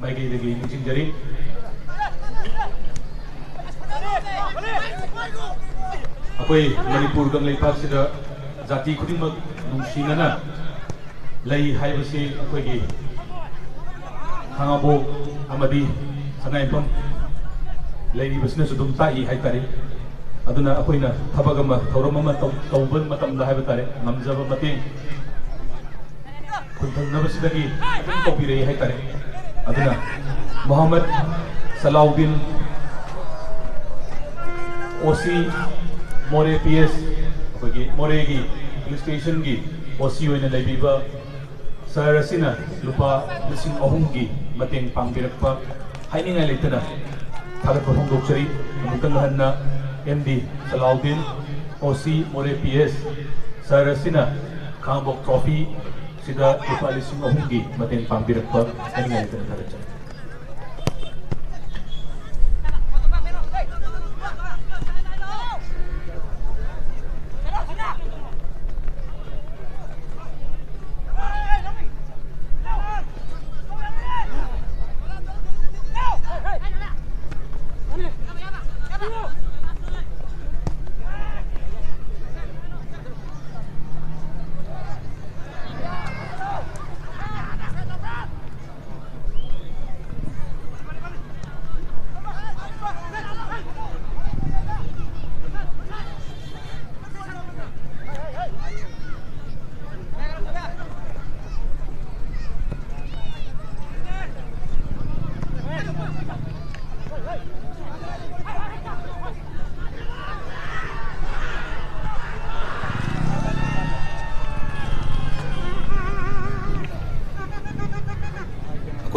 ꯃꯥꯏꯀꯩꯗꯒꯤ ꯅꯤꯡꯁꯤꯡꯖꯔꯤ꯫ ꯑꯩꯈꯣꯏ ꯃꯅꯤꯄꯨꯔ ꯀꯪꯂꯩꯄꯥꯛꯁꯤꯗ ꯖꯥꯇꯤ ꯈꯨꯗꯤꯡꯃꯛ ꯅꯨꯡꯁꯤꯅꯅ ꯂꯩ ꯍꯥꯏꯕꯁꯤ ꯑꯩꯈꯣꯏꯒꯤ ꯈꯥꯉꯕꯣꯛ ꯑꯃꯗꯤ ꯁꯉꯥꯏꯌꯨꯝꯐꯝ ꯂꯩꯔꯤꯕꯁꯤꯅꯁꯨ ꯑꯗꯨꯝ ꯇꯥꯛꯏ ꯍꯥꯏꯇꯥꯔꯦ꯫ ꯑꯗꯨꯅ ꯑꯩꯈꯣꯏꯅ ꯊꯕꯛ ꯑꯃ, ꯊꯧꯔꯝ ꯑꯃ ꯇꯧ-, ꯇꯧꯕ ꯃꯇꯝꯗ ꯍꯥꯏꯕ ꯇꯥꯔꯦ, ꯉꯝꯖꯕ ꯃꯇꯦꯡ ꯈꯨꯟꯊꯪꯅꯕꯁꯤꯗꯒꯤ ꯑꯗꯨꯝ ꯇꯧꯕꯤꯔꯛꯏ ꯍꯥꯏꯇꯥꯔꯦ꯫ ꯑꯗꯨꯅ ꯃꯣꯍꯝꯃꯗ ꯁꯂꯥꯎꯗꯤꯟ, OC ꯃꯣꯔꯦ PS, ꯑꯩꯈꯣꯏꯒꯤ ꯃꯣꯔꯦꯒꯤ police stationꯒꯤ OC ꯑꯣꯏꯅ ꯂꯩꯕꯤꯕ sir ꯑꯁꯤꯅ ꯂꯨꯄꯥ ꯂꯤꯁꯤꯡ ꯑꯍꯨꯝꯒꯤ ꯃꯇꯦꯡ ꯄꯥꯡꯕꯤꯔꯛꯄ ꯍꯥꯏꯅꯤꯡꯉꯥꯏ ꯂꯩꯇꯅ ꯊꯥꯒꯠꯄ ꯐꯣꯡꯗꯣꯛꯆꯔꯤ꯫ ꯑꯃꯨꯛꯇꯪ ꯍꯟꯅ MD ꯁꯂꯥꯎꯗꯤꯟ, OC ꯃꯣꯔꯦ PS, sir ꯑꯁꯤꯅ ꯈꯥꯉꯕꯣꯛ trophy ꯁꯤꯗ ꯂꯨꯄꯥ ꯂꯤꯁꯤꯡ ꯑꯍꯨꯝꯒꯤ ꯃꯇꯦꯡ ꯄꯥꯡꯕꯤꯔꯛꯄ ꯍꯥꯏꯅꯤꯡꯉꯥꯏ ꯂꯩꯇꯅ ꯊꯥꯒꯠꯆꯔꯤ꯫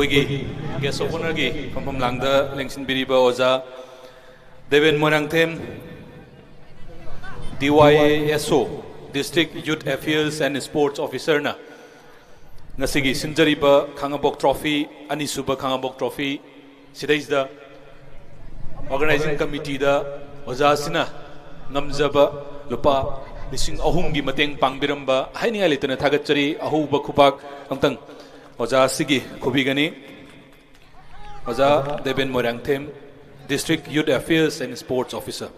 ꯑꯩꯈꯣꯏꯒꯤ guest of honourꯒꯤ ꯐꯝꯐꯝ ꯂꯥꯡꯗ ꯂꯦꯡꯁꯤꯟꯕꯤꯔꯤꯕ ꯑꯣꯖꯥ Deben Moirangthem, D Y A S O, District Youth Affairs and Sports Officerꯅ ꯉꯁꯤꯒꯤ ꯁꯤꯟꯖꯔꯤꯕ ꯈꯥꯉꯕꯣꯛ trophy, ꯑꯅꯤꯁꯨꯕ ꯈꯥꯉꯕꯣꯛ trophy, ꯁꯤꯗꯩꯁꯤꯗ organising committeeꯗ ꯑꯣꯖꯥꯁꯤꯅ ꯉꯝꯖꯕ ꯂꯨꯄꯥ ꯂꯤꯁꯤꯡ ꯑꯍꯨꯝꯒꯤ ꯃꯇꯦꯡ ꯄꯥꯡꯕꯤꯔꯝꯕ ꯍꯥꯏꯅꯤꯡꯉꯥꯏ ꯂꯩꯇꯅ ꯊꯥꯒꯠꯆꯔꯤ꯫ ꯑꯍꯧꯕ ꯈꯨꯕꯥꯛ ꯑꯝꯇꯪ ꯑꯣꯖꯥ ꯑꯁꯤꯒꯤ ꯈꯨꯕꯤꯒꯅꯤ꯫ ꯑꯣꯖꯥ Deben Moirangthem, District Youth Affairs and Sports Officer꯫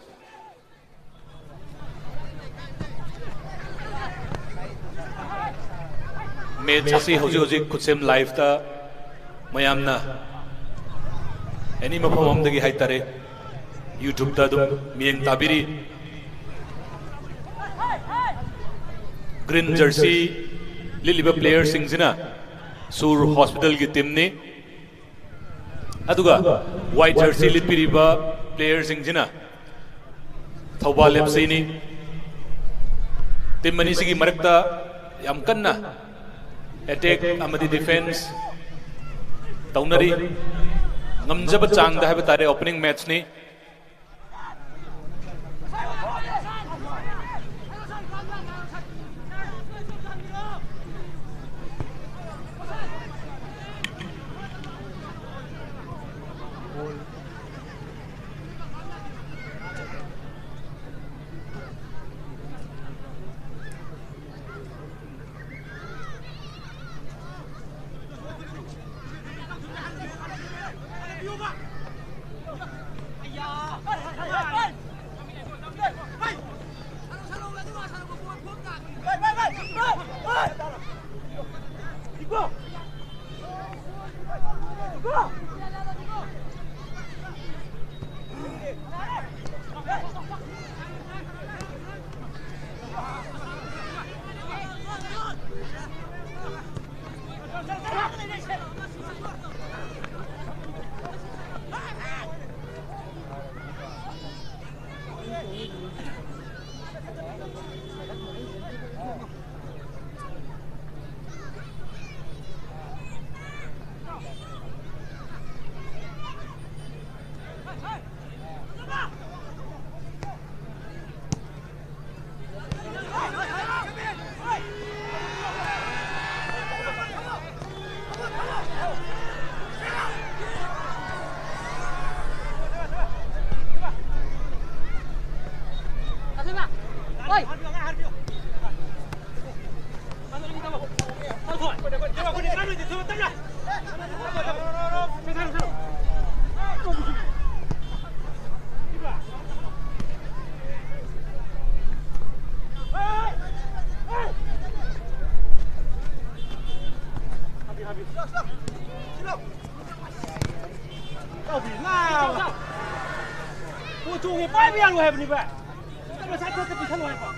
Match ꯑꯁꯤ ꯍꯧꯖꯤꯛ ꯍꯧꯖꯤꯛ ꯈꯨꯠꯁꯦꯝ liveꯇ ꯃꯌꯥꯝꯅ any ꯃꯐꯝ ꯑꯃꯗꯒꯤ ꯍꯥꯏꯇꯥꯔꯦ, YouTubeꯇ ꯑꯗꯨꯝ ꯃꯤꯠꯌꯦꯡ ꯇꯥꯕꯤꯔꯤ꯫ Green jersey ꯂꯤꯠꯂꯤꯕ playerꯁꯤꯡꯁꯤꯅ ꯁꯨꯔ hospitalꯒꯤ teamꯅꯤ꯫ ꯑꯗꯨꯒ white jersey ꯂꯤꯠꯄꯤꯔꯤꯕ playerꯁꯤꯡꯁꯤꯅ ꯊꯧꯕꯥꯜ FCꯅꯤ꯫ Team ꯑꯅꯤꯁꯤꯒꯤ ꯃꯔꯛꯇ ꯌꯥꯝ ꯀꯟꯅ attack ꯑꯃꯗꯤ defence ꯇꯧꯅꯔꯤ꯫ ꯉꯝꯖꯕ ꯆꯥꯡꯗ ꯍꯥꯏꯕ ꯇꯥꯔꯦ, opening matchꯅꯤ꯫ ꯄꯣꯠ ꯆꯣꯡꯉꯦ, ꯄꯥꯏꯕ ꯌꯥꯔꯣꯏ ꯍꯥꯏꯕꯅꯤ ꯚꯥꯏ꯫ ꯉꯁꯥꯏ ꯈꯛꯇ ꯄꯤꯁꯜꯂꯣ ꯍꯥꯏꯕ꯫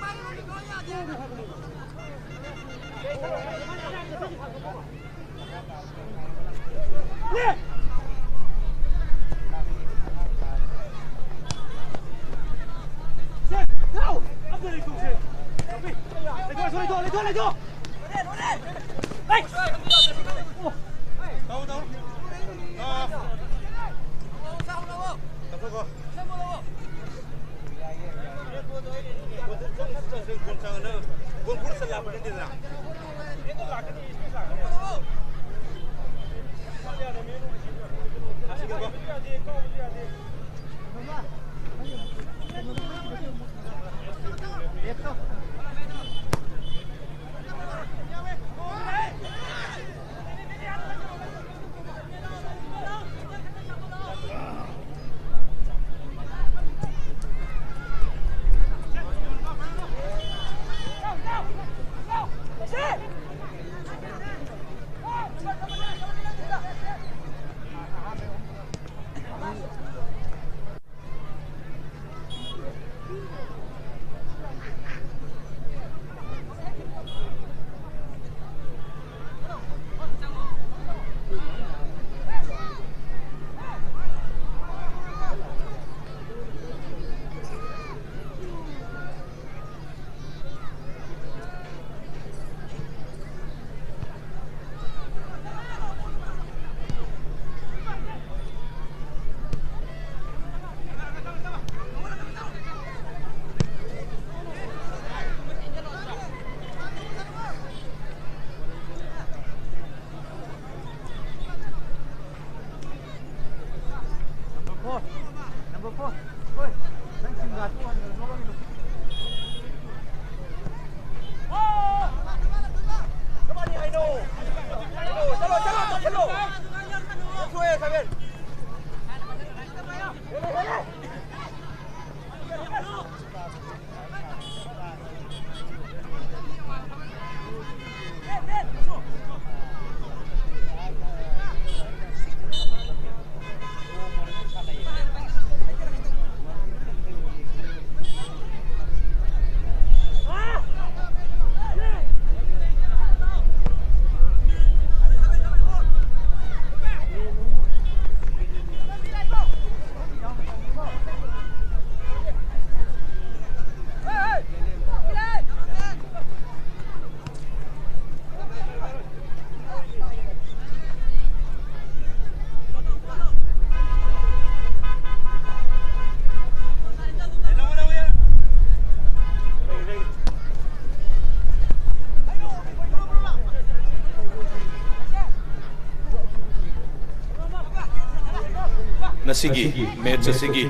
ꯉꯁꯤꯒꯤ ꯃꯦꯠꯆ ꯑꯁꯤꯒꯤ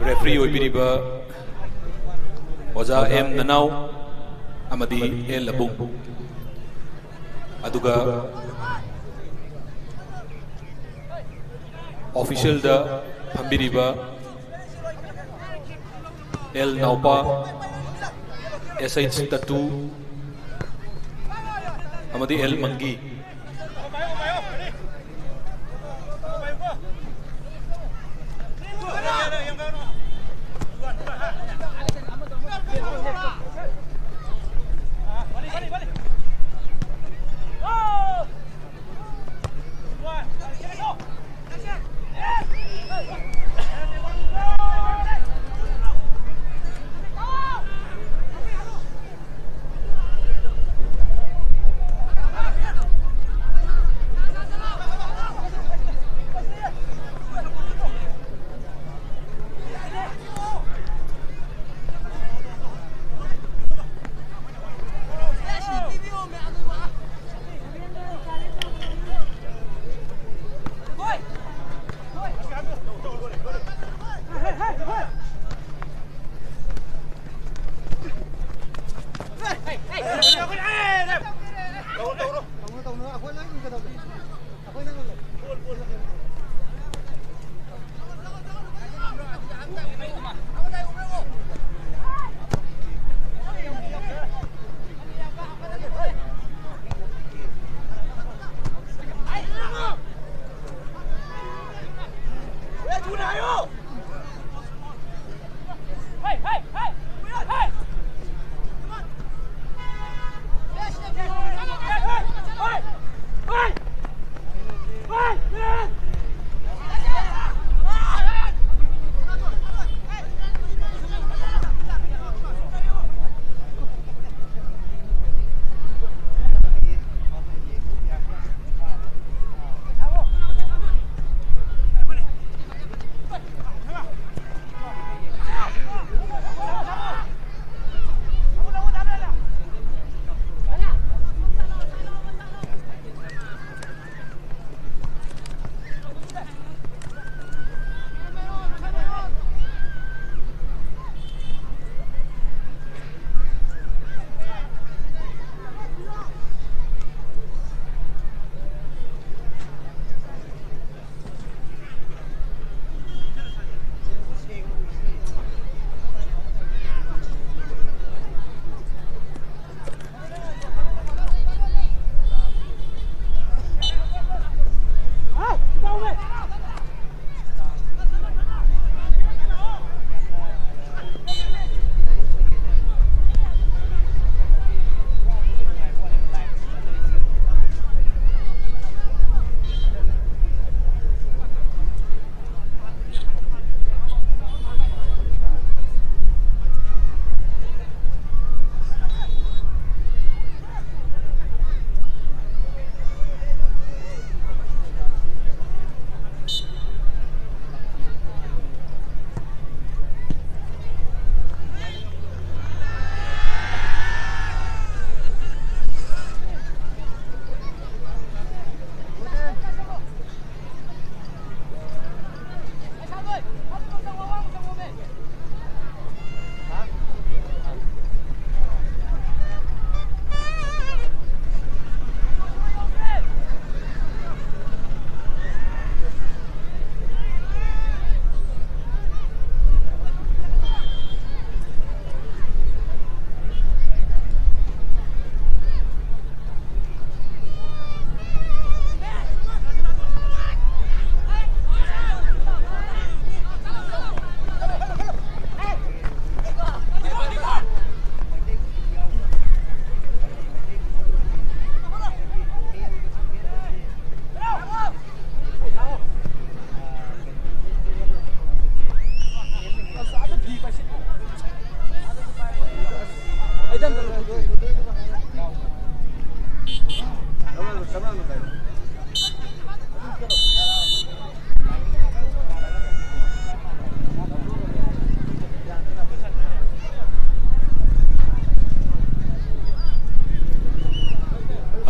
ꯔꯦꯐ꯭ꯔꯤ ꯑꯣꯏꯕꯤꯔꯤꯕ ꯑꯣꯖꯥ ꯑꯦꯝ ꯅꯅꯥꯎ ꯑꯃꯗꯤ ꯑꯦꯜ ꯑꯕꯨꯡ, ꯑꯗꯨꯒ ꯑꯣꯐꯤꯁꯤꯌꯦꯜꯗ ꯐꯝꯕꯤꯔꯤꯕ ꯑꯦꯜ ꯅꯥꯎꯄꯥ, ꯑꯦꯁ ꯑꯩꯆ ꯇꯇꯨ ꯑꯃꯗꯤ ꯑꯦꯜ ꯃꯪꯒꯤ꯫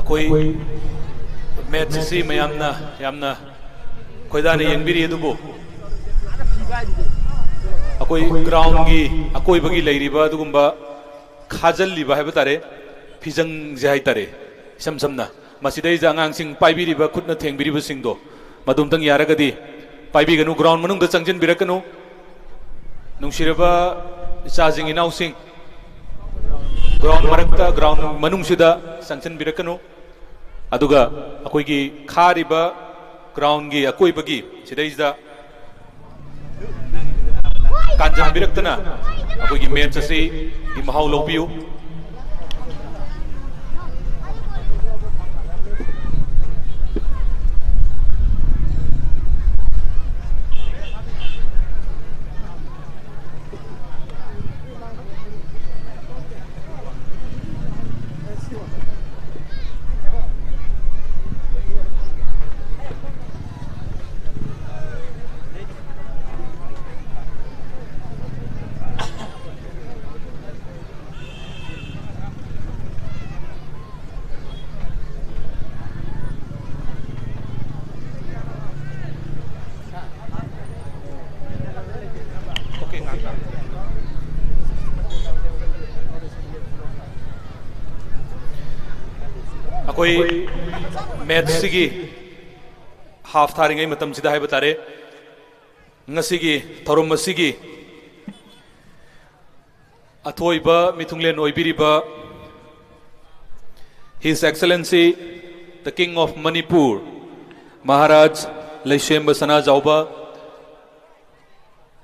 ꯑꯩꯈꯣꯏ ꯃꯦꯠꯁ ꯑꯁꯤ ꯃꯌꯥꯝꯅ ꯌꯥꯝꯅ ꯈꯣꯏꯗꯥꯅ ꯌꯦꯡꯕꯤꯔꯤ, ꯑꯗꯨꯕꯨ ꯑꯩꯈꯣꯏ ꯒ꯭ꯔꯥꯎꯟꯒꯤ ꯑꯀꯣꯏꯕꯒꯤ ꯂꯩꯔꯤꯕ ꯑꯗꯨꯒꯨꯝꯕ ꯈꯥꯖꯤꯜꯂꯤꯕ ꯍꯥꯏꯕ ꯇꯥꯔꯦ, ꯐꯤꯖꯪꯁꯦ ꯍꯥꯏ ꯇꯥꯔꯦ, ꯏꯁꯝ ꯁꯝꯅ ꯃꯁꯤꯗꯩꯁꯤꯗ ꯑꯉꯥꯡꯁꯤꯡ ꯄꯥꯏꯕꯤꯔꯤꯕ, ꯈꯨꯠꯅ ꯊꯦꯡꯕꯤꯔꯤꯕꯁꯤꯡꯗꯣ ꯃꯗꯨꯝꯇꯪ ꯌꯥꯔꯒꯗꯤ ꯄꯥꯏꯕꯤꯒꯅꯨ, ꯒ꯭ꯔꯥꯎꯟ ꯃꯅꯨꯡꯗ ꯆꯪꯁꯤꯟꯕꯤꯔꯛꯀꯅꯨ꯫ ꯅꯨꯡꯁꯤꯔꯕ ꯏꯆꯥꯁꯤꯡ ꯏꯅꯥꯎꯁꯤꯡ, ꯒ꯭ꯔꯥꯎꯟ ꯃꯔꯛꯇ, ꯒ꯭ꯔꯥꯎꯟ ꯃꯅꯨꯡꯁꯤꯗ ꯆꯪꯁꯤꯟꯕꯤꯔꯛꯀꯅꯨ꯫ ꯑꯗꯨꯒ ꯑꯩꯈꯣꯏꯒꯤ ꯈꯥꯔꯤꯕ ꯒ꯭ꯔꯥꯎꯟꯒꯤ ꯑꯀꯣꯏꯕꯒꯤ ꯁꯤꯗꯩꯁꯤꯗ ꯀꯥꯟꯖꯟꯕꯤꯔꯛꯇꯅ ꯑꯩꯈꯣꯏꯒꯤ ꯃꯦꯠꯁ ꯑꯁꯤꯒꯤ ꯃꯍꯥꯎ ꯂꯧꯕꯤꯌꯨ꯫ ꯑꯩꯈꯣꯏ ꯃꯦꯠꯁꯁꯤꯒꯤ ꯍꯥꯐ ꯊꯥꯔꯤꯉꯩ ꯃꯇꯝꯁꯤꯗ ꯍꯥꯏꯕ ꯇꯥꯔꯦ, ꯉꯁꯤꯒꯤ ꯊꯧꯔꯝ ꯑꯁꯤꯒꯤ ꯑꯊꯣꯏꯕ ꯃꯤꯊꯨꯡꯂꯦꯟ ꯑꯣꯏꯕꯤꯔꯤꯕ His Excellency the King of Manipur, Maharaj ꯂꯩꯁꯦꯝꯕ Sanajaoba,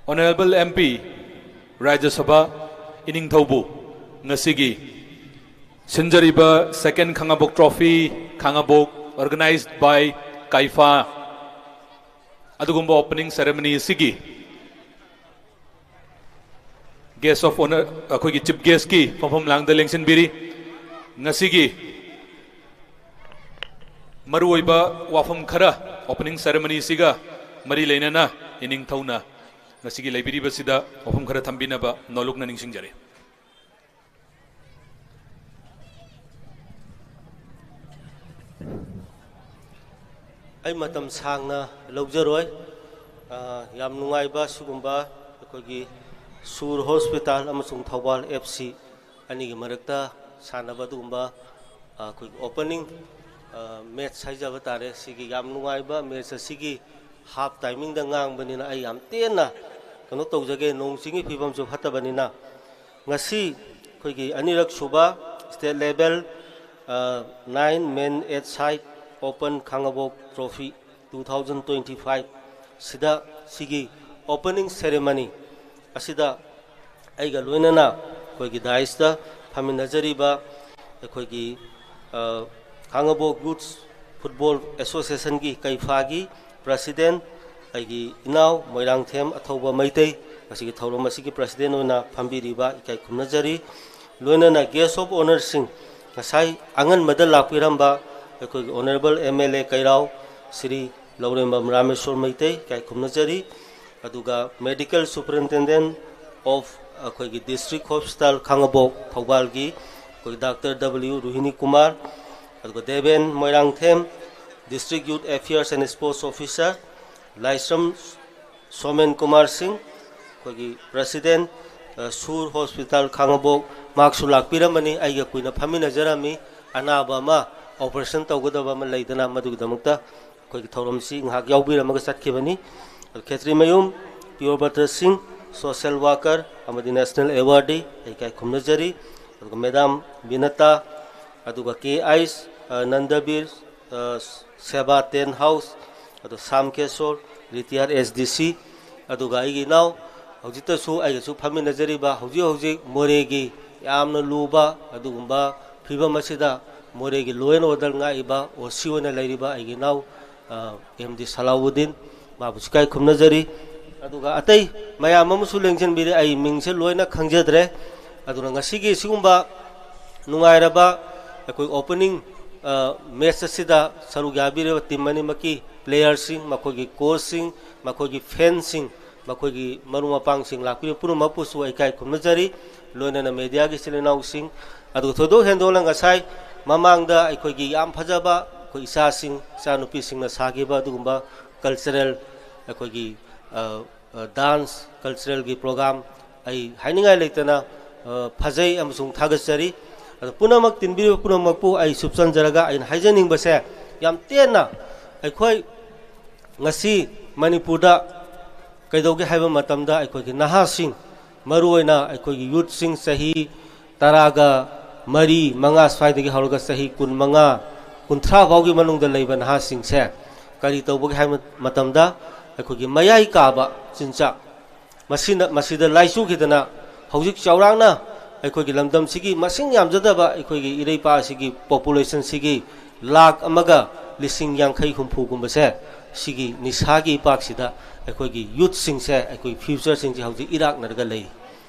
Honorable M P, ꯔꯥꯖ꯭ꯌ ꯁꯚꯥ, ꯏꯅꯤꯡꯊꯧꯕꯨ ꯉꯁꯤꯒꯤ ꯁꯤꯟꯖꯔꯤꯕ Second Khangabok Trophy, Khangabok, organized by ꯀꯥꯏꯐꯥ, ꯑꯗꯨꯒꯨꯝꯕ opening ceremony ꯑꯁꯤꯒꯤ guest of honour, ꯑꯩꯈꯣꯏꯒꯤ chief guest ꯀꯤ ꯐꯝꯐꯝ ꯂꯥꯡꯗ ꯂꯦꯡꯁꯤꯟꯕꯤꯔꯤ꯫ ꯉꯁꯤꯒꯤ ꯃꯔꯨꯑꯣꯏꯕ ꯋꯥꯐꯝ ꯈꯔ opening ceremony ꯑꯁꯤꯒ ꯃꯔꯤ ꯂꯩꯅꯅ ꯏꯅꯤꯡꯊꯧꯅ ꯉꯁꯤꯒꯤ ꯂꯩꯕꯤꯔꯤꯕꯁꯤꯗ ꯋꯥꯐꯝ ꯈꯔ ꯊꯝꯕꯤꯅꯕ ꯅꯣꯂꯨꯛꯅ ꯅꯤꯡꯁꯤꯡꯖꯔꯤ꯫ ꯑꯩ ꯃꯇꯝ ꯁꯥꯡꯅ ꯂꯧꯖꯔꯣꯏ꯫ ꯑ, ꯌꯥꯝ ꯅꯨꯡꯉꯥꯏꯕ ꯁꯤꯒꯨꯝꯕ ꯑꯩꯈꯣꯏꯒꯤ ꯁꯨꯔ ꯍꯣꯁꯄꯤꯇꯥꯜ ꯑꯃꯁꯨꯡ ꯊꯧꯕꯥꯜ ꯑꯦꯐ ꯁꯤ ꯑꯅꯤꯒꯤ ꯃꯔꯛꯇ ꯁꯥꯟꯅꯕ ꯑꯗꯨꯒꯨꯝꯕ, ꯑ, ꯑꯩꯈꯣꯏꯒꯤ ꯑꯣꯄꯅꯤꯡ, ꯑ, ꯃꯦꯠꯁ ꯍꯥꯏꯖꯕ ꯇꯥꯔꯦ꯫ ꯁꯤꯒꯤ ꯌꯥꯝ ꯅꯨꯡꯉꯥꯏꯕ ꯃꯦꯠꯁ ꯑꯁꯤꯒꯤ ꯍꯥꯐ ꯇꯥꯏꯃꯤꯡꯗ ꯉꯥꯡꯕꯅꯤꯅ ꯑꯩ ꯌꯥꯝ ꯇꯦꯟꯅ ꯀꯩꯅꯣ ꯇꯧꯖꯒꯦ꯫ ꯅꯣꯡ ꯆꯤꯡꯒꯤ ꯐꯤꯕꯝꯁꯨ ꯐꯠꯇꯕꯅꯤꯅ ꯉꯁꯤ ꯑꯩꯈꯣꯏꯒꯤ ꯑꯅꯤꯔꯛ ꯁꯨꯕ state level, ꯑ, nine men eight side open ꯈꯥꯡꯉꯕꯣꯛ trophy two thousand twenty five ꯁꯤꯗ ꯁꯤꯒꯤ opening ceremony ꯑꯁꯤꯗ ꯑꯩꯒ ꯂꯣꯏꯅꯅ ꯑꯩꯈꯣꯏꯒꯤ ꯗꯥꯏꯁꯇ ꯐꯝꯃꯤꯟꯅꯖꯔꯤꯕ ꯑꯩꯈꯣꯏꯒꯤ, ꯑ, ꯈꯥꯡꯉꯕꯣꯛ Youth Football Associationꯒꯤ ꯀꯩꯐꯥꯒꯤ president, ꯑꯩꯒꯤ ꯏꯅꯥꯎ ꯃꯣꯏꯔꯥꯡꯊꯦꯝ ꯑꯊꯧꯕ ꯃꯩꯇꯩ, ꯉꯁꯤꯒꯤ ꯊꯧꯔꯝ ꯑꯁꯤꯒꯤ president ꯑꯣꯏꯅ ꯐꯝꯕꯤꯔꯤꯕ ꯏꯀꯥꯏ ꯈꯨꯝꯅꯖꯔꯤ꯫ ꯂꯣꯏꯅꯅ guest of honourꯁꯤꯡ, ꯉꯁꯥꯏ ꯑꯉꯟꯕꯗ ꯂꯥꯛꯄꯤꯔꯝꯕ ꯑꯩꯈꯣꯏꯒꯤ honourable M L A ꯀꯩꯔꯥꯎ Shri ꯂꯧꯔꯦꯝꯕꯝ ꯔꯥꯃꯦꯁꯣꯔ ꯃꯩꯇꯩ, ꯏꯀꯥꯏ ꯈꯨꯝꯅꯖꯔꯤ꯫ ꯑꯗꯨꯒ medical superintendent of ꯑꯩꯈꯣꯏꯒꯤ district hospital ꯈꯥꯡꯉꯕꯣꯛ ꯊꯧꯕꯥꯜꯒꯤ ꯑꯩꯈꯣꯏ ꯗꯥꯛꯇꯔ ꯗꯕ꯭ꯂꯤꯎ ꯔꯣꯍꯤꯅꯤ ꯀꯨꯃꯥꯔ, ꯑꯗꯨꯒ Deben Moirangthem, district youth affairs and sports officer, Laishram Somen Kumar Singh, ꯑꯩꯈꯣꯏꯒꯤ president, ꯑ, ꯁꯨꯔ ꯍꯣꯁꯄꯤꯇꯥꯜ ꯈꯥꯡꯉꯕꯣꯛ, ꯃꯍꯥꯛꯁꯨ ꯂꯥꯛꯄꯤꯔꯝꯕꯅꯤ꯫ ꯑꯩꯒ ꯀꯨꯏꯅ ꯐꯝꯃꯤꯟꯅꯖꯔꯝꯃꯤ꯫ ꯑꯅꯥꯕ ꯑꯃ operation ꯇꯧꯒꯗꯕ ꯑꯃ ꯂꯩꯗꯅ, ꯃꯗꯨꯒꯤꯗꯃꯛꯇ ꯑꯩꯈꯣꯏꯒꯤ ꯊꯧꯔꯝꯁꯤ ꯉꯥꯏꯍꯥꯛ ꯌꯥꯎꯕꯤꯔꯝꯃꯒ ꯆꯠꯈꯤꯕꯅꯤ꯫ ꯑꯗꯨ ꯈꯦꯇ꯭ꯔꯤꯃꯌꯨꯝ ꯄ꯭ꯔꯤꯌꯣꯕ꯭ꯔꯇ ꯁꯤꯡ, social worker ꯑꯃꯗꯤ national awardee, ꯑꯩ ꯏꯀꯥꯏ ꯈꯨꯝꯅꯖꯔꯤ꯫ ꯑꯗꯨꯒ ꯃꯦꯗꯥꯝ ꯕꯤꯅꯇꯥ, ꯑꯗꯨꯒ ꯀꯦ ꯑꯥꯏꯁ, ꯑ, ꯅꯟꯗꯕꯤꯔ, ꯑ, ꯁꯦꯕꯥ tent house, ꯑꯗꯨ ꯁꯥꯝ ꯀꯦꯁꯣꯔ, retired S D C, ꯑꯗꯨꯒ ꯑꯩꯒꯤ ꯏꯅꯥꯎ, ꯍꯧꯖꯤꯛꯇꯁꯨ ꯑꯩꯒꯁꯨ ꯐꯝꯃꯤꯟꯅꯖꯔꯤꯕ, ꯍꯧꯖꯤꯛ ꯍꯧꯖꯤꯛ ꯃꯣꯔꯦꯒꯤ ꯌꯥꯝꯅ ꯂꯨꯕ ꯑꯗꯨꯒꯨꯝꯕ ꯐꯤꯕꯝ ꯑꯁꯤꯗ ꯃꯣꯔꯦꯒꯤ law and order ꯉꯥꯛꯏꯕ O C ꯑꯣꯏꯅ ꯂꯩꯔꯤꯕ ꯑꯩꯒꯤ ꯏꯅꯥꯎ, ꯑ, M D ꯁꯂꯥꯎꯗꯤꯟ, ꯃꯥꯕꯨꯁꯨ ꯏꯀꯥꯏ ꯈꯨꯝꯅꯖꯔꯤ꯫ ꯑꯗꯨꯒ ꯑꯇꯩ ꯃꯌꯥꯝ ꯑꯃꯁꯨ ꯂꯦꯡꯁꯤꯟꯕꯤꯔꯦ, ꯑꯩ ꯃꯤꯡꯁꯦ ꯂꯣꯏꯅ ꯈꯪꯖꯗ꯭ꯔꯦ꯫ ꯑꯗꯨꯅ ꯉꯁꯤꯒꯤ ꯁꯤꯒꯨꯝꯕ ꯅꯨꯡꯉꯥꯏꯔꯕ ꯑꯩꯈꯣꯏ opening, ꯑ, match ꯑꯁꯤꯗ ꯁꯔꯨꯛ ꯌꯥꯕꯤꯔꯤꯕ team ꯑꯅꯤꯃꯛꯀꯤ playerꯁꯤꯡ, ꯃꯈꯣꯏꯒꯤ coachꯁꯤꯡ, ꯃꯈꯣꯏꯒꯤ fanꯁꯤꯡ, ꯃꯈꯣꯏꯒꯤ ꯃꯔꯨꯞ ꯃꯄꯥꯡꯁꯤꯡ ꯂꯥꯛꯄꯤꯔꯤꯕ ꯄꯨꯝꯅꯃꯛꯄꯨꯁꯨ ꯑꯩ ꯏꯀꯥꯏ ꯈꯨꯝꯅꯖꯔꯤ꯫ ꯂꯣꯏꯅꯅ mediaꯒꯤ ꯏꯆꯤꯜ ꯏꯅꯥꯎꯁꯤꯡ, ꯑꯗꯨꯒ ꯊꯣꯏꯗꯣꯛ ꯍꯦꯟꯗꯣꯛꯅ ꯉꯁꯥꯏ ꯃꯃꯥꯡꯗ ꯑꯩꯈꯣꯏꯒꯤ ꯌꯥꯝ ꯐꯖꯕ ꯑꯩꯈꯣꯏ ꯏꯆꯥꯁꯤꯡ, ꯏꯆꯥꯅꯨꯄꯤꯁꯤꯡꯅ ꯁꯥꯈꯤꯕ ꯑꯗꯨꯒꯨꯝꯕ ꯀꯜꯆꯔꯦꯜ, ꯑꯩꯈꯣꯏꯒꯤ, ꯑ, ꯑ, ꯗꯥꯟꯁ ꯀꯜꯆꯔꯦꯜꯒꯤ ꯄ꯭ꯔꯣꯒ꯭ꯔꯥꯝ ꯑꯩ ꯍꯥꯏꯅꯤꯡꯉꯥꯏ ꯂꯩꯇꯅ, ꯑ, ꯐꯖꯩ ꯑꯃꯁꯨꯡ ꯊꯥꯒꯠꯆꯔꯤ꯫ ꯑꯗꯣ ꯄꯨꯝꯅꯃꯛ ꯇꯤꯟꯕꯤꯔꯤꯕ ꯄꯨꯝꯅꯃꯛꯄꯨ ꯑꯩ ꯁꯨꯞꯆꯟꯖꯔꯒ ꯑꯩꯅ ꯍꯥꯏꯖꯅꯤꯡꯕꯁꯦ ꯌꯥꯝ ꯇꯦꯟꯅ, ꯑꯩꯈꯣꯏ ꯉꯁꯤ ꯃꯅꯤꯄꯨꯔꯗ ꯀꯩꯗꯧꯒꯦ ꯍꯥꯏꯕ ꯃꯇꯝꯗ ꯑꯩꯈꯣꯏꯒꯤ ꯅꯍꯥꯁꯤꯡ, ꯃꯔꯨꯑꯣꯏꯅ ꯑꯩꯈꯣꯏꯒꯤ ꯌꯨꯠꯁꯤꯡ ꯆꯍꯤ ꯇꯔꯥꯒ ꯃꯔꯤ, ꯃꯉꯥ ꯁ꯭ꯋꯥꯏꯗꯒꯤ ꯍꯧꯔꯒ ꯆꯍꯤ ꯀꯨꯟꯃꯉꯥ, ꯀꯨꯟꯊ꯭ꯔꯥ ꯐꯥꯎꯒꯤ ꯃꯅꯨꯡꯗ ꯂꯩꯕ ꯅꯍꯥꯁꯤꯡꯁꯦ ꯀꯔꯤ ꯇꯧꯕꯒꯦ ꯍꯥꯏꯕ ꯃꯇꯝꯗ ꯑꯩꯈꯣꯏꯒꯤ ꯃꯌꯥꯏ ꯀꯥꯕ ꯆꯤꯟꯖꯥꯛ, ꯃꯁꯤꯅ, ꯃꯁꯤꯗ ꯂꯥꯏꯆꯨꯈꯤꯗꯅ ꯍꯧꯖꯤꯛ ꯆꯥꯎꯔꯥꯛꯅ ꯑꯩꯈꯣꯏꯒꯤ ꯂꯝꯗꯝꯁꯤꯒꯤ ꯃꯁꯤꯡ ꯌꯥꯝꯖꯗꯕ ꯑꯩꯈꯣꯏꯒꯤ ꯏꯔꯩꯄꯥꯛ ꯑꯁꯤꯒꯤ ꯄꯣꯄꯨꯂꯦꯁꯟꯁꯤꯒꯤ ꯂꯥꯈ ꯑꯃꯒ ꯂꯤꯁꯤꯡ ꯌꯥꯡꯈꯩ ꯍꯨꯝꯐꯨꯒꯨꯝꯕꯁꯦ ꯁꯤꯒꯤ ꯅꯤꯁꯥꯒꯤ ꯏꯄꯥꯛꯁꯤꯗ ꯑꯩꯈꯣꯏꯒꯤ ꯌꯨꯠꯁꯤꯡꯁꯦ, ꯑꯩꯈꯣꯏ ꯐ꯭ꯌꯨꯆꯔꯁꯤꯡꯁꯦ ꯍꯧꯖꯤꯛ ꯏꯔꯥꯛꯅꯔꯒ ꯂꯩ꯫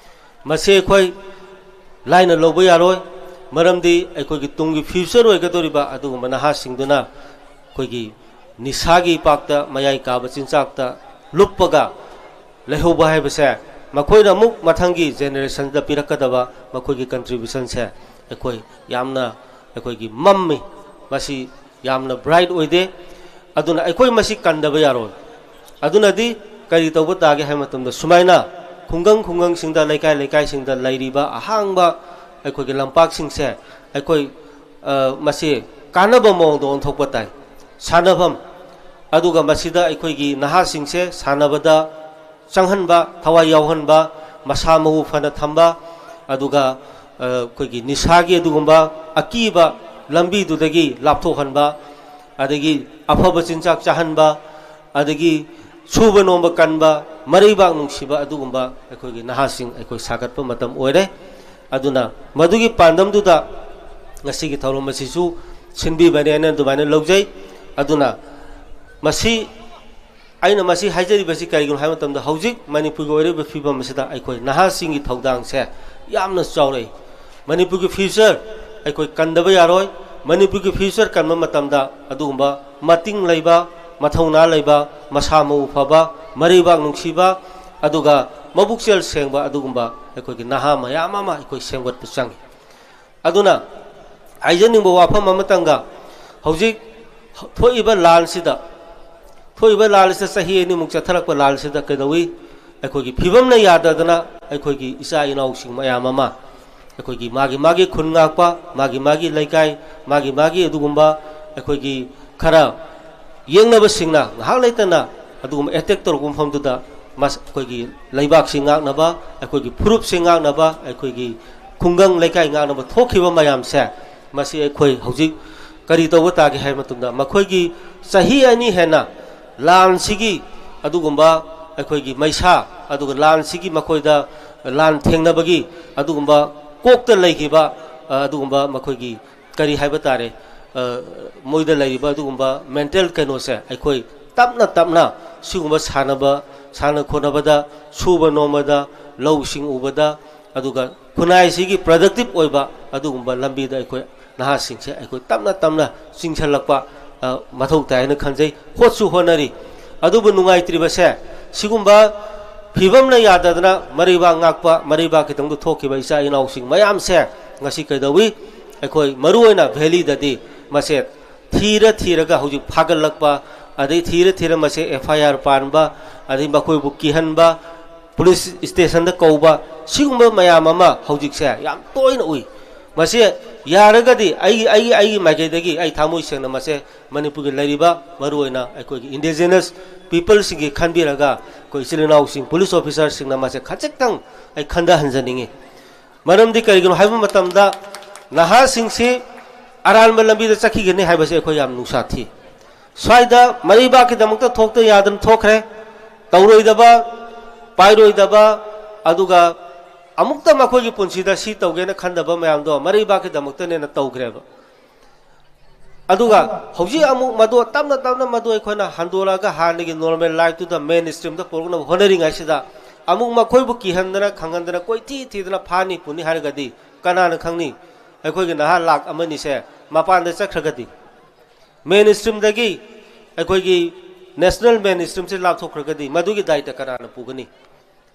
ꯃꯁꯤ ꯑꯩꯈꯣꯏ ꯂꯥꯏꯅ ꯂꯧꯕ ꯌꯥꯔꯣꯏ, ꯃꯔꯝꯗꯤ ꯑꯩꯈꯣꯏꯒꯤ ꯇꯨꯡꯒꯤ ꯐ꯭ꯌꯨꯆꯔ ꯑꯣꯏꯒꯗꯧꯔꯤꯕ ꯑꯗꯨꯒꯨꯝꯕ ꯅꯍꯥꯁꯤꯡꯗꯨꯅ ꯑꯩꯈꯣꯏꯒꯤ ꯅꯤꯁꯥꯒꯤ ꯏꯄꯥꯛꯇ, ꯃꯌꯥꯏ ꯀꯥꯕ ꯆꯤꯟꯖꯥꯛꯇ ꯂꯨꯞꯄꯒ ꯂꯩꯍꯧꯕ ꯍꯥꯏꯕꯁꯦ ꯃꯈꯣꯏꯅ ꯑꯃꯨꯛ ꯃꯊꯪꯒꯤ ꯖꯦꯅꯦꯔꯦꯁꯟꯗ ꯄꯤꯔꯛꯀꯗꯕ ꯃꯈꯣꯏꯒꯤ ꯀꯟꯇ꯭ꯔꯤꯕ꯭ꯌꯨꯁꯟꯁꯦ ꯑꯩꯈꯣꯏ ꯌꯥꯝꯅ, ꯑꯩꯈꯣꯏꯒꯤ ꯃꯝꯃꯤ, ꯃꯁꯤ ꯌꯥꯝꯅ ꯕ꯭ꯔꯥꯏꯠ ꯑꯣꯏꯗꯦ꯫ ꯑꯗꯨꯅ ꯑꯩꯈꯣꯏ ꯃꯁꯤ ꯀꯟꯗꯕ ꯌꯥꯔꯣꯏ꯫ ꯑꯗꯨꯅꯗꯤ ꯀꯔꯤ ꯇꯧꯕ ꯇꯥꯒꯦ ꯍꯥꯏꯕ ꯃꯇꯝꯗ ꯁꯨꯃꯥꯏꯅ ꯈꯨꯡꯒꯪ ꯈꯨꯡꯒꯪꯁꯤꯡꯗ, ꯂꯩꯀꯥꯏ ꯂꯩꯀꯥꯏꯁꯤꯡꯗ ꯂꯩꯔꯤꯕ ꯑꯍꯥꯡꯕ ꯑꯩꯈꯣꯏꯒꯤ ꯂꯝꯄꯥꯛꯁꯤꯡꯁꯦ ꯑꯩꯈꯣꯏ, ꯑ, ꯃꯁꯤ ꯀꯥꯟꯅꯕ ꯃꯑꯣꯡꯗ ꯑꯣꯟꯊꯣꯛꯄ ꯇꯥꯏ꯫ ꯁꯥꯟꯅꯐꯝ, ꯑꯗꯨꯒ ꯃꯁꯤꯗ ꯑꯩꯈꯣꯏꯒꯤ ꯅꯍꯥꯁꯤꯡꯁꯦ ꯁꯥꯟꯅꯕꯗ ꯆꯪꯍꯟꯕ, ꯊꯋꯥꯏ ꯌꯥꯎꯍꯟꯕ, ꯃꯁꯥ ꯃꯎ ꯐꯅ ꯊꯝꯕ, ꯑꯗꯨꯒ, ꯑ, ꯑꯩꯈꯣꯏꯒꯤ ꯅꯤꯁꯥꯒꯤ ꯑꯗꯨꯒꯨꯝꯕ ꯑꯀꯤꯕ ꯂꯝꯕꯤꯗꯨꯗꯒꯤ ꯂꯥꯞꯊꯣꯛꯍꯟꯕ, ꯑꯗꯒꯤ ꯑꯐꯕ ꯆꯤꯟꯖꯥꯛ ꯆꯥꯍꯟꯕ, ꯑꯗꯒꯤ ꯁꯨꯕ ꯅꯣꯝꯕ ꯀꯟꯕ, ꯃꯔꯩꯕꯥꯛ ꯅꯨꯡꯁꯤꯕ ꯑꯗꯨꯒꯨꯝꯕ ꯑꯩꯈꯣꯏꯒꯤ ꯅꯍꯥꯁꯤꯡ ꯑꯩꯈꯣꯏ ꯁꯥꯒꯠꯄ ꯃꯇꯝ ꯑꯣꯏꯔꯦ꯫ ꯑꯗꯨꯅ ꯃꯗꯨꯒꯤ ꯄꯥꯟꯗꯝꯗꯨꯗ ꯉꯁꯤꯒꯤ ꯊꯧꯔꯝ ꯑꯁꯤꯁꯨ ꯁꯤꯟꯕꯤꯕꯅꯦꯅ ꯑꯗꯨꯃꯥꯏꯅ ꯂꯧꯖꯩ꯫ ꯑꯗꯨꯅ ꯃꯁꯤ, ꯑꯩꯅ ꯃꯁꯤ ꯍꯥꯏꯖꯔꯤꯕꯁꯤ ꯀꯔꯤꯒꯤꯅꯣ ꯍꯥꯏꯕ ꯃꯇꯝꯗ ꯍꯧꯖꯤꯛ ꯃꯅꯤꯄꯨꯔꯒꯤ ꯑꯣꯏꯔꯤꯕ ꯐꯤꯕꯝ ꯑꯁꯤꯗ ꯑꯩꯈꯣꯏ ꯅꯍꯥꯁꯤꯡꯒꯤ ꯊꯧꯗꯥꯡꯁꯦ ꯌꯥꯝꯅ ꯆꯥꯎꯔꯛꯏ꯫ ꯃꯅꯤꯄꯨꯔꯒꯤ ꯐ꯭ꯌꯨꯆꯔ ꯑꯩꯈꯣꯏ ꯀꯟꯗꯕ ꯌꯥꯔꯣꯏ꯫ ꯃꯅꯤꯄꯨꯔꯒꯤ ꯐ꯭ꯌꯨꯆꯔ ꯀꯟꯕ ꯃꯇꯝꯗ ꯑꯗꯨꯒꯨꯝꯕ ꯃꯇꯤꯡ ꯂꯩꯕ, ꯃꯊꯧꯅꯥ ꯂꯩꯕ, ꯃꯁꯥ ꯃꯎ ꯐꯕ, ꯃꯔꯩꯕꯥꯛ ꯅꯨꯡꯁꯤꯕ, ꯑꯗꯨꯒ ꯃꯕꯨꯛꯆꯦꯜ ꯁꯦꯡꯕ ꯑꯗꯨꯒꯨꯝꯕ ꯑꯩꯈꯣꯏꯒꯤ ꯅꯍꯥ ꯃꯌꯥꯝ ꯑꯃ ꯑꯩꯈꯣꯏ ꯁꯦꯝꯒꯠꯄ ꯆꯪꯏ꯫ ꯑꯗꯨꯅ ꯍꯥꯏꯖꯅꯤꯡꯕ ꯋꯥꯐꯝ ꯑꯃꯇꯪꯒ, ꯍꯧꯖꯤꯛ ꯊꯣꯛꯏꯕ ꯂꯥꯟꯁꯤꯗ, ꯊꯣꯛꯏꯕ ꯂꯥꯟꯁꯤꯗ ꯆꯍꯤ ꯑꯅꯤꯃꯨꯛ ꯆꯠꯊꯔꯛꯄ ꯂꯥꯟꯁꯤꯗ ꯀꯩꯗꯧꯏ? ꯑꯩꯈꯣꯏꯒꯤ ꯐꯤꯕꯝꯅ ꯌꯥꯗꯗꯅ ꯑꯩꯈꯣꯏꯒꯤ ꯏꯆꯥ ꯏꯅꯥꯎꯁꯤꯡ ꯃꯌꯥꯝ ꯑꯃ ꯑꯩꯈꯣꯏꯒꯤ ꯃꯥꯒꯤ ꯃꯥꯒꯤ ꯈꯨꯟ ꯉꯥꯛꯄ, ꯃꯥꯒꯤ ꯃꯥꯒꯤ ꯂꯩꯀꯥꯏ, ꯃꯥꯒꯤ ꯃꯥꯒꯤ ꯑꯗꯨꯒꯨꯝꯕ ꯑꯩꯈꯣꯏꯒꯤ ꯈꯔ ꯌꯦꯡꯅꯕꯁꯤꯡꯅ ꯉꯥꯏꯍꯥꯛ ꯂꯩꯇꯅ ꯑꯗꯨꯒꯨꯝꯕ ꯑꯦꯇꯦꯛ ꯇꯧꯔꯛꯄ ꯃꯐꯝꯗꯨꯗ ꯃꯁ-, ꯑꯩꯈꯣꯏꯒꯤ ꯂꯩꯕꯥꯛꯁꯤ ꯉꯥꯛꯅꯕ, ꯑꯩꯈꯣꯏꯒꯤ ꯐꯨꯔꯨꯞꯁꯤ ꯉꯥꯛꯅꯕ, ꯑꯩꯈꯣꯏꯒꯤ ꯈꯨꯡꯒꯪ ꯂꯩꯀꯥꯏ ꯉꯥꯛꯅꯕ ꯊꯣꯛꯈꯤꯕ ꯃꯌꯥꯝꯁꯦ, ꯃꯁꯤ ꯑꯩꯈꯣꯏ ꯍꯧꯖꯤꯛ ꯀꯔꯤ ꯇꯧꯕ ꯇꯥꯒꯦ ꯍꯥꯏꯕ ꯃꯇꯝꯗ, ꯃꯈꯣꯏꯒꯤ ꯆꯍꯤ ꯑꯅꯤ ꯍꯦꯟꯅ ꯂꯥꯟꯁꯤꯒꯤ ꯑꯗꯨꯒꯨꯝꯕ ꯑꯩꯈꯣꯏꯒꯤ ꯃꯩꯁꯥ, ꯑꯗꯨꯒ ꯂꯥꯟꯁꯤꯒꯤ ꯃꯈꯣꯏꯗ ꯂꯥꯟ ꯊꯦꯡꯅꯕꯒꯤ ꯑꯗꯨꯒꯨꯝꯕ ꯀꯣꯛꯇ ꯂꯩꯈꯤꯕ, ꯑ, ꯑꯗꯨꯒꯨꯝꯕ ꯃꯈꯣꯏꯒꯤ ꯀꯔꯤ ꯍꯥꯏꯕ ꯇꯥꯔꯦ, ꯑ, ꯃꯣꯏꯗ ꯂꯩꯔꯤꯕ ꯑꯗꯨꯒꯨꯝꯕ ꯃꯦꯟꯇꯦꯜ ꯀꯩꯅꯣꯁꯦ ꯑꯩꯈꯣꯏ ꯇꯞꯅ ꯇꯞꯅ ꯁꯤꯒꯨꯝꯕ ꯁꯥꯟꯅꯕ, ꯁꯥꯟꯅ ꯈꯣꯠꯅꯕꯗ, ꯁꯨꯕ ꯅꯣꯝꯕꯗ, ꯂꯧꯁꯤꯡ ꯎꯕꯗ, ꯑꯗꯨꯒ ꯈꯨꯟꯅꯥꯏꯁꯤꯒꯤ ꯄ꯭ꯔꯗꯛꯇꯤꯞ ꯑꯣꯏꯕ ꯑꯗꯨꯒꯨꯝꯕ ꯂꯝꯕꯤꯗ ꯑꯩꯈꯣꯏ ꯅꯍꯥꯁꯤꯡꯁꯦ ꯑꯩꯈꯣꯏ ꯇꯞꯅ ꯇꯞꯅ ꯆꯤꯡꯁꯤꯜꯂꯛꯄ, ꯑ, ꯃꯊꯧ ꯇꯥꯏ ꯍꯥꯏꯅ ꯈꯟꯖꯩ꯫ ꯍꯣꯠꯁꯨ ꯍꯣꯠꯅꯔꯤ꯫ ꯑꯗꯨꯕꯨ ꯅꯨꯡꯉꯥꯏꯇ꯭ꯔꯤꯕꯁꯦ, ꯁꯤꯒꯨꯝꯕ ꯐꯤꯕꯝꯅ ꯌꯥꯗꯗꯅ ꯃꯔꯩꯕꯥꯛ ꯉꯥꯛꯄ, ꯃꯔꯩꯕꯥꯛꯀꯤꯗꯃꯛꯇ ꯊꯣꯛꯈꯤꯕ ꯏꯆꯥ ꯏꯅꯥꯎꯁꯤꯡ ꯃꯌꯥꯝꯁꯦ ꯉꯁꯤ ꯀꯩꯗꯧꯏ? ꯑꯩꯈꯣꯏ ꯃꯔꯨꯑꯣꯏꯅ ꯚꯦꯂꯤꯗꯗꯤ ꯃꯁꯦ ꯊꯤꯔ ꯊꯤꯔꯒ ꯍꯧꯖꯤꯛ ꯐꯥꯒꯠꯂꯛꯄ, ꯑꯗꯩ ꯊꯤꯔ ꯊꯤꯔ ꯃꯁꯦ ꯑꯦꯐ ꯑꯥꯏ ꯑꯥꯔ ꯄꯥꯟꯕ, ꯑꯗꯩ ꯃꯈꯣꯏꯕꯨ ꯀꯤꯍꯟꯕ, ꯄꯨꯂꯤꯁ ꯁ꯭ꯇꯦꯁꯟꯗ ꯀꯧꯕ, ꯁꯤꯒꯨꯝꯕ ꯃꯌꯥꯝ ꯑꯃ ꯍꯧꯖꯤꯛꯁꯦ ꯌꯥꯝ ꯇꯣꯏꯅ ꯎꯏ꯫ ꯃꯁꯤ ꯌꯥꯔꯒꯗꯤ ꯑꯩꯒꯤ, ꯑꯩꯒꯤ, ꯑꯩꯒꯤ ꯃꯥꯏꯀꯩꯗꯒꯤ ꯑꯩ ꯊꯃꯣꯏ ꯁꯦꯡꯅ ꯃꯁꯦ ꯃꯅꯤꯄꯨꯔꯒꯤ ꯂꯩꯔꯤꯕ ꯃꯔꯨꯑꯣꯏꯅ ꯑꯩꯈꯣꯏꯒꯤ ꯏꯟꯗꯤꯖꯤꯅꯁ ꯄꯤꯄꯜꯁꯤꯡꯒꯤ ꯈꯟꯕꯤꯔꯒ ꯑꯩꯈꯣꯏ ꯏꯆꯤꯜ ꯏꯅꯥꯎꯁꯤꯡ, ꯄꯨꯂꯤꯁ ꯑꯣꯐꯤꯁꯥꯔꯁꯤꯡꯅ ꯃꯁꯦ ꯈꯖꯤꯛꯇꯪ ꯑꯩ ꯈꯟꯊꯍꯟꯖꯅꯤꯡꯉꯤ꯫ ꯃꯔꯝꯗꯤ ꯀꯔꯤꯒꯤꯅꯣ ꯍꯥꯏꯕ ꯃꯇꯝꯗ, ꯅꯍꯥꯁꯤꯡꯁꯤ ꯑꯔꯥꯟꯕ ꯂꯝꯕꯤꯗ ꯆꯠꯈꯤꯒꯅꯤ ꯍꯥꯏꯕꯁꯤ ꯑꯩꯈꯣꯏ ꯌꯥꯝ ꯅꯨꯡꯁꯥ ꯊꯤ꯫ ꯁ꯭ꯋꯥꯏꯗ ꯃꯔꯩꯕꯥꯛꯀꯤꯗꯃꯛꯇ ꯊꯣꯛꯇ ꯌꯥꯗꯅ ꯊꯣꯛꯈ꯭ꯔꯦ꯫ ꯇꯧꯔꯣꯏꯗꯕ, ꯄꯥꯏꯔꯣꯏꯗꯕ, ꯑꯗꯨꯒ ꯑꯃꯨꯛꯇ ꯃꯈꯣꯏꯒꯤ ꯄꯨꯟꯁꯤꯗ ꯁꯤ ꯇꯧꯒꯦꯅ ꯈꯟꯗꯕ ꯃꯌꯥꯝꯗꯣ ꯃꯔꯩꯕꯥꯛꯀꯤꯗꯃꯛꯇꯅꯦꯅ ꯇꯧꯈ꯭ꯔꯦꯕ꯫ ꯑꯗꯨꯒ ꯍꯧꯖꯤꯛ ꯑꯃꯨꯛ ꯃꯗꯨ ꯇꯞꯅ ꯇꯞꯅ ꯃꯗꯨ ꯑꯩꯈꯣꯏꯅ ꯍꯟꯗꯣꯔꯛꯑꯒ ꯍꯥꯟꯅꯒꯤ ꯅꯣꯔꯃꯦꯜ ꯂꯥꯏꯐꯇꯨꯗ, ꯃꯦꯟ ꯁ꯭ꯇ꯭ꯔꯤꯝꯗ ꯄꯨꯔꯛꯅꯕ ꯍꯣꯠꯅꯔꯤꯉꯩꯁꯤꯗ, ꯑꯃꯨꯛ ꯃꯈꯣꯏꯕꯨ ꯀꯤꯍꯟꯗꯅ, ꯈꯪꯍꯟꯗꯅ, ꯀꯣꯏꯊꯤ ꯊꯤꯗꯅ ꯐꯥꯅꯤ ꯄꯨꯅꯤ ꯍꯥꯏꯔꯒꯗꯤ ꯀꯅꯥꯅ ꯈꯪꯅꯤ? ꯑꯩꯈꯣꯏꯒꯤ ꯅꯍꯥ ꯂꯥꯛ ꯑꯃꯅꯤꯁꯦ ꯃꯄꯥꯟꯗ ꯆꯠꯈ꯭ꯔꯒꯗꯤ, ꯃꯦꯟ ꯁ꯭ꯇ꯭ꯔꯤꯝꯗꯒꯤ ꯑꯩꯈꯣꯏꯒꯤ ꯅꯦꯁꯅꯦꯜ ꯃꯦꯟ ꯁ꯭ꯇ꯭ꯔꯤꯝꯁꯦ ꯂꯥꯞꯊꯣꯛꯈ꯭ꯔꯒꯗꯤ, ꯃꯗꯨꯒꯤ ꯗꯥꯏꯇ ꯀꯅꯥꯅ ꯄꯨꯒꯅꯤ?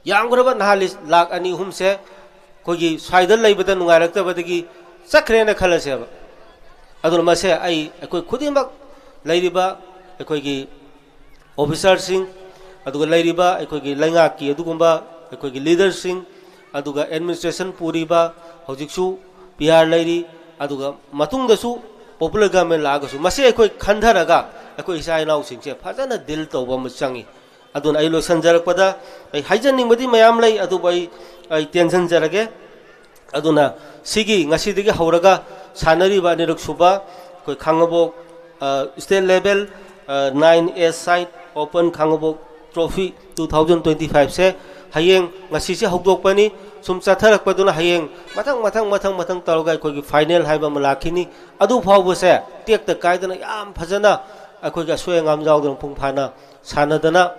ꯌꯥꯝꯈ꯭ꯔꯕ ꯅꯍꯥ ꯂꯤꯁ ꯂꯥꯛ ꯑꯅꯤ ꯑꯍꯨꯝꯁꯦ ꯑꯩꯈꯣꯏꯒꯤ ꯁ꯭ꯋꯥꯏꯗ ꯂꯩꯕꯗ ꯅꯨꯡꯉꯥꯏꯔꯛꯇꯕꯗꯒꯤ ꯆꯠꯈ꯭ꯔꯦꯅ ꯈꯜꯂꯁꯦꯕ꯫ ꯑꯗꯨꯅ ꯃꯁꯦ ꯑꯩ, ꯑꯩꯈꯣꯏ ꯈꯨꯗꯤꯡꯃꯛ ꯂꯩꯔꯤꯕ ꯑꯩꯈꯣꯏꯒꯤ ꯑꯣꯐꯤꯁꯥꯔꯁꯤꯡ, ꯑꯗꯨꯒ ꯂꯩꯔꯤꯕ ꯑꯩꯈꯣꯏꯒꯤ ꯂꯩꯉꯥꯛꯀꯤ ꯑꯗꯨꯒꯨꯝꯕ ꯑꯩꯈꯣꯏꯒꯤ ꯂꯤꯗꯔꯁꯤꯡ, ꯑꯗꯨꯒ ꯑꯦꯗꯃꯤꯅꯤꯁꯇ꯭ꯔꯦꯁꯟ ꯄꯨꯔꯤꯕ, ꯍꯧꯖꯤꯛꯁꯨ ꯄꯤ ꯑꯥꯔ ꯂꯩꯔꯤ, ꯑꯗꯨꯒ ꯃꯇꯨꯡꯗꯁꯨ ꯄꯣꯄꯨꯂꯔ ꯒꯚꯔꯟꯃꯦꯟ ꯂꯥꯛꯑꯒꯁꯨ, ꯃꯁꯤ ꯑꯩꯈꯣꯏ ꯈꯟꯊꯔꯒ ꯑꯩꯈꯣꯏ ꯏꯆꯥ ꯏꯅꯥꯎꯁꯤꯡꯁꯦ ꯐꯖꯅ ꯗꯤꯜ ꯇꯧꯕ ꯑꯃ ꯆꯪꯉꯤ꯫ ꯑꯗꯨꯅ ꯑꯩ ꯂꯣꯏꯁꯤꯟꯖꯔꯛꯄꯗ ꯑꯩ ꯍꯥꯏꯖꯅꯤꯡꯕꯗꯤ ꯃꯌꯥꯝ ꯂꯩ, ꯑꯗꯨꯕꯨ ꯑꯩ, ꯑꯩ ꯇꯦꯟꯁꯤꯟꯖꯔꯒꯦ꯫ ꯑꯗꯨꯅ ꯁꯤꯒꯤ ꯉꯁꯤꯗꯒꯤ ꯍꯧꯔꯒ ꯁꯥꯟꯅꯔꯤꯕ ꯑꯅꯤꯔꯛ ꯁꯨꯕ ꯑꯩꯈꯣꯏ ꯈꯥꯡꯉꯕꯣꯛ, ꯑ, state level, ꯑ, nine A side open Khangabok trophy two thousand twenty five ꯁꯦ ꯍꯌꯦꯡ, ꯉꯁꯤꯁꯦ ꯍꯧꯗꯣꯛꯄꯅꯤ꯫ ꯁꯨꯝ ꯆꯠꯊꯔꯛꯄꯗꯨꯅ ꯍꯌꯦꯡ ꯃꯊꯪ, ꯃꯊꯪ, ꯃꯊꯪ, ꯃꯊꯪ ꯇꯧꯔꯒ ꯑꯩꯈꯣꯏꯒꯤ ꯐꯥꯏꯅꯦꯜ ꯍꯥꯏꯕ ꯑꯃ ꯂꯥꯛꯈꯤꯅꯤ꯫ ꯑꯗꯨ ꯐꯥꯎꯕꯁꯦ ꯇꯦꯛꯇ ꯀꯥꯏꯗꯅ ꯌꯥꯝ ꯐꯖꯅ ꯑꯩꯈꯣꯏꯒꯤ ꯑꯁꯣꯏ ꯑꯉꯥꯝ ꯌꯥꯎꯗꯅ ꯃꯄꯨꯡ ꯐꯥꯅ ꯁꯥꯟꯅꯗꯅ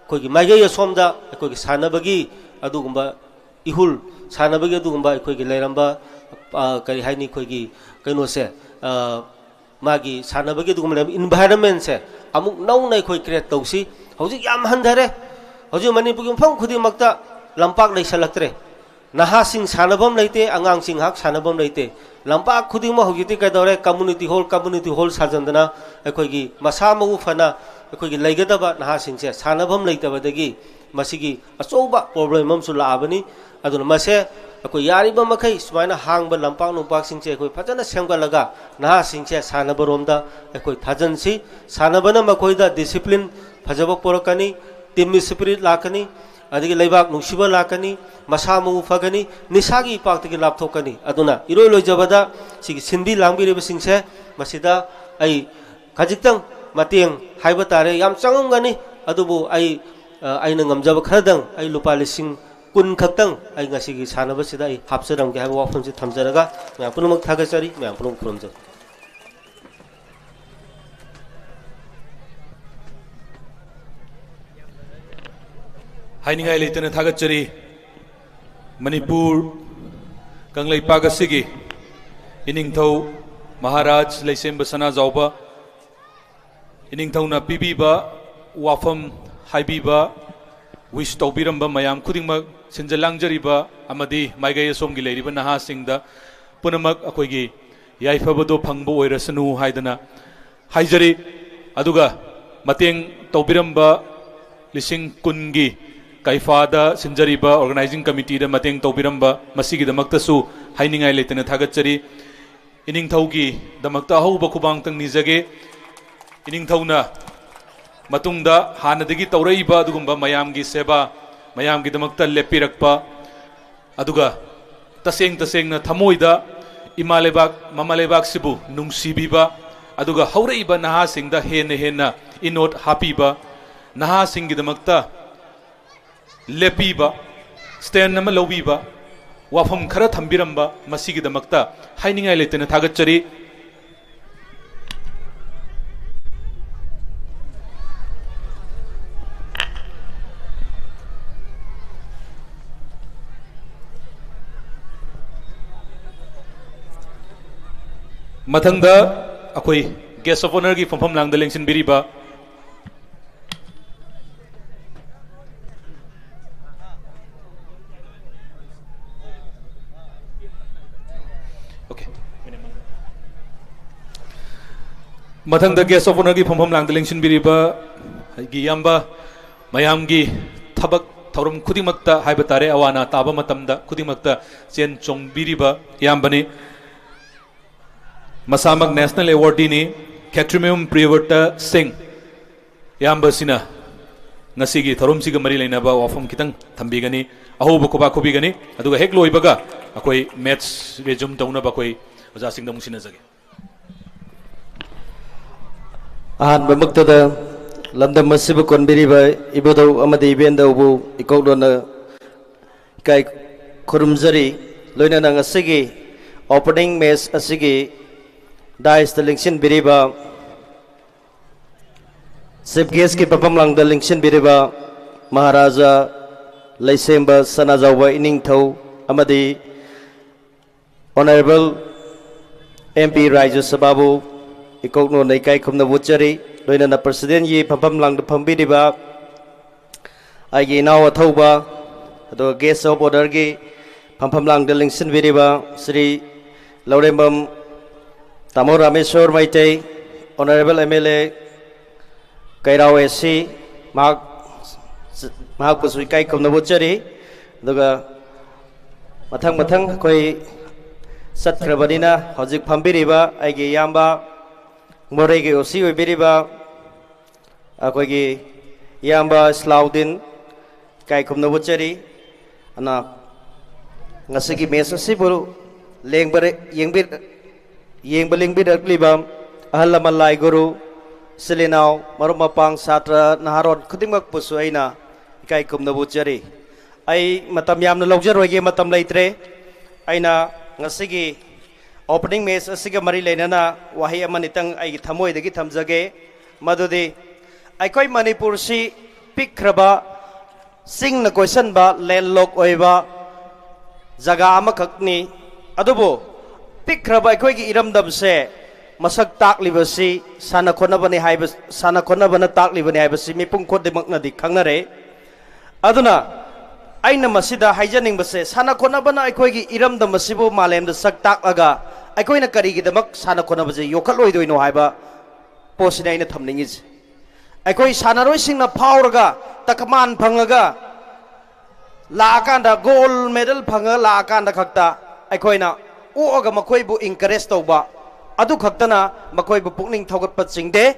ꯑꯩꯈꯣꯏꯒꯤ ꯃꯥꯏꯀꯩ ꯑꯁꯣꯝꯗ ꯑꯩꯈꯣꯏꯒꯤ ꯁꯥꯟꯅꯕꯒꯤ ꯑꯗꯨꯒꯨꯝꯕ ꯏꯍꯨꯜ, ꯁꯥꯟꯅꯕꯒꯤ ꯑꯗꯨꯒꯨꯝꯕ ꯑꯩꯈꯣꯏꯒꯤ ꯂꯩꯔꯝꯕ, ꯑ, ꯀꯔꯤ ꯍꯥꯏꯅꯤ, ꯑꯩꯈꯣꯏꯒꯤ ꯀꯩꯅꯣꯁꯦ, ꯑ, ꯃꯥꯒꯤ ꯁꯥꯟꯅꯕꯒꯤ ꯑꯗꯨꯒꯨꯝꯕ ꯂꯩꯔꯝꯕ environment ꯁꯦ ꯑꯃꯨꯛ ꯅꯧꯅ ꯑꯩꯈꯣꯏ create ꯇꯧꯁꯤ꯫ ꯍꯧꯖꯤꯛ ꯌꯥꯝ ꯍꯟꯊꯔꯦ꯫ ꯍꯧꯖꯤꯛ ꯃꯅꯤꯄꯨꯔꯒꯤ ꯃꯐꯝ ꯈꯨꯗꯤꯡꯃꯛꯇ ꯂꯝꯄꯥꯛ ꯂꯩꯁꯜꯂꯛꯇ꯭ꯔꯦ꯫ ꯅꯍꯥꯁꯤꯡ ꯁꯥꯟꯅꯐꯝ ꯂꯩꯇꯦ, ꯑꯉꯥꯡꯁꯤꯡ ꯉꯥꯏꯍꯥꯛ ꯁꯥꯟꯅꯐꯝ ꯂꯩꯇꯦ꯫ ꯂꯝꯄꯥꯛ ꯈꯨꯗꯤꯡꯃꯛ ꯍꯧꯖꯤꯛꯇꯤ ꯀꯩꯗꯧꯔꯦ, community hall, community hall ꯁꯥꯖꯟꯗꯅ ꯑꯩꯈꯣꯏꯒꯤ ꯃꯁꯥ ꯃꯎ ꯐꯅ ꯑꯩꯈꯣꯏꯒꯤ ꯂꯩꯒꯗꯕ ꯅꯍꯥꯁꯤꯡꯁꯦ ꯁꯥꯟꯅꯐꯝ ꯂꯩꯇꯕꯗꯒꯤ ꯃꯁꯤꯒꯤ ꯑꯆꯧꯕ problem ꯑꯃꯁꯨ ꯂꯥꯛꯑꯕꯅꯤ꯫ ꯑꯗꯨꯅ ꯃꯁꯦ ꯑꯩꯈꯣꯏ ꯌꯥꯔꯤꯕ ꯃꯈꯩ ꯁꯨꯃꯥꯏꯅ ꯍꯥꯡꯕ ꯂꯝꯄꯥꯛ ꯅꯨꯡꯄꯥꯛꯁꯤꯡꯁꯦ ꯑꯩꯈꯣꯏ ꯐꯖꯅ ꯁꯦꯝꯒꯠꯂꯒ ꯅꯍꯥꯁꯤꯡꯁꯦ ꯁꯥꯟꯅꯕꯔꯣꯝꯗ ꯑꯩꯈꯣꯏ ꯊꯥꯖꯟꯁꯤ꯫ ꯁꯥꯟꯅꯕꯅ ꯃꯈꯣꯏꯗ discipline ꯐꯖꯕ ꯄꯨꯔꯛꯀꯅꯤ, team spirit ꯂꯥꯛꯀꯅꯤ, ꯑꯗꯒꯤ ꯂꯩꯕꯥꯛ ꯅꯨꯡꯁꯤꯕ ꯂꯥꯛꯀꯅꯤ, ꯃꯁꯥ ꯃꯎ ꯐꯒꯅꯤ, ꯅꯤꯁꯥꯒꯤ ꯏꯄꯥꯛꯇꯒꯤ ꯂꯥꯞꯊꯣꯛꯀꯅꯤ꯫ ꯑꯗꯨꯅ ꯏꯔꯣꯏ ꯂꯣꯏꯖꯕꯗ ꯁꯤꯒꯤ ꯁꯤꯟꯕꯤ ꯂꯥꯡꯕꯤꯔꯤꯕꯁꯤꯡꯁꯦ ꯃꯁꯤꯗ ꯑꯩ ꯈꯖꯤꯛꯇꯪ ꯃꯇꯦꯡ ꯍꯥꯏꯕ ꯇꯥꯔꯦ, ꯌꯥꯝ ꯆꯪꯉꯝꯒꯅꯤ, ꯑꯗꯨꯕꯨ ꯑꯩ, ꯑ, ꯑꯩꯅ ꯉꯝꯖꯕ ꯈꯔꯗꯪ, ꯑꯩ ꯂꯨꯄꯥ ꯂꯤꯁꯤꯡ ꯀꯨꯟ ꯈꯛꯇꯪ ꯑꯩ ꯉꯁꯤꯒꯤ ꯁꯥꯟꯅꯕꯁꯤꯗ ꯑꯩ ꯍꯥꯞꯆꯔꯝꯒꯦ ꯍꯥꯏꯕ ꯋꯥꯐꯝꯁꯤ ꯊꯝꯖꯔꯒ ꯃꯌꯥꯝ ꯄꯨꯝꯅꯃꯛ ꯊꯥꯒꯠꯆꯔꯤ, ꯃꯌꯥꯝ ꯄꯨꯝꯅꯃꯛ ꯈꯨꯔꯨꯝꯖꯔꯤ꯫ ꯍꯥꯏꯅꯤꯡꯉꯥꯏ ꯂꯩꯇꯅ ꯊꯥꯒꯠꯆꯔꯤ꯫ ꯃꯅꯤꯄꯨꯔ ꯀꯪꯂꯩꯄꯥꯛ ꯑꯁꯤꯒꯤ ꯏꯅꯤꯡꯊꯧ ꯃꯍꯥꯔꯥꯖ ꯂꯩꯁꯦꯝꯕ ꯁꯅꯥꯖꯥꯎꯕ ꯏꯅꯤꯡꯊꯧꯅ ꯄꯤꯕꯤꯕ ꯋꯥꯐꯝ ꯍꯥꯏꯕꯤꯕ, wish ꯇꯧꯕꯤꯔꯝꯕ ꯃꯌꯥꯝ ꯈꯨꯗꯤꯡꯃꯛ, ꯁꯤꯟꯖ ꯂꯥꯡꯖꯔꯤꯕ ꯑꯃꯗꯤ ꯃꯥꯏꯀꯩ ꯑꯁꯣꯝꯒꯤ ꯂꯩꯔꯤꯕ ꯅꯍꯥꯁꯤꯡꯗ ꯄꯨꯝꯅꯃꯛ ꯑꯩꯈꯣꯏꯒꯤ ꯌꯥꯏꯐꯕꯗꯣ ꯐꯪꯕ ꯑꯣꯏꯔꯁꯅꯨ ꯍꯥꯏꯗꯅ ꯍꯥꯏꯖꯔꯤ꯫ ꯑꯗꯨꯒ ꯃꯇꯦꯡ ꯇꯧꯕꯤꯔꯝꯕ ꯂꯤꯁꯤꯡ ꯀꯨꯟꯒꯤ ꯀꯩꯐꯥꯗ ꯁꯤꯟꯖꯔꯤꯕ organizing committeeꯗ ꯃꯇꯦꯡ ꯇꯧꯕꯤꯔꯝꯕ ꯃꯁꯤꯒꯤꯗꯃꯛꯇꯁꯨ ꯍꯥꯏꯅꯤꯡꯉꯥꯏ ꯂꯩꯇꯅ ꯊꯥꯒꯠꯆꯔꯤ꯫ ꯏꯅꯤꯡꯊꯧꯒꯤꯗꯃꯛꯇ ꯑꯍꯧꯕ ꯈꯨꯕꯥꯡꯇꯪ ꯅꯤꯖꯒꯦ꯫ ꯏꯅꯤꯡꯊꯧꯅ ꯃꯇꯨꯡꯗ ꯍꯥꯟꯅꯗꯒꯤ ꯇꯧꯔꯛꯏꯕ ꯑꯗꯨꯒꯨꯝꯕ ꯃꯌꯥꯝꯒꯤ ꯁꯦꯕꯥ, ꯃꯌꯥꯝꯒꯤꯗꯃꯛꯇ ꯂꯦꯞꯄꯤꯔꯛꯄ, ꯑꯗꯨꯒ ꯇꯁꯦꯡ ꯇꯁꯦꯡꯅ ꯊꯃꯣꯏꯗ ꯏꯃꯥ ꯂꯩꯕꯥꯛ, ꯃꯃꯥ ꯂꯩꯕꯥꯛꯁꯤꯕꯨ ꯅꯨꯡꯁꯤꯕꯤꯕ, ꯑꯗꯨꯒ ꯍꯧꯔꯛꯏꯕ ꯅꯍꯥꯁꯤꯡꯗ ꯍꯦꯟꯅ ꯍꯦꯟꯅ ꯏꯅꯣꯠ ꯍꯥꯞꯄꯤꯕ, ꯅꯍꯥꯁꯤꯡꯒꯤꯗꯃꯛꯇ ꯂꯦꯞꯄꯤꯕ, stand ꯑꯃ ꯂꯧꯕꯤꯕ, ꯋꯥꯐꯝ ꯈꯔ ꯊꯝꯕꯤꯔꯝꯕ, ꯃꯁꯤꯒꯤꯗꯃꯛꯇ ꯍꯥꯏꯅꯤꯡꯉꯥꯏ ꯂꯩꯇꯅ ꯊꯥꯒꯠꯆꯔꯤ꯫ ꯃꯊꯪꯗ ꯑꯩꯈꯣꯏ guest of honourꯒꯤ ꯐꯝꯐꯝ ꯂꯥꯡꯗ ꯂꯦꯡꯁꯤꯟꯕꯤꯔꯤꯕ, okay, ꯃꯊꯪꯗ guest of honourꯒꯤ ꯐꯝꯐꯝ ꯂꯥꯡꯗ ꯂꯦꯡꯁꯤꯟꯕꯤꯔꯤꯕ ꯑꯩꯒꯤ ꯏꯌꯥꯝꯕ, ꯃꯌꯥꯝꯒꯤ ꯊꯕꯛ ꯊꯧꯔꯝ ꯈꯨꯗꯤꯡꯃꯛꯇ ꯍꯥꯏꯕ ꯇꯥꯔꯦ, ꯑꯋꯥ ꯑꯅꯥ ꯇꯥꯕ ꯃꯇꯝꯗ ꯈꯨꯗꯤꯡꯃꯛꯇ ꯆꯦꯟ ꯆꯣꯡꯕꯤꯔꯤꯕ ꯏꯌꯥꯝꯕꯅꯤ꯫ ꯃꯁꯥꯃꯛ national awardꯅꯤ, ꯈꯦꯇ꯭ꯔꯤꯃꯌꯨꯝ ꯄ꯭ꯔꯤꯌꯕ꯭ꯔꯇ ꯁꯤꯡ꯫ ꯏꯌꯥꯝꯕꯁꯤꯅ ꯉꯁꯤꯒꯤ ꯊꯧꯔꯝꯁꯤꯒ ꯃꯔꯤ ꯂꯩꯅꯕ ꯋꯥꯐꯝ ꯈꯤꯇꯪ ꯊꯝꯕꯤꯒꯅꯤ, ꯑꯍꯧꯕ ꯈꯨꯕꯥꯛ ꯈꯨꯕꯤꯒꯅꯤ, ꯑꯗꯨꯒ ꯍꯦꯛ ꯂꯣꯏꯕꯒ ꯑꯩꯈꯣꯏ match resume ꯇꯧꯅꯕ ꯑꯩꯈꯣꯏ ꯑꯣꯖꯥꯁꯤꯡꯗ ꯑꯃꯨꯛ ꯁꯤꯟꯅꯖꯒꯦ꯫ ꯑꯍꯥꯟꯕꯃꯛꯇꯗ ꯂꯝꯗꯝ ꯑꯁꯤꯕꯨ ꯀꯣꯟꯕꯤꯔꯤꯕ ꯏꯕꯨꯙꯧ ꯑꯃꯗꯤ ꯏꯕꯦꯟꯗꯧꯕꯨ ꯏꯀꯧꯗꯣꯟꯅ ꯏꯀꯥꯏ ꯈꯨꯔꯨꯝꯖꯔꯤ꯫ ꯂꯣꯏꯅꯅ ꯉꯁꯤꯒꯤ opening match ꯑꯁꯤꯒꯤ daisꯇ ꯂꯦꯡꯁꯤꯟꯕꯤꯔꯤꯕ chief guestꯀꯤ ꯐꯝꯐꯝ ꯂꯥꯡꯗ ꯂꯦꯡꯁꯤꯟꯕꯤꯔꯤꯕ ꯃꯍꯥꯔꯥꯖꯥ ꯂꯩꯁꯦꯝꯕ ꯁꯅꯥꯖꯥꯎꯕ ꯏꯅꯤꯡꯊꯧ ꯑꯃꯗꯤ Honourable MP ꯔꯥꯖ꯭ꯌ ꯁꯚꯥꯕꯨ ꯏꯀꯧꯅꯣꯅ ꯏꯀꯥꯏ ꯈꯨꯝꯅꯕ ꯎꯠꯆꯔꯤ꯫ ꯂꯣꯏꯅꯅ presidentꯀꯤ ꯐꯝꯐꯝ ꯂꯥꯡꯗ ꯐꯝꯕꯤꯔꯤꯕ ꯑꯩꯒꯤ ꯏꯅꯥꯎ ꯑꯊꯧꯕ, ꯑꯗꯨꯒ guest of honourꯒꯤ ꯐꯝꯐꯝ ꯂꯥꯡꯗ ꯂꯦꯡꯁꯤꯟꯕꯤꯔꯤꯕ ꯁ꯭ꯔꯤ ꯂꯧꯔꯦꯝꯕꯝ ꯇꯥꯃꯣ Rameshwor Meitei, Honorable M L A ꯀꯩꯔꯥꯎ A C, ꯃꯍꯥꯛ, ꯃꯍꯥꯛꯄꯨꯁꯨ ꯏꯀꯥꯏ ꯈꯨꯝꯅꯕ ꯎꯠꯆꯔꯤ꯫ ꯑꯗꯨꯒ ꯃꯊꯪ ꯃꯊꯪ ꯑꯩꯈꯣꯏ ꯆꯠꯈ꯭ꯔꯕꯅꯤꯅ, ꯍꯧꯖꯤꯛ ꯐꯝꯕꯤꯔꯤꯕ ꯑꯩꯒꯤ ꯏꯌꯥꯝꯕ, ꯃꯣꯔꯦꯒꯤ O C ꯑꯣꯏꯕꯤꯔꯤꯕ ꯑꯩꯈꯣꯏꯒꯤ ꯏꯌꯥꯝꯕ ꯏꯁꯂꯥꯎꯗꯤꯟ, ꯏꯀꯥꯏ ꯈꯨꯝꯅꯕ ꯎꯠꯆꯔꯤ꯫ ꯑꯗꯨꯅ ꯉꯁꯤꯒꯤ match ꯑꯁꯤꯕꯨ ꯂꯦꯡꯕ-, ꯌꯦꯡꯕꯤ-, ꯌꯦꯡꯕ ꯂꯦꯡꯕꯤꯔꯛꯂꯤꯕ ꯑꯍꯜ ꯂꯃꯟ, ꯂꯥꯏ ꯒꯨꯔꯨ, ꯏꯆꯤꯜ ꯏꯅꯥꯎ, ꯃꯔꯨꯞ ꯃꯄꯥꯡ, ꯁꯥꯇ꯭ꯔ ꯅꯍꯥꯔꯣꯜ ꯈꯨꯗꯤꯡꯃꯛꯄꯨꯁꯨ ꯑꯩꯅ ꯏꯀꯥꯏ ꯈꯨꯝꯅꯕ ꯎꯠꯆꯔꯤ꯫ ꯑꯩ ꯃꯇꯝ ꯌꯥꯝꯅ ꯂꯧꯖꯔꯣꯏꯒꯦ, ꯃꯇꯝ ꯂꯩꯇ꯭ꯔꯦ꯫ ꯑꯩꯅ ꯉꯁꯤꯒꯤ opening match ꯑꯁꯤꯒ ꯃꯔꯤ ꯂꯩꯅꯅ ꯋꯥꯍꯩ ꯑꯃꯅꯤꯇꯪ ꯑꯩꯒꯤ ꯊꯃꯣꯏꯗꯒꯤ ꯊꯝꯖꯒꯦ꯫ ꯃꯗꯨꯗꯤ ꯑꯩꯈꯣꯏ ꯃꯅꯤꯄꯨꯔꯁꯤ ꯄꯤꯛꯈ꯭ꯔꯕ, ꯆꯤꯡꯅ ꯀꯣꯏꯁꯟꯕ, landlock ꯑꯣꯏꯕ ꯖꯒꯥ ꯑꯃꯈꯛꯅꯤ꯫ ꯑꯗꯨꯕꯨ ꯄꯤꯛꯈ꯭ꯔꯕ ꯑꯩꯈꯣꯏꯒꯤ ꯏꯔꯝꯗꯝꯁꯦ ꯃꯁꯛ ꯇꯥꯛꯂꯤꯕꯁꯤ ꯁꯥꯟꯅ ꯈꯣꯠꯅꯕꯅꯤ ꯍꯥꯏꯕ, ꯁꯥꯟꯅ ꯈꯣꯠꯅꯕꯅ ꯇꯥꯛꯂꯤꯕꯅꯤ ꯍꯥꯏꯕꯁꯤ ꯃꯤꯄꯨꯝ ꯈꯨꯗꯤꯡꯃꯛꯅꯗꯤ ꯈꯪꯅꯔꯦ꯫ ꯑꯗꯨꯅ ꯑꯩꯅ ꯃꯁꯤꯗ ꯍꯥꯏꯖꯅꯤꯡꯕꯁꯦ, ꯁꯥꯟꯅ ꯈꯣꯠꯅꯕꯅ ꯑꯩꯈꯣꯏꯒꯤ ꯏꯔꯝꯗꯝ ꯑꯁꯤꯕꯨ ꯃꯥꯂꯦꯝꯗ ꯁꯛ ꯇꯥꯛꯂꯒ ꯑꯩꯈꯣꯏꯅ ꯀꯔꯤꯒꯤꯗꯃꯛ ꯁꯥꯟꯅ ꯈꯣꯠꯅꯕꯁꯦ ꯌꯣꯛꯈꯠꯂꯣꯏꯗꯣꯏꯅꯣ ꯍꯥꯏꯕ ꯄꯣꯠꯁꯤꯅꯤ ꯑꯩꯅ ꯊꯝꯅꯤꯡꯉꯤꯁꯦ꯫ ꯑꯩꯈꯣꯏ ꯁꯥꯟꯅꯔꯣꯏꯁꯤꯡꯅ ꯐꯥꯎꯔꯒ ꯇꯀꯃꯥꯟ ꯐꯪꯉꯒ ꯂꯥꯛꯑꯀꯥꯟꯗ, gold medal ꯐꯪꯉꯒ ꯂꯥꯛꯑꯀꯥꯟꯗ ꯈꯛꯇ ꯑꯩꯈꯣꯏꯅ ꯑꯣꯛꯑꯒ ꯃꯈꯣꯏꯕꯨ encourage ꯇꯧꯕ, ꯑꯗꯨ ꯈꯛꯇꯅ ꯃꯈꯣꯏꯕꯨ ꯄꯨꯛꯅꯤꯡ ꯊꯧꯒꯠꯄ ꯆꯤꯡꯗꯦ꯫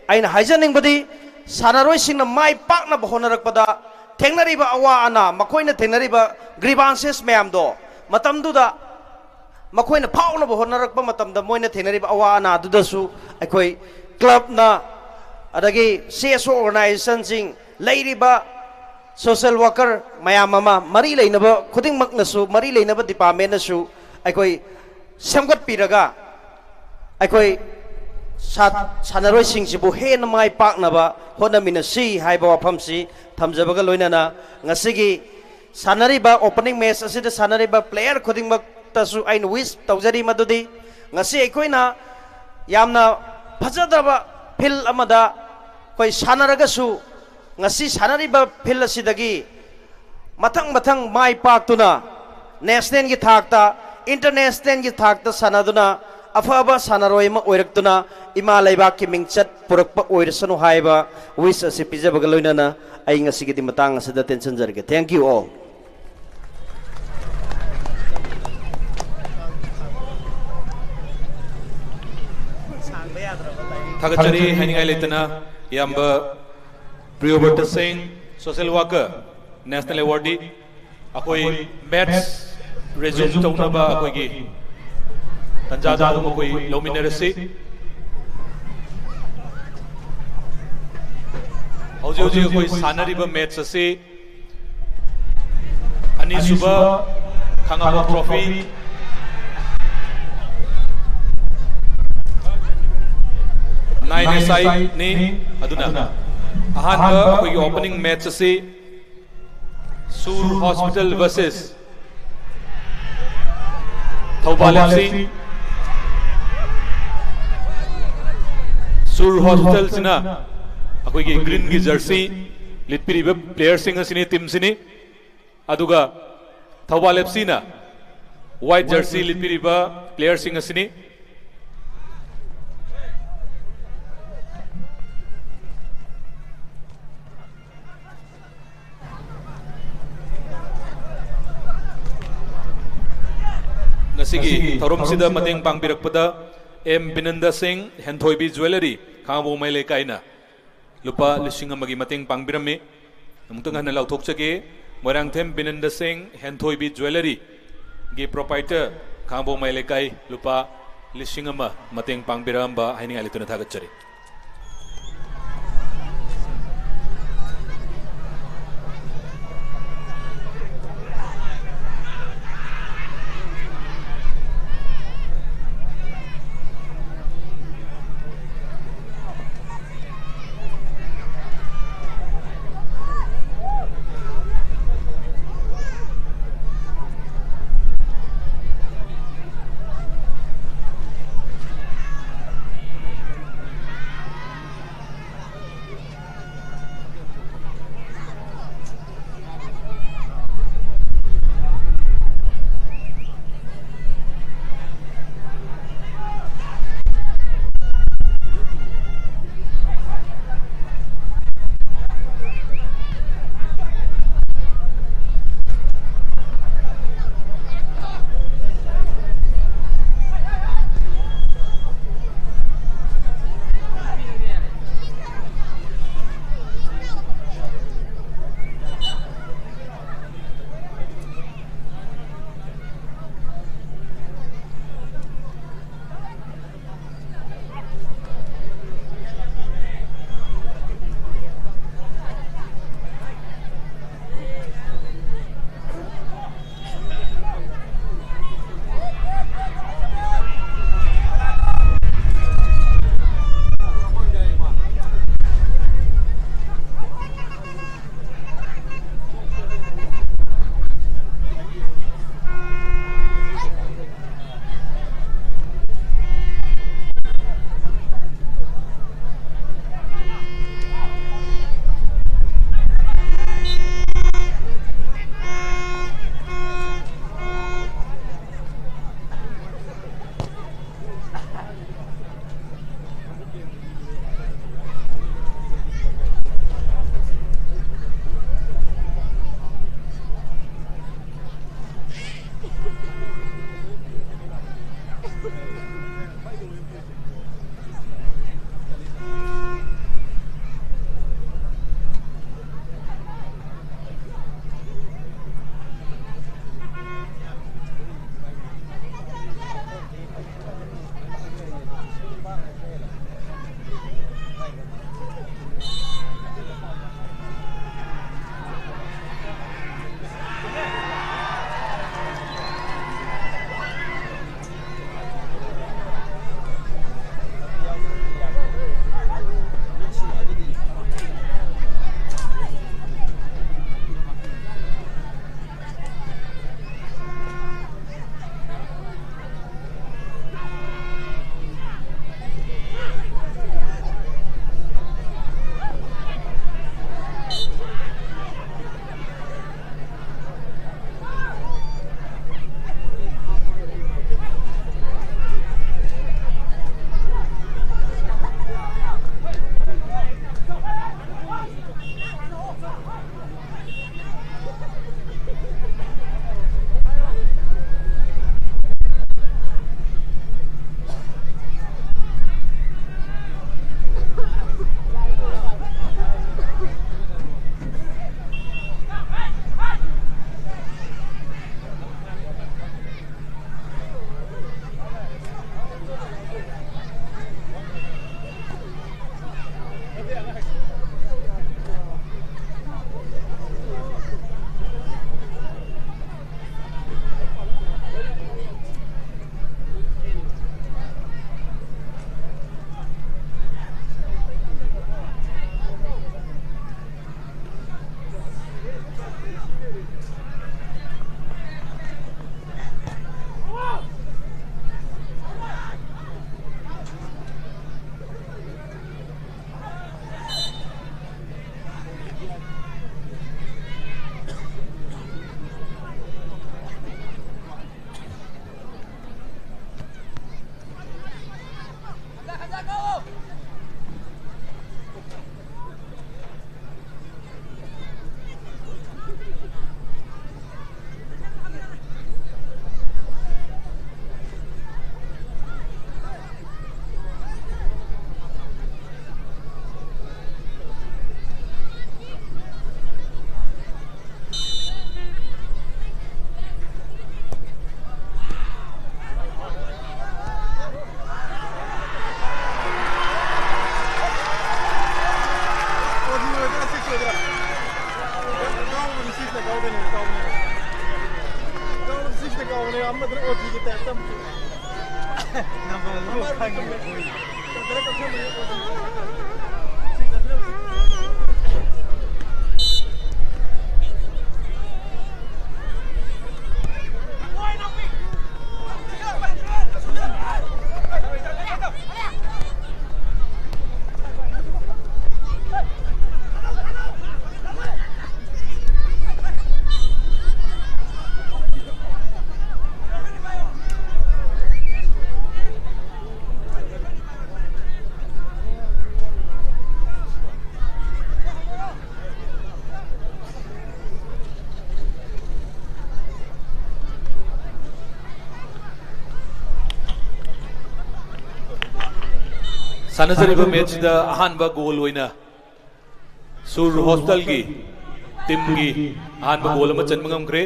ꯑꯩꯅ ꯍꯥꯏꯖꯅꯤꯡꯕꯗꯤ, ꯁꯥꯟꯅꯔꯣꯏꯁꯤꯡꯅ ꯃꯥꯏ ꯄꯥꯛꯅꯕ ꯍꯣꯠꯅꯔꯛꯄꯗ ꯊꯦꯡꯅꯔꯤꯕ ꯑꯋꯥ ꯑꯅꯥ, ꯃꯈꯣꯏꯅ ꯊꯦꯡꯅꯔꯤꯕ grievances ꯃꯌꯥꯝꯗꯣ, ꯃꯇꯝꯗꯨꯗ ꯃꯈꯣꯏꯅ ꯐꯥꯎꯅꯕ ꯍꯣꯠꯅꯔꯛꯄ ꯃꯇꯝꯗ ꯃꯣꯏꯅ ꯊꯦꯡꯅꯔꯤꯕ ꯑꯋꯥ ꯑꯅꯥꯗꯨꯗꯁꯨ ꯑꯩꯈꯣꯏ clubꯅ, ꯑꯗꯒꯤ C S O organizationꯁꯤꯡ, ꯂꯩꯔꯤꯕ social worker ꯃꯌꯥꯝ ꯑꯃ, ꯃꯔꯤ ꯂꯩꯅꯕ ꯈꯨꯗꯤꯡꯃꯛꯅꯁꯨ, ꯃꯔꯤ ꯂꯩꯅꯕ departmentꯅꯁꯨ ꯑꯩꯈꯣꯏ ꯁꯦꯝꯒꯠꯄꯤꯔꯒ ꯑꯩꯈꯣꯏ ꯁꯥ-, ꯁꯥꯟꯅꯔꯣꯏꯁꯤꯡꯁꯤꯕꯨ ꯍꯦꯟꯅ ꯃꯥꯏ ꯄꯥꯛꯅꯕ ꯍꯣꯠꯅꯃꯤꯟꯅꯁꯤ ꯍꯥꯏꯕ ꯋꯥꯐꯝꯁꯤ ꯊꯝꯖꯕꯒ ꯂꯣꯏꯅꯅ, ꯉꯁꯤꯒꯤ ꯁꯥꯟꯅꯔꯤꯕ opening match ꯑꯁꯤꯗ ꯁꯥꯟꯅꯔꯤꯕ player ꯈꯨꯗꯤꯡꯃꯛꯇꯁꯨ ꯑꯩꯅ wish ꯇꯧꯖꯔꯤ, ꯃꯗꯨꯗꯤ ꯉꯁꯤ ꯑꯩꯈꯣꯏꯅ ꯌꯥꯝꯅ ꯐꯖꯗꯕ field ꯑꯃꯗ ꯑꯩꯈꯣꯏ ꯁꯥꯟꯅꯔꯒꯁꯨ, ꯉꯁꯤ ꯁꯥꯟꯅꯔꯤꯕ field ꯑꯁꯤꯗꯒꯤ ꯃꯊꯪ ꯃꯊꯪ ꯃꯥꯏ ꯄꯥꯛꯇꯨꯅ nationalꯒꯤ ꯊꯥꯛꯇ, internationalꯒꯤ ꯊꯥꯛꯇ ꯁꯥꯟꯅꯗꯨꯅ ꯑꯐꯕ ꯁꯥꯟꯅꯔꯣꯏ ꯑꯃ ꯑꯣꯏꯔꯛꯇꯨꯅ ꯏꯃꯥ ꯂꯩꯕꯥꯛꯀꯤ ꯃꯤꯡꯆꯠ ꯄꯨꯔꯛꯄ ꯑꯣꯏꯔꯁꯅꯨ ꯍꯥꯏꯕ wish ꯑꯁꯤ ꯄꯤꯖꯕꯒ ꯂꯣꯏꯅꯅ ꯑꯩ ꯉꯁꯤꯒꯤꯗꯤ ꯃꯇꯥꯡ ꯑꯁꯤꯗ ꯇꯦꯟꯁꯤꯟꯖꯔꯒꯦ꯫ Thank you all. ꯊꯥꯒꯠꯆꯔꯤ ꯍꯥꯏꯅꯤꯡꯉꯥꯏ ꯂꯩꯇꯅ ꯏꯌꯥꯝꯕ ꯄ꯭ꯔꯤꯌꯣꯕ꯭ꯔꯇ ꯁꯤꯡ, social worker, national awardee꯫ ꯑꯩꯈꯣꯏ match resume ꯇꯧꯅꯕ ꯑꯩꯈꯣꯏꯒꯤ ꯇꯟꯖꯥꯗꯨ ꯑꯗꯨꯝ ꯑꯩꯈꯣꯏ ꯂꯧꯃꯤꯟꯅꯔꯁꯤ꯫ ꯍꯧꯖꯤꯛ ꯍꯧꯖꯤꯛ ꯑꯩꯈꯣꯏ ꯁꯥꯟꯅꯔꯤꯕ match ꯑꯁꯤ ꯑꯅꯤꯁꯨꯕ ꯈꯥꯉꯕꯣꯛ trophy nine S I ꯅꯤ꯫ ꯑꯗꯨꯅ ꯑꯍꯥꯟꯕ ꯑꯩꯈꯣꯏꯒꯤ opening match ꯑꯁꯤ Sur hospital versus Thoubal F C꯫ ꯁꯨꯔ ꯍꯣꯁꯄꯤꯇꯥꯜꯁꯤꯅ ꯑꯩꯈꯣꯏꯒꯤ green ꯒꯤ jersey ꯂꯤꯠꯄꯤꯔꯤꯕ player ꯁꯤꯡ ꯑꯁꯤꯅꯤ, team ꯁꯤꯅꯤ꯫ ꯑꯗꯨꯒ ꯊꯧꯕꯥꯜ F C ꯅ white jersey ꯂꯤꯠꯄꯤꯔꯤꯕ player ꯁꯤꯡ ꯑꯁꯤꯅꯤ꯫ ꯉꯁꯤꯒꯤ ꯊꯧꯔꯝꯁꯤꯗ ꯃꯇꯦꯡ ꯄꯥꯡꯕꯤꯔꯛꯄꯗ ꯑꯦꯝ ꯕꯤꯅꯟꯗ ꯁꯤꯡ, ꯍꯦꯟꯊꯣꯏꯕꯤ Jewellery, ꯈꯥꯉꯕꯣꯛ ꯃꯌꯥꯏ ꯂꯩꯀꯥꯏꯅ ꯂꯨꯄꯥ ꯂꯤꯁꯤꯡ ꯑꯃꯒꯤ ꯃꯇꯦꯡ ꯄꯥꯡꯕꯤꯔꯝꯃꯤ꯫ ꯑꯃꯨꯛꯇꯪ ꯍꯟꯅ ꯂꯥꯎꯊꯣꯛꯆꯒꯦ, ꯃꯣꯏꯔꯥꯡꯊꯦꯝ ꯕꯤꯅꯟꯗ ꯁꯤꯡ, ꯍꯦꯟꯊꯣꯏꯕꯤ Jewellery ꯒꯤ proprietor, ꯈꯥꯉꯕꯣꯛ ꯃꯌꯥꯏ ꯂꯩꯀꯥꯏ, ꯂꯨꯄꯥ ꯂꯤꯁꯤꯡ ꯑꯃ ꯃꯇꯦꯡ ꯄꯥꯡꯕꯤꯔꯝꯕ ꯍꯥꯏꯅꯤꯡꯉꯥꯏ ꯂꯩꯇꯅ ꯊꯥꯒꯠꯆꯔꯤ꯫ ꯁꯥꯟꯅꯖꯔꯤꯕ ꯃꯦꯠꯁꯁꯤꯗ ꯑꯍꯥꯟꯕ ꯒꯣꯜ ꯑꯣꯏꯅ ꯁꯨꯔ ꯍꯣꯁꯇꯦꯜꯒꯤ ꯇꯤꯝꯒꯤ ꯑꯍꯥꯟꯕ ꯒꯣꯜ ꯑꯃ ꯆꯟꯕ ꯉꯝꯈ꯭ꯔꯦ꯫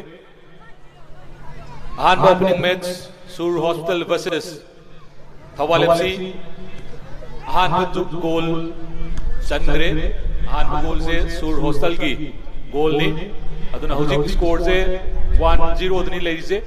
ꯑꯍꯥꯟꯕ opening match, Sur hostel versus Thoubal F C. ꯑꯍꯥꯟꯕ ꯇꯨ ꯒꯣꯜ ꯆꯟꯈ꯭ꯔꯦ꯫ ꯑꯍꯥꯟꯕ ꯒꯣꯜꯁꯦ ꯁꯨꯔ ꯍꯣꯁꯇꯦꯜꯒꯤ ꯒꯣꯜꯅꯤ꯫ ꯑꯗꯨꯅ ꯍꯧꯖꯤꯛ ꯁ꯭ꯀꯣꯔꯁꯦ ꯋꯥꯟ ꯖꯤꯔꯣꯗꯅꯤ ꯂꯩꯔꯤꯁꯦ꯫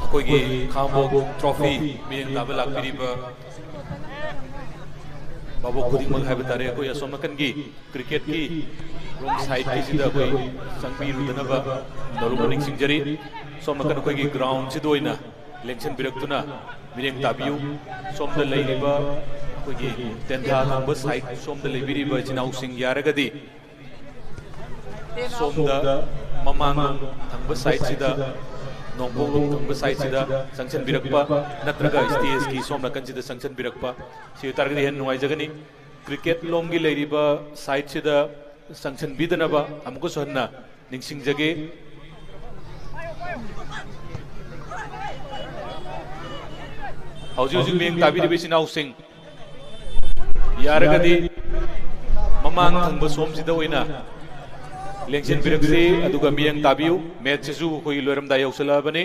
ꯑꯩꯈꯣꯏꯒꯤ ꯈꯥꯉꯕꯣꯛ ꯇ꯭ꯔꯣꯐꯤ ꯃꯤꯠꯌꯦꯡ ꯇꯥꯕ ꯂꯥꯛꯄꯤꯔꯤꯕ ꯚꯥꯕꯣꯛ ꯈꯨꯗꯤꯡꯃꯛ ꯍꯥꯏꯕ ꯇꯥꯔꯦ, ꯑꯩꯈꯣꯏ ꯑꯁꯣꯝ ꯅꯥꯀꯟꯒꯤ ꯀ꯭ꯔꯤꯀꯦꯠꯀꯤ ꯔꯣꯝ ꯁꯥꯏꯠꯀꯤꯁꯤꯗ ꯑꯩꯈꯣꯏ ꯆꯪꯕꯤꯔꯨꯗꯅꯕ ꯅꯣꯂꯨꯛꯅ ꯅꯤꯡꯁꯤꯡꯖꯔꯤ꯫ ꯁꯣꯝ ꯅꯥꯀꯟ ꯑꯩꯈꯣꯏꯒꯤ ꯒ꯭ꯔꯥꯎꯟꯁꯤꯗ ꯑꯣꯏꯅ ꯂꯦꯡꯁꯤꯟꯕꯤꯔꯛꯇꯨꯅ ꯃꯤꯠꯌꯦꯡ ꯇꯥꯕꯤꯌꯨ꯫ ꯁꯣꯝꯗ ꯂꯩꯔꯤꯕ ꯑꯩꯈꯣꯏꯒꯤ ꯇꯦꯟꯊꯥ ꯊꯪꯕ ꯁꯥꯏꯠ, ꯁꯣꯝꯗ ꯂꯩꯕꯤꯔꯤꯕ ꯏꯆꯤꯟ ꯏꯅꯥꯎꯁꯤꯡ ꯌꯥꯔꯒꯗꯤ ꯁꯣꯝꯗ ꯃꯃꯥꯡꯂꯣꯝ ꯊꯪꯕ ꯁꯥꯏꯠꯁꯤꯗ, ꯅꯣꯡꯄꯣꯛꯂꯣꯝ ꯊꯪꯕ ꯁꯥꯏꯠꯁꯤꯗ ꯆꯪꯁꯤꯟꯕꯤꯔꯛꯄ, ꯅꯠꯇ꯭ꯔꯒ ꯁ꯭ꯇꯦꯖꯀꯤ ꯁꯣꯝ ꯅꯥꯀꯟꯁꯤꯗ ꯆꯪꯁꯤꯟꯕꯤꯔꯛꯄ, ꯁꯤ ꯑꯣꯏꯇꯥꯔꯒꯗꯤ ꯍꯦꯟꯅ ꯅꯨꯡꯉꯥꯏꯖꯒꯅꯤ꯫ ꯀ꯭ꯔꯤꯀꯦꯠ ꯂꯣꯝꯒꯤ ꯂꯩꯔꯤꯕ ꯁꯥꯏꯠꯁꯤꯗ ꯆꯪꯁꯤꯟꯕꯤꯗꯅꯕ ꯑꯃꯨꯛꯀꯁꯨ ꯍꯟꯅ ꯅꯤꯡꯁꯤꯡꯖꯒꯦ꯫ ꯍꯧꯖꯤꯛ ꯍꯧꯖꯤꯛ ꯃꯤꯠꯌꯦꯡ ꯇꯥꯕꯤꯔꯤꯕ ꯏꯆꯤꯟ ꯏꯅꯥꯎꯁꯤꯡ, ꯌꯥꯔꯒꯗꯤ ꯃꯃꯥꯡ ꯊꯪꯕ ꯁꯣꯝꯁꯤꯗ ꯑꯣꯏꯅ ꯂꯦꯡꯁꯤꯟꯕꯤꯔꯛꯁꯤ, ꯑꯗꯨꯒ ꯃꯤꯠꯌꯦꯡ ꯇꯥꯕꯤꯌꯨ꯫ ꯃꯦꯠꯁꯁꯤꯁꯨ ꯑꯩꯈꯣꯏꯒꯤ ꯂꯣꯏꯔꯝꯗꯥꯏ ꯌꯧꯁꯤꯜꯂꯛꯑꯕꯅꯤ꯫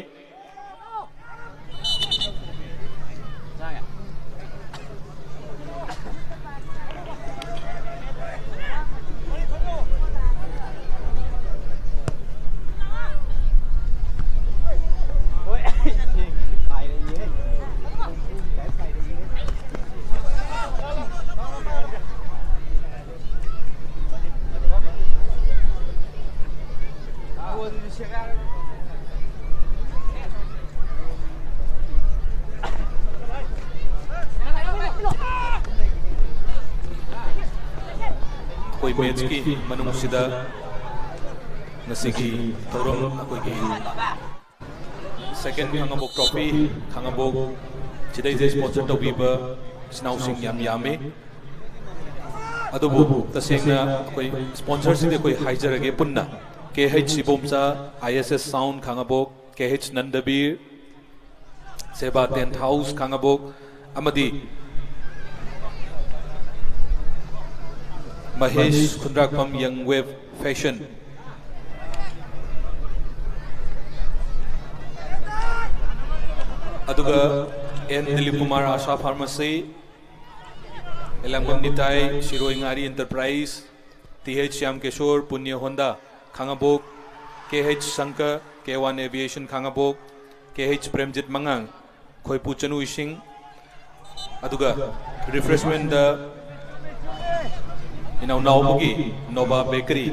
ꯑꯩꯈꯣꯏ ꯃꯦꯠꯁꯀꯤ ꯃꯅꯨꯡꯁꯤꯗ ꯉꯁꯤꯒꯤ ꯊꯧꯔꯝ ꯑꯩꯈꯣꯏꯒꯤ ꯁꯦꯀꯦꯟ ꯈꯥꯉꯕꯣꯛ ꯇ꯭ꯔꯣꯐꯤ, ꯈꯥꯉꯕꯣꯛ ꯁꯤꯗꯩꯁꯤꯗ ꯁ꯭ꯄꯣꯟꯁꯔ ꯇꯧꯕꯤꯕ ꯏꯆꯤꯟ ꯏꯅꯥꯎꯁꯤꯡ ꯌꯥꯝ ꯌꯥꯝꯃꯤ꯫ ꯑꯗꯨꯕꯨ ꯇꯁꯦꯡꯅ ꯑꯩꯈꯣꯏ ꯁ꯭ꯄꯣꯟꯁꯔꯁꯤꯡꯗꯤ ꯑꯩꯈꯣꯏ ꯍꯥꯏꯖꯔꯒꯦ ꯄꯨꯟꯅ꯫ K H Ibomcha, I S S sound Khangabok, K H Nandabir, Seba tent house Khangabok, ꯑꯃꯗꯤ ꯃꯍꯦꯁ ꯈꯨꯟꯗ꯭ꯔꯥꯛꯄꯝ, ꯌꯪ ꯋꯦꯕ ꯐꯦꯁꯟ, ꯑꯗꯨꯒ N Dilip Kumar, Asha pharmacy, Elangbam Nitai, Siroi Ngari enterprises, T H Shyam Kishore, Punya Honda Khangabok, K H Shankar, K one aviation Khangabok, K H Premjit ꯃꯉꯥꯡ, ꯈꯣꯏꯄꯨ ꯆꯅꯨ ꯏꯁꯤꯡ, ꯑꯗꯨꯒ ꯔꯤꯐ꯭ꯔꯦꯁꯃꯦꯟꯗ ꯏꯅꯥꯎ ꯅꯥꯎꯕꯒꯤ ꯅꯣꯕꯥ ꯕꯦꯀꯔꯤ,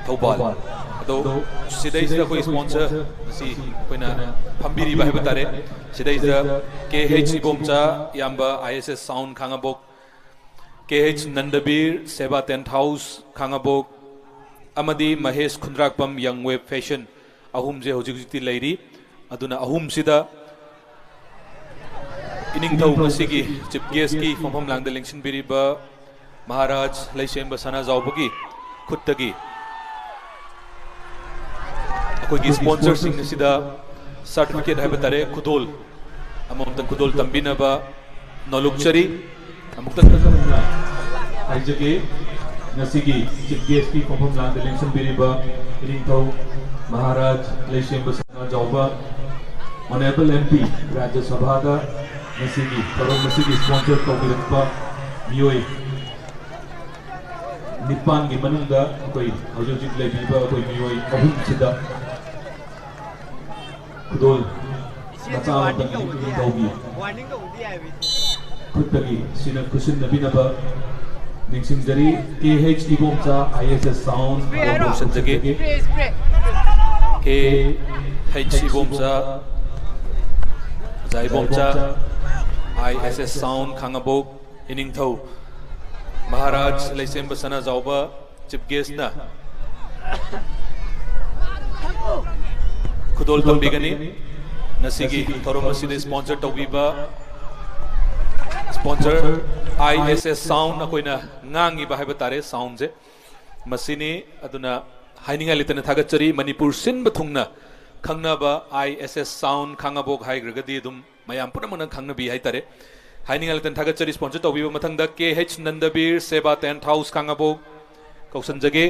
ꯊꯧꯕꯥꯜ꯫ ꯑꯗꯣ ꯁꯤꯗꯩꯁꯤꯗ ꯑꯩꯈꯣꯏ ꯁ꯭ꯄꯣꯟꯁꯔ ꯉꯁꯤ ꯑꯩꯈꯣꯏꯅ ꯐꯝꯕꯤꯔꯤꯕ ꯍꯥꯏꯕ ꯇꯥꯔꯦ, ꯁꯤꯗꯩꯁꯤꯗ ꯀꯦ ꯑꯩꯆ ꯏꯕꯣꯝꯆꯥ, ꯏꯌꯥꯝꯕ ꯑꯥꯏ S S sound Khangabok, K H Nandabir, Seba tent house Khangabok, ꯑꯃꯗꯤ ꯃꯍꯦꯁ ꯈꯨꯟꯗ꯭ꯔꯥꯛꯄꯝ, ꯌꯪ ꯋꯦꯕ ꯐꯦꯁꯟ, ꯑꯍꯨꯝꯁꯦ ꯍꯧꯖꯤꯛ ꯍꯧꯖꯤꯛꯇꯤ ꯂꯩꯔꯤ꯫ ꯑꯗꯨꯅ ꯑꯍꯨꯝꯁꯤꯗ ꯏꯅꯤꯡꯊꯧ ꯉꯁꯤꯒꯤ ꯆꯤꯐ ꯒꯦꯁꯀꯤ ꯐꯝꯐꯝ ꯂꯥꯡꯗ ꯂꯦꯡꯁꯤꯟꯕꯤꯔꯤꯕ ꯃꯍꯥꯔꯥꯖ ꯂꯩꯁꯦꯝꯕ ꯁꯅꯥꯖꯥꯎꯕꯒꯤ ꯈꯨꯠꯇꯒꯤ ꯑꯩꯈꯣꯏꯒꯤ ꯁ꯭ꯄꯣꯟꯁꯔꯁꯤꯡ ꯑꯁꯤꯗ ꯁꯥꯔꯇꯤꯐꯤꯀꯦꯠ ꯍꯥꯏꯕ ꯇꯥꯔꯦ, ꯈꯨꯗꯣꯜ ꯑꯃꯃꯝꯇꯪ ꯈꯨꯗꯣꯜ ꯇꯝꯕꯤꯅꯕ ꯅꯣꯜꯂꯨꯛꯆꯔꯤ꯫ ꯑꯃꯨꯛꯇꯪ ꯍꯥꯏꯖꯒꯦ, ꯉꯁꯤꯒꯤ ꯆꯤꯐ ꯒꯦꯁꯀꯤ ꯐꯝꯐꯝ ꯂꯥꯡꯗ ꯂꯦꯡꯁꯤꯟꯕꯤꯔꯤꯕ ꯏꯅꯤꯡꯊꯧ ꯃꯍꯥꯔꯥꯖ ꯂꯩꯁꯦꯝꯕ ꯁꯅꯥꯖꯥꯎꯕ, ꯑꯣꯅꯔꯦꯕꯜ ꯑꯦꯝ ꯄꯤ, ꯔꯥꯖ꯭ꯌ ꯁꯚꯥꯗ ꯉꯁꯤꯒꯤ ꯊꯧꯔꯝ ꯑꯁꯤꯒꯤ ꯁ꯭ꯄꯣꯟꯁꯔ ꯇꯧꯕꯤꯔꯛꯄ ꯃꯤꯑꯣꯏ ꯅꯤꯄꯥꯟꯒꯤ ꯃꯅꯨꯡꯗ ꯑꯩꯈꯣꯏ ꯍꯧꯖꯤꯛ ꯍꯧꯖꯤꯛ ꯂꯩꯕꯤꯔꯤꯕ ꯑꯩꯈꯣꯏ ꯃꯤꯑꯣꯏ ꯑꯍꯨꯝꯁꯤꯗ ꯈꯨꯗꯣꯜ ꯃꯆꯥ ꯑꯃꯇꯪ ꯏꯅꯤꯡꯊꯧꯒꯤ ꯈꯨꯠꯇꯒꯤ ꯁꯤꯅ ꯈꯨꯠꯁꯤꯟꯅꯕꯤꯅꯕ ꯅꯤꯡꯁꯤꯡꯖꯔꯤ꯫ ꯀꯦ H Ibomcha, I S S sound, ꯂꯧꯁꯤꯟꯖꯒꯦ꯫ K H Ibomcha, ꯑꯣꯖꯥ Ibomcha, I S S sound Khangabok, ꯏꯅꯤꯡꯊꯧ Maharaj ꯂꯩꯁꯦꯝꯕ Sanajaoba chief ꯒꯦꯁꯅ ꯈꯨꯗꯣꯜ ꯇꯝꯕꯤꯒꯅꯤ꯫ ꯉꯁꯤꯒꯤ ꯊꯧꯔꯝ ꯑꯁꯤꯗ ꯁ꯭ꯄꯣꯟꯁꯔ ꯇꯧꯕꯤꯕ Sponsor I S S Sound, ꯑꯩꯈꯣꯏꯅ ꯉꯥꯡꯉꯤꯕ ꯍꯥꯏꯕ ꯇꯥꯔꯦ, soundꯁꯦ ꯃꯁꯤꯅꯤ꯫ ꯑꯗꯨꯅ ꯍꯥꯏꯅꯤꯡꯉꯥꯏ ꯂꯩꯇꯅ ꯊꯥꯒꯠꯆꯔꯤ꯫ ꯃꯅꯤꯄꯨꯔ ꯁꯤꯟꯕ ꯊꯨꯡꯅ ꯈꯪꯅꯕ I S S Sound ꯈꯥꯉꯕꯣꯛ ꯍꯥꯏꯈ꯭ꯔꯒꯗꯤ ꯑꯗꯨꯝ ꯃꯌꯥꯝ ꯄꯨꯝꯅꯃꯛꯅ ꯈꯪꯅꯕꯤ ꯍꯥꯏꯇꯥꯔꯦ꯫ ꯍꯥꯏꯅꯤꯡꯉꯥꯏ ꯂꯩꯇꯅ ꯊꯥꯒꯠꯆꯔꯤ꯫ Sponsor ꯇꯧꯕꯤꯕ ꯃꯊꯪꯗ K H ꯅꯟꯗꯕꯤꯔ ꯁꯦꯕꯥ Tent House ꯈꯥꯉꯕꯣꯛ ꯀꯧꯁꯟꯖꯒꯦ꯫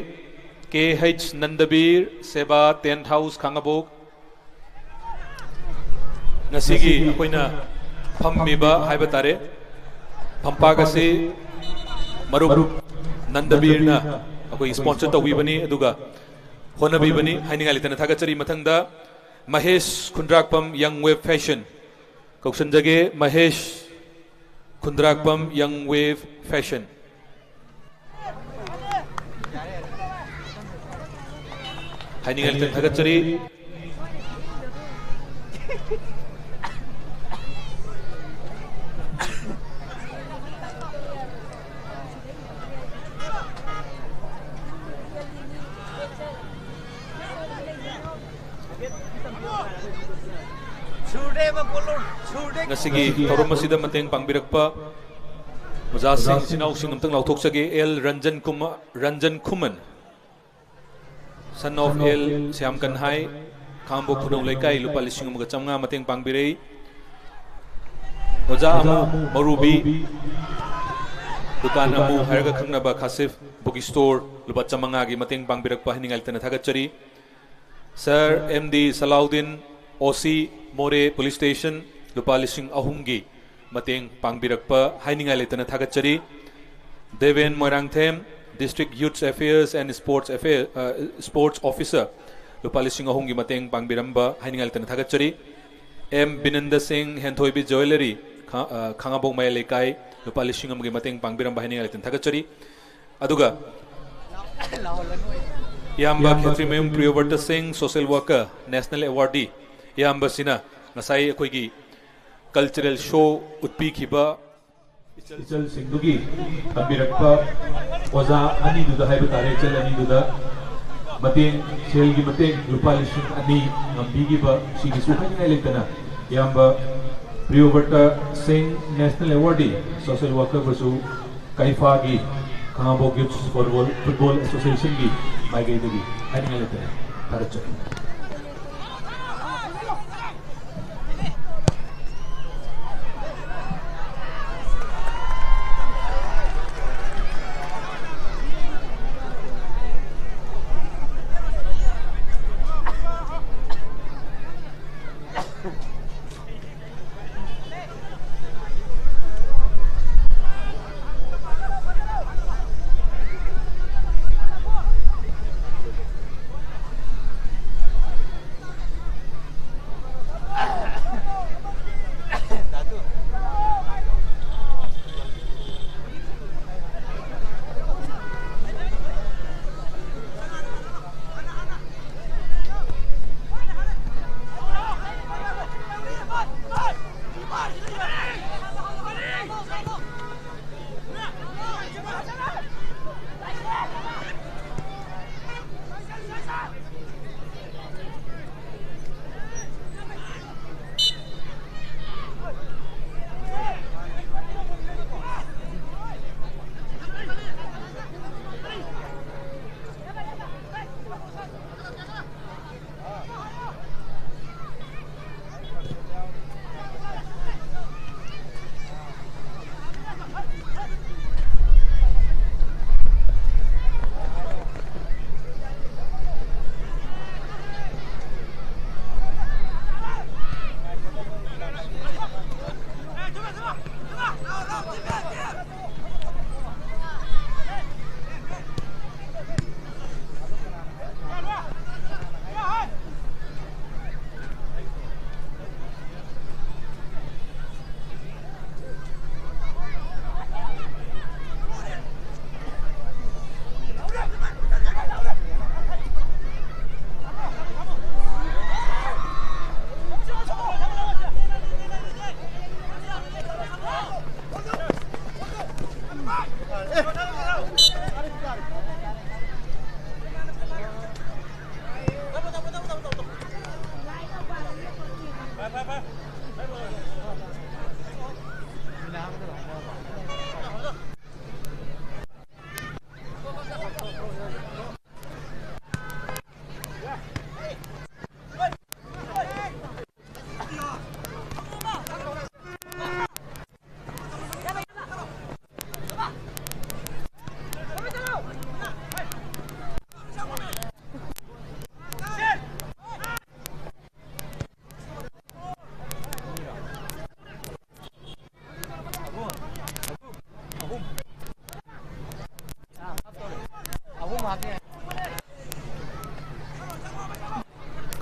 K H ꯅꯟꯗꯕꯤꯔ ꯁꯦꯕꯥ Tent House ꯈꯥꯉꯕꯣꯛ꯫ ꯉꯁꯤꯒꯤ ꯑꯩꯈꯣꯏꯅ ꯐꯝꯃꯤꯕ ꯍꯥꯏꯕ ꯇꯥꯔꯦ, ꯐꯝꯄꯥꯛ ꯑꯁꯤ ꯃꯔꯨꯞ ꯅꯟꯗꯕꯤꯔꯅ ꯑꯩꯈꯣꯏ sponsor ꯇꯧꯕꯤꯕꯅꯤ, ꯑꯗꯨꯒ ꯍꯣꯠꯅꯕꯤꯕꯅꯤ꯫ ꯍꯥꯏꯅꯤꯡꯉꯥꯏ ꯂꯩꯇꯅ ꯊꯥꯒꯠꯆꯔꯤ꯫ ꯃꯊꯪꯗ Mahesh Khundrakpam, Young Wave Fashion꯫ ꯀꯧꯁꯟꯖꯒꯦ, Mahesh Khundrakpam, Young Wave Fashion꯫ ꯍꯥꯏꯅꯤꯡꯉꯥꯏ ꯂꯩꯇꯅ ꯊꯥꯒꯠꯆꯔꯤ꯫ ꯉꯁꯤꯒꯤ ꯊꯧꯔꯝ ꯑꯁꯤꯗ ꯃꯇꯦꯡ ꯄꯥꯡꯕꯤꯔꯛꯄ ꯑꯣꯖꯥꯁꯤꯡ, ꯏꯆꯤꯟ ꯏꯅꯥꯎꯁꯤꯡ ꯑꯝꯇꯪ ꯂꯥꯎꯊꯣꯛꯆꯒꯦ꯫ L Ranjan Kumar, Ranjan Khuman, son of L Shyam Kanhai, Khangabok ꯈꯨꯅꯧ ꯂꯩꯀꯥꯏ, ꯂꯨꯄꯥ ꯂꯤꯁꯤꯡ ꯑꯃꯒ ꯆꯥꯝꯃꯉꯥ ꯃꯇꯦꯡ ꯄꯥꯡꯕꯤꯔꯛꯏ꯫ ꯑꯣꯖꯥ ꯑꯃꯨ ꯃꯧꯔꯨꯕꯤ, ꯗꯨꯀꯥꯟ ꯑꯃꯨ ꯍꯥꯏꯔꯒ ꯈꯪꯅꯕ ꯈꯥꯁꯤꯐ book store, ꯂꯨꯄꯥ ꯆꯥꯝꯃꯉꯥꯒꯤ ꯃꯇꯦꯡ ꯄꯥꯡꯕꯤꯔꯛꯄ ꯍꯥꯏꯅꯤꯡꯉꯥꯏ ꯂꯩꯇꯅ ꯊꯥꯒꯠꯆꯔꯤ꯫ Sir ꯑꯦꯝ ꯗꯤ ꯁꯂꯥꯎꯗꯤꯟ, ꯑꯣ ꯁꯤ ꯃꯣꯔꯦ Police Station, ꯂꯨꯄꯥ ꯂꯤꯁꯤꯡ ꯑꯍꯨꯝꯒꯤ ꯃꯇꯦꯡ ꯄꯥꯡꯕꯤꯔꯛꯄ ꯍꯥꯏꯅꯤꯡꯉꯥꯏ ꯂꯩꯇꯅ ꯊꯥꯒꯠꯆꯔꯤ꯫ Deben Moirangthem, District Youth Affairs and Sports Affair, ꯑ, Sports Officer, ꯂꯨꯄꯥ ꯂꯤꯁꯤꯡ ꯑꯍꯨꯝꯒꯤ ꯃꯇꯦꯡ ꯄꯥꯡꯕꯤꯔꯝꯕ ꯍꯥꯏꯅꯤꯡꯉꯥꯏ ꯂꯩꯇꯅ ꯊꯥꯒꯠꯆꯔꯤ꯫ ꯑꯦꯝ ꯕꯤꯅꯟꯗ ꯁꯤꯡ, ꯍꯦꯟꯊꯣꯏꯕꯤ Jewellery, ꯈꯥ-, ꯑ, ꯈꯥꯉꯕꯣꯛ ꯃꯌꯥꯏ ꯂꯩꯀꯥꯏ, ꯂꯨꯄꯥ ꯂꯤꯁꯤꯡ ꯑꯃꯒꯤ ꯃꯇꯦꯡ ꯄꯥꯡꯕꯤꯔꯝꯕ ꯍꯥꯏꯅꯤꯡꯉꯥꯏ ꯂꯩꯇꯅ ꯊꯥꯒꯠꯆꯔꯤ꯫ ꯑꯗꯨꯒ ꯏꯌꯥꯝꯕ ꯈꯦꯇ꯭ꯔꯤꯃꯌꯨꯝ ꯄ꯭ꯔꯤꯌꯣꯕ꯭ꯔꯇ ꯁꯤꯡ, Social Worker, National Awardee, ꯏꯌꯥꯝꯕꯁꯤꯅ ꯉꯁꯥꯏ ꯑꯩꯈꯣꯏꯒꯤ cultural show ꯎꯠꯄꯤꯈꯤꯕ ꯏꯆꯜꯁꯤꯡꯗꯨꯒꯤ ꯇꯝꯕꯤꯔꯛꯄ ꯑꯣꯖꯥ ꯑꯅꯤꯗꯨꯗ ꯍꯥꯏꯕ ꯇꯥꯔꯦ, ꯏꯆꯜ ꯑꯅꯤꯗꯨꯗ ꯃꯇꯦꯡ, ꯁꯦꯜꯒꯤ ꯃꯇꯦꯡ ꯂꯨꯄꯥ ꯂꯤꯁꯤꯡ ꯑꯅꯤ ꯉꯝꯕꯤꯈꯤꯕ, ꯁꯤꯒꯤꯁꯨ ꯍꯥꯏꯅꯤꯡꯉꯥꯏ ꯂꯩꯇꯅ ꯏꯌꯥꯝꯕ ꯔꯤꯌꯣꯕꯔꯇ ꯁꯤꯡ, ꯅꯦꯁꯅꯦꯜ ꯑꯦꯋꯥꯔꯗꯤ ꯁꯣꯁꯤꯌꯦꯜ ꯋꯥꯔꯀꯔꯕꯨꯁꯨ ꯀꯩꯐꯥꯒꯤ, ꯈꯥꯉꯕꯣꯛ ꯌꯨꯠꯁ ꯐꯨꯠꯕꯣꯜ, ꯐꯨꯠꯕꯣꯜ ꯑꯦꯁꯣꯁꯤꯌꯦꯁꯟꯒꯤ ꯃꯥꯏꯀꯩꯗꯒꯤ ꯍꯥꯏꯅꯤꯡꯉꯥꯏ ꯂꯩꯇꯅ ꯊꯥꯒꯠꯆꯔꯤ꯫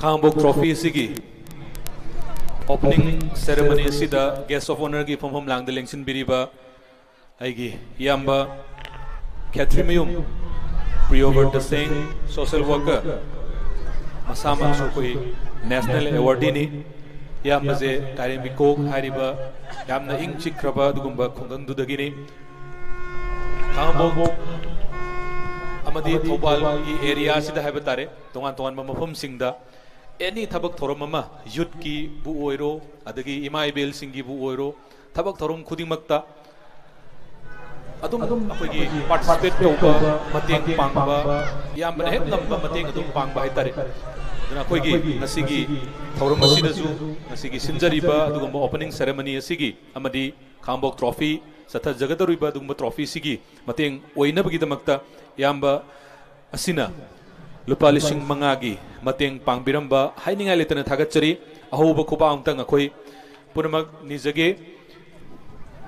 ꯈꯥꯉꯕꯣꯛ ꯇ꯭ꯔꯣꯐꯤ ꯑꯁꯤꯒꯤ ꯑꯣꯄꯅꯤꯡ ꯁꯦꯔꯦꯃꯣꯅꯤ ꯑꯁꯤꯗ ꯒꯦꯁ ꯑꯣꯐ ꯑꯣꯅꯔꯒꯤ ꯐꯝꯐꯝ ꯂꯥꯡꯗ ꯂꯦꯡꯁꯤꯟꯕꯤꯔꯤꯕ ꯑꯩꯒꯤ ꯏꯌꯥꯝꯕ ꯈꯦꯇ꯭ꯔꯤꯃꯌꯨꯝ ꯄ꯭ꯔꯤꯌꯣꯕ꯭ꯔꯇ ꯁꯤꯡ, ꯁꯣꯁꯦꯜ ꯋꯥꯔꯀꯔ, ꯃꯁꯥꯃꯛꯁꯨ ꯑꯩꯈꯣꯏ ꯅꯦꯁꯅꯦꯜ ꯑꯦꯋꯥꯔꯗꯤꯅꯤ꯫ ꯏꯌꯥꯝꯕꯁꯦ ꯀꯥꯏꯔꯦꯝꯕꯤ ꯀꯣꯛ ꯍꯥꯏꯔꯤꯕ ꯌꯥꯝꯅ ꯏꯪ ꯆꯤꯛꯈ꯭ꯔꯕ ꯑꯗꯨꯒꯨꯝꯕ ꯈꯨꯡꯒꯪꯗꯨꯗꯒꯤꯅꯤ꯫ ꯈꯥꯉꯕꯣꯛ ꯑꯃꯗꯤ ꯊꯧꯕꯥꯜꯒꯤ ꯑꯦꯔꯤꯌꯥꯁꯤꯗ ꯍꯥꯏꯕ ꯇꯥꯔꯦ, ꯇꯣꯉꯥꯟ ꯇꯣꯉꯥꯟꯕ ꯃꯐꯝꯁꯤꯡꯗ ꯑꯦꯅꯤ ꯊꯕꯛ ꯊꯧꯔꯝ ꯑꯃ, ꯌꯨꯠꯀꯤꯕꯨ ꯑꯣꯏꯔꯣ, ꯑꯗꯒꯤ ꯏꯃꯥ ꯏꯕꯦꯜꯁꯤꯡꯒꯤꯕꯨ ꯑꯣꯏꯔꯣ, ꯊꯕꯛ ꯊꯧꯔꯝ ꯈꯨꯗꯤꯡꯃꯛꯇ ꯑꯗꯨꯝ ꯑꯩꯈꯣꯏꯒꯤ ꯄꯥꯔꯇꯤꯁꯤꯄꯦꯠ ꯇꯧꯕ, ꯃꯇꯦꯡ ꯄꯥꯡꯕ, ꯏꯌꯥꯝꯕꯅ ꯍꯦꯛ ꯉꯝꯕ ꯃꯇꯦꯡ ꯑꯗꯨꯝ ꯄꯥꯡꯕ ꯍꯥꯏꯇꯥꯔꯦ꯫ ꯑꯗꯨꯅ ꯑꯩꯈꯣꯏꯒꯤ ꯉꯁꯤꯒꯤ ꯊꯧꯔꯝ ꯑꯁꯤꯗꯁꯨ, ꯉꯁꯤꯒꯤ ꯁꯤꯟꯖꯔꯤꯕ ꯑꯗꯨꯒꯨꯝꯕ ꯑꯣꯄꯅꯤꯡ ꯁꯦꯔꯦꯃꯣꯅꯤ ꯑꯁꯤꯒꯤ ꯑꯃꯗꯤ ꯈꯥꯉꯕꯣꯛ ꯇ꯭ꯔꯣꯐꯤ ꯆꯠꯊꯖꯒꯗꯧꯔꯤꯕ ꯑꯗꯨꯒꯨꯝꯕ ꯇ꯭ꯔꯣꯐꯤꯁꯤꯒꯤ ꯃꯇꯦꯡ ꯑꯣꯏꯅꯕꯒꯤꯗꯃꯛꯇ ꯏꯌꯥꯝꯕ ꯑꯁꯤꯅ ꯂꯨꯄꯥ ꯂꯤꯁꯤꯡ ꯃꯉꯥꯒꯤ ꯃꯇꯦꯡ ꯄꯥꯡꯕꯤꯔꯝꯕ ꯍꯥꯏꯅꯤꯡꯉꯥꯏ ꯂꯩꯇꯅ ꯊꯥꯒꯠꯆꯔꯤ꯫ ꯑꯍꯧꯕ ꯈꯨꯕꯥꯛ ꯑꯃꯇꯪ ꯑꯩꯈꯣꯏ ꯄꯨꯝꯅꯃꯛ ꯅꯤꯖꯒꯦ꯫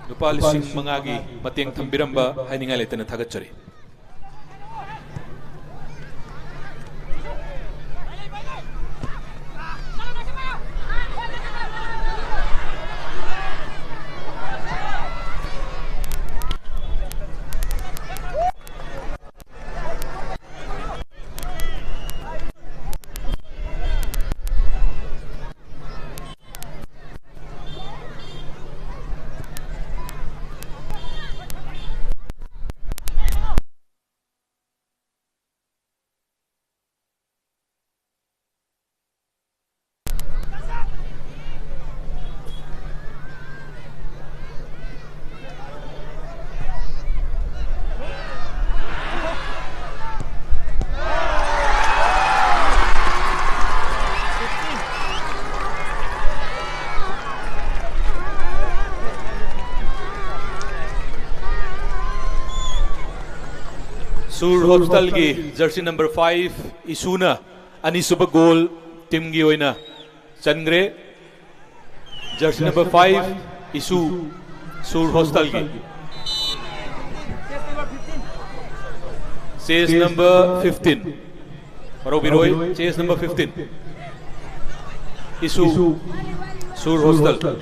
ꯂꯨꯄꯥ ꯂꯤꯁꯤꯡ ꯃꯉꯥꯒꯤ ꯃꯇꯦꯡ ꯊꯝꯕꯤꯔꯝꯕ ꯍꯥꯏꯅꯤꯡꯉꯥꯏ ꯂꯩꯇꯅ ꯊꯥꯒꯠꯆꯔꯤ꯫ ꯁꯨꯔ ꯍꯣꯁꯇꯦꯜꯒꯤ ꯖꯔꯁꯤ ꯅꯝꯕꯔ ꯐꯥꯏꯚ ꯏꯁꯨꯅ ꯑꯅꯤꯁꯨꯕ ꯒꯣꯜ ꯇꯤꯝꯒꯤ ꯑꯣꯏꯅ ꯆꯟꯈ꯭ꯔꯦ꯫ ꯖꯔꯁꯤ ꯅꯝꯕꯔ ꯐꯥꯏꯚ ꯏꯁꯨ, ꯁꯨꯔ ꯍꯣꯁꯇꯦꯜꯒꯤ꯫ Chest number fifteen. ꯍꯔꯥꯎꯕꯤꯔꯣꯏ, ꯆꯦꯁ ꯅꯝꯕꯔ ꯐꯤꯐꯇꯤꯟ꯫ ꯏꯁꯨ, ꯁꯨꯔ ꯍꯣꯁꯇꯦꯜ꯫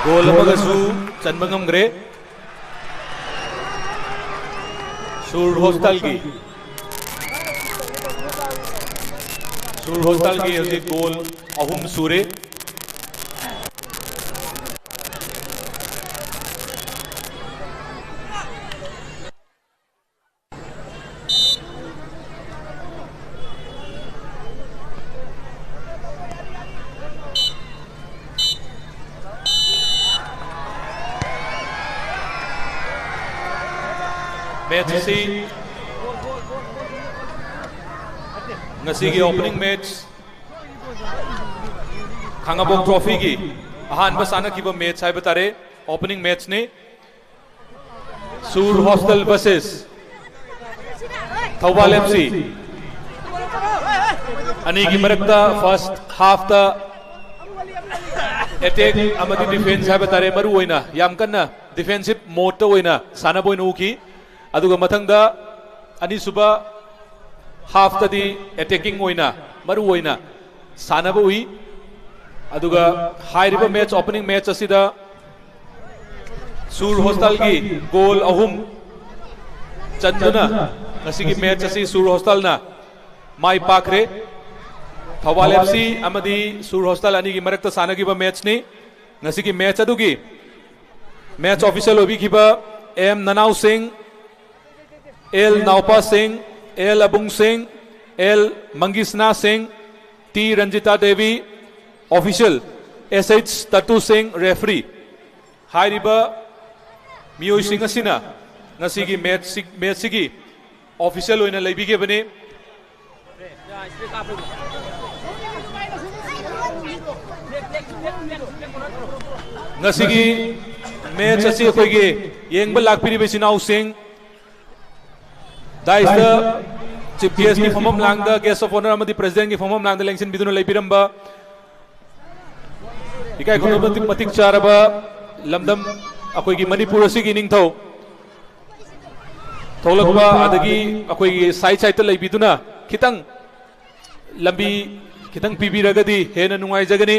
ꯒꯣꯜ ꯑꯃꯒꯁꯨ ꯆꯟꯕ ꯉꯝꯈ꯭ꯔꯦ ꯁꯨꯔ ꯍꯣꯁꯇꯥꯜꯒꯤ꯫ ꯁꯨꯔ ꯍꯣꯁꯇꯥꯜꯒꯤ ꯍꯧꯖꯤꯛ ꯒꯣꯜ ꯑꯍꯨꯝ ꯁꯨꯔꯦ꯫ ꯃꯦꯠꯆ ꯑꯁꯤ ꯉꯁꯤꯒꯤ ꯑꯣꯄꯅꯤꯡ ꯃꯦꯠꯆ, ꯈꯥꯉꯕꯣꯛ ꯇ꯭ꯔꯣꯐꯤꯒꯤ ꯑꯍꯥꯟꯕ ꯁꯥꯟꯅꯈꯤꯕ ꯃꯦꯠꯆ ꯍꯥꯏꯕ ꯇꯥꯔꯦ, ꯑꯣꯄꯅꯤꯡ ꯃꯦꯠꯆꯅꯤ꯫ Sur hostel versus Thoubal F C. ꯑꯅꯤꯒꯤ ꯃꯔꯛꯇ ꯐꯥꯔꯁ ꯍꯥꯐꯇ ꯑꯦꯇꯦꯛ ꯑꯃꯗꯤ ꯗꯤꯐꯦꯟꯁ ꯍꯥꯏꯕ ꯇꯥꯔꯦ, ꯃꯔꯨ ꯑꯣꯏꯅ ꯌꯥꯝ ꯀꯟꯅ ꯗꯤꯐꯦꯟꯁꯤꯞ ꯃꯣꯗꯇ ꯑꯣꯏꯅ ꯁꯥꯟꯅꯕ ꯑꯣꯏꯅ ꯎꯈꯤ꯫ ꯑꯗꯨꯒ ꯃꯊꯪꯗ ꯑꯅꯤꯁꯨꯕ ꯍꯥꯐꯇꯗꯤ ꯑꯦꯇꯦꯀꯤꯡ ꯑꯣꯏꯅ ꯃꯔꯨ ꯑꯣꯏꯅ ꯁꯥꯟꯅꯕ ꯎꯏ꯫ ꯑꯗꯨꯒ ꯍꯥꯏꯔꯤꯕ ꯃꯦꯠꯆ, ꯑꯣꯄꯅꯤꯡ ꯃꯦꯠꯆ ꯑꯁꯤꯗ ꯁꯨꯔ ꯍꯣꯁꯇꯥꯜꯒꯤ ꯒꯣꯜ ꯑꯍꯨꯝ ꯆꯟꯗꯨꯅ ꯉꯁꯤꯒꯤ ꯃꯦꯠꯆ ꯑꯁꯤ ꯁꯨꯔ ꯍꯣꯁꯇꯥꯜꯅ ꯃꯥꯏ ꯄꯥꯛꯈ꯭ꯔꯦ꯫ ꯊꯧꯕꯥꯜ ꯑꯦꯐ ꯁꯤ ꯑꯃꯗꯤ ꯁꯨꯔ ꯍꯣꯁꯇꯥꯜ ꯑꯅꯤꯒꯤ ꯃꯔꯛꯇ ꯁꯥꯟꯅꯈꯤꯕ ꯃꯦꯠꯆꯅꯤ꯫ ꯉꯁꯤꯒꯤ ꯃꯦꯠꯆ ꯑꯗꯨꯒꯤ ꯃꯦꯠꯆ ꯑꯣꯐꯤꯁꯤꯌꯦꯜ ꯑꯣꯏꯕꯤꯈꯤꯕ ꯑꯦꯝ ꯅꯅꯥꯎ ꯁꯤꯡ, ꯑꯦꯜ ꯅꯥꯎꯄꯥ ꯁꯤꯡ, ꯑꯦꯜ ꯑꯕꯨꯡ ꯁꯤꯡ, ꯑꯦꯜ ꯃꯪꯒꯤꯁꯅꯥ ꯁꯤꯡ, ꯇꯤ ꯔꯟꯖꯤꯇꯥ ꯗꯦꯕꯤ, ꯑꯣꯐꯤꯁꯤꯌꯦꯜ ꯑꯦꯁ ꯑꯩꯆ ꯇꯇꯨ ꯁꯤꯡ, ꯔꯦꯐ꯭ꯔꯤ꯫ ꯍꯥꯏꯔꯤꯕ ꯃꯤꯑꯣꯏꯁꯤꯡ ꯑꯁꯤꯅ ꯉꯁꯤꯒꯤ ꯃꯦꯠꯆꯁꯤ-, ꯃꯦꯠꯆꯁꯤꯒꯤ ꯑꯣꯐꯤꯁꯤꯌꯦꯜ ꯑꯣꯏꯅ ꯂꯩꯕꯤꯈꯤꯕꯅꯤ꯫ ꯉꯁꯤꯒꯤ ꯃꯦꯆ ꯑꯁꯤ ꯑꯩꯈꯣꯏꯒꯤ ꯌꯦꯡꯕ ꯂꯥꯛꯄꯤꯔꯤꯕ ꯏꯆꯤꯟ ꯏꯅꯥꯎꯁꯤꯡ, ꯗꯥꯏꯁꯇ ꯆꯤꯐ ꯒꯦꯁꯀꯤ ꯐꯝꯐꯝ ꯂꯥꯡꯗ, ꯒꯦꯁ ꯑꯣꯐ ꯑꯣꯅꯔ ꯑꯃꯗꯤ ꯄ꯭ꯔꯦꯁꯤꯗꯦꯟꯒꯤ ꯐꯝꯐꯝ ꯂꯥꯡꯗ ꯂꯦꯡꯁꯤꯟꯕꯤꯗꯨꯅ ꯂꯩꯕꯤꯔꯝꯕ, ꯏꯀꯥꯏ ꯈꯨꯝꯅꯕ ꯃꯇꯤꯛ ꯆꯥꯔꯕ ꯂꯝꯗꯝ ꯑꯩꯈꯣꯏꯒꯤ ꯃꯅꯤꯄꯨꯔ ꯑꯁꯤꯒꯤ ꯏꯅꯤꯡꯊꯧ ꯊꯣꯛꯂꯛꯄ, ꯑꯗꯒꯤ ꯑꯩꯈꯣꯏꯒꯤ ꯁꯥꯏꯠ ꯁꯥꯏꯠꯇ ꯂꯩꯕꯤꯗꯨꯅ ꯈꯤꯇꯪ ꯂꯝꯕꯤ ꯈꯤꯇꯪ ꯄꯤꯕꯤꯔꯒꯗꯤ ꯍꯦꯟꯅ ꯅꯨꯡꯉꯥꯏꯖꯒꯅꯤ꯫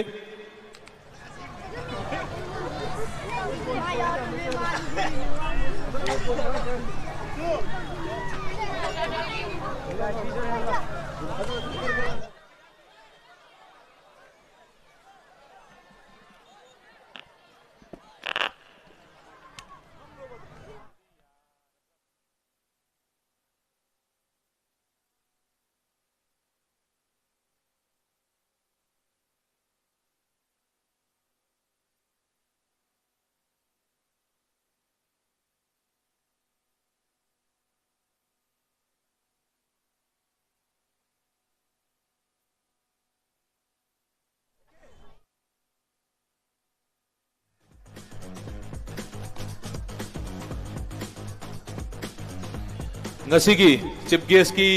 ꯉꯁꯤꯒꯤ ꯆꯤꯐ ꯒꯦꯁꯀꯤ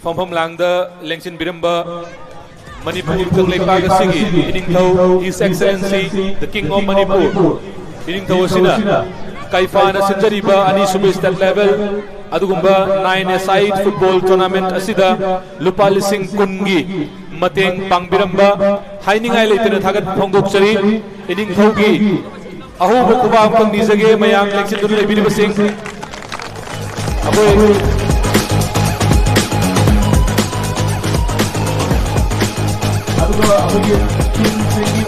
ꯐꯝꯐꯝ ꯂꯥꯡꯗ ꯂꯦꯡꯁꯤꯟꯕꯤꯔꯝꯕ ꯃꯅꯤꯄꯨꯔ ꯀꯪꯂꯩꯄꯥꯛ ꯑꯁꯤꯒꯤ ꯏꯅꯤꯡꯊꯧ, His Excellency the King of Manipur, ꯏꯅꯤꯡꯊꯧ ꯑꯁꯤꯅ ꯀꯩꯐꯥꯅ ꯁꯤꯟꯖꯔꯤꯕ ꯑꯅꯤꯁꯨꯕ state level ꯑꯗꯨꯒꯨꯝꯕ nine-a-side football tournament ꯑꯁꯤꯗ ꯂꯨꯄꯥ ꯂꯤꯁꯤꯡ ꯀꯨꯟꯒꯤ ꯃꯇꯦꯡ ꯄꯥꯡꯕꯤꯔꯝꯕ ꯍꯥꯏꯅꯤꯡꯉꯥꯏ ꯂꯩꯇꯅ ꯊꯥꯒꯠꯄ ꯐꯣꯡꯗꯣꯛꯆꯔꯤ꯫ ꯏꯅꯤꯡꯊꯧꯒꯤ ꯑꯍꯧꯕ ꯈꯨꯕꯥꯛ ꯑꯃꯈꯛ ꯅꯤꯖꯒꯦ, ꯃꯌꯥꯝ ꯂꯦꯡꯁꯤꯟꯗꯨꯅ ꯂꯩꯕꯤꯔꯤꯕꯁꯤꯡ꯫ ꯑꯩꯈꯣꯏ ꯑꯗꯨꯒ ꯑꯩꯈꯣꯏꯒꯤ team ꯁꯤꯒꯤ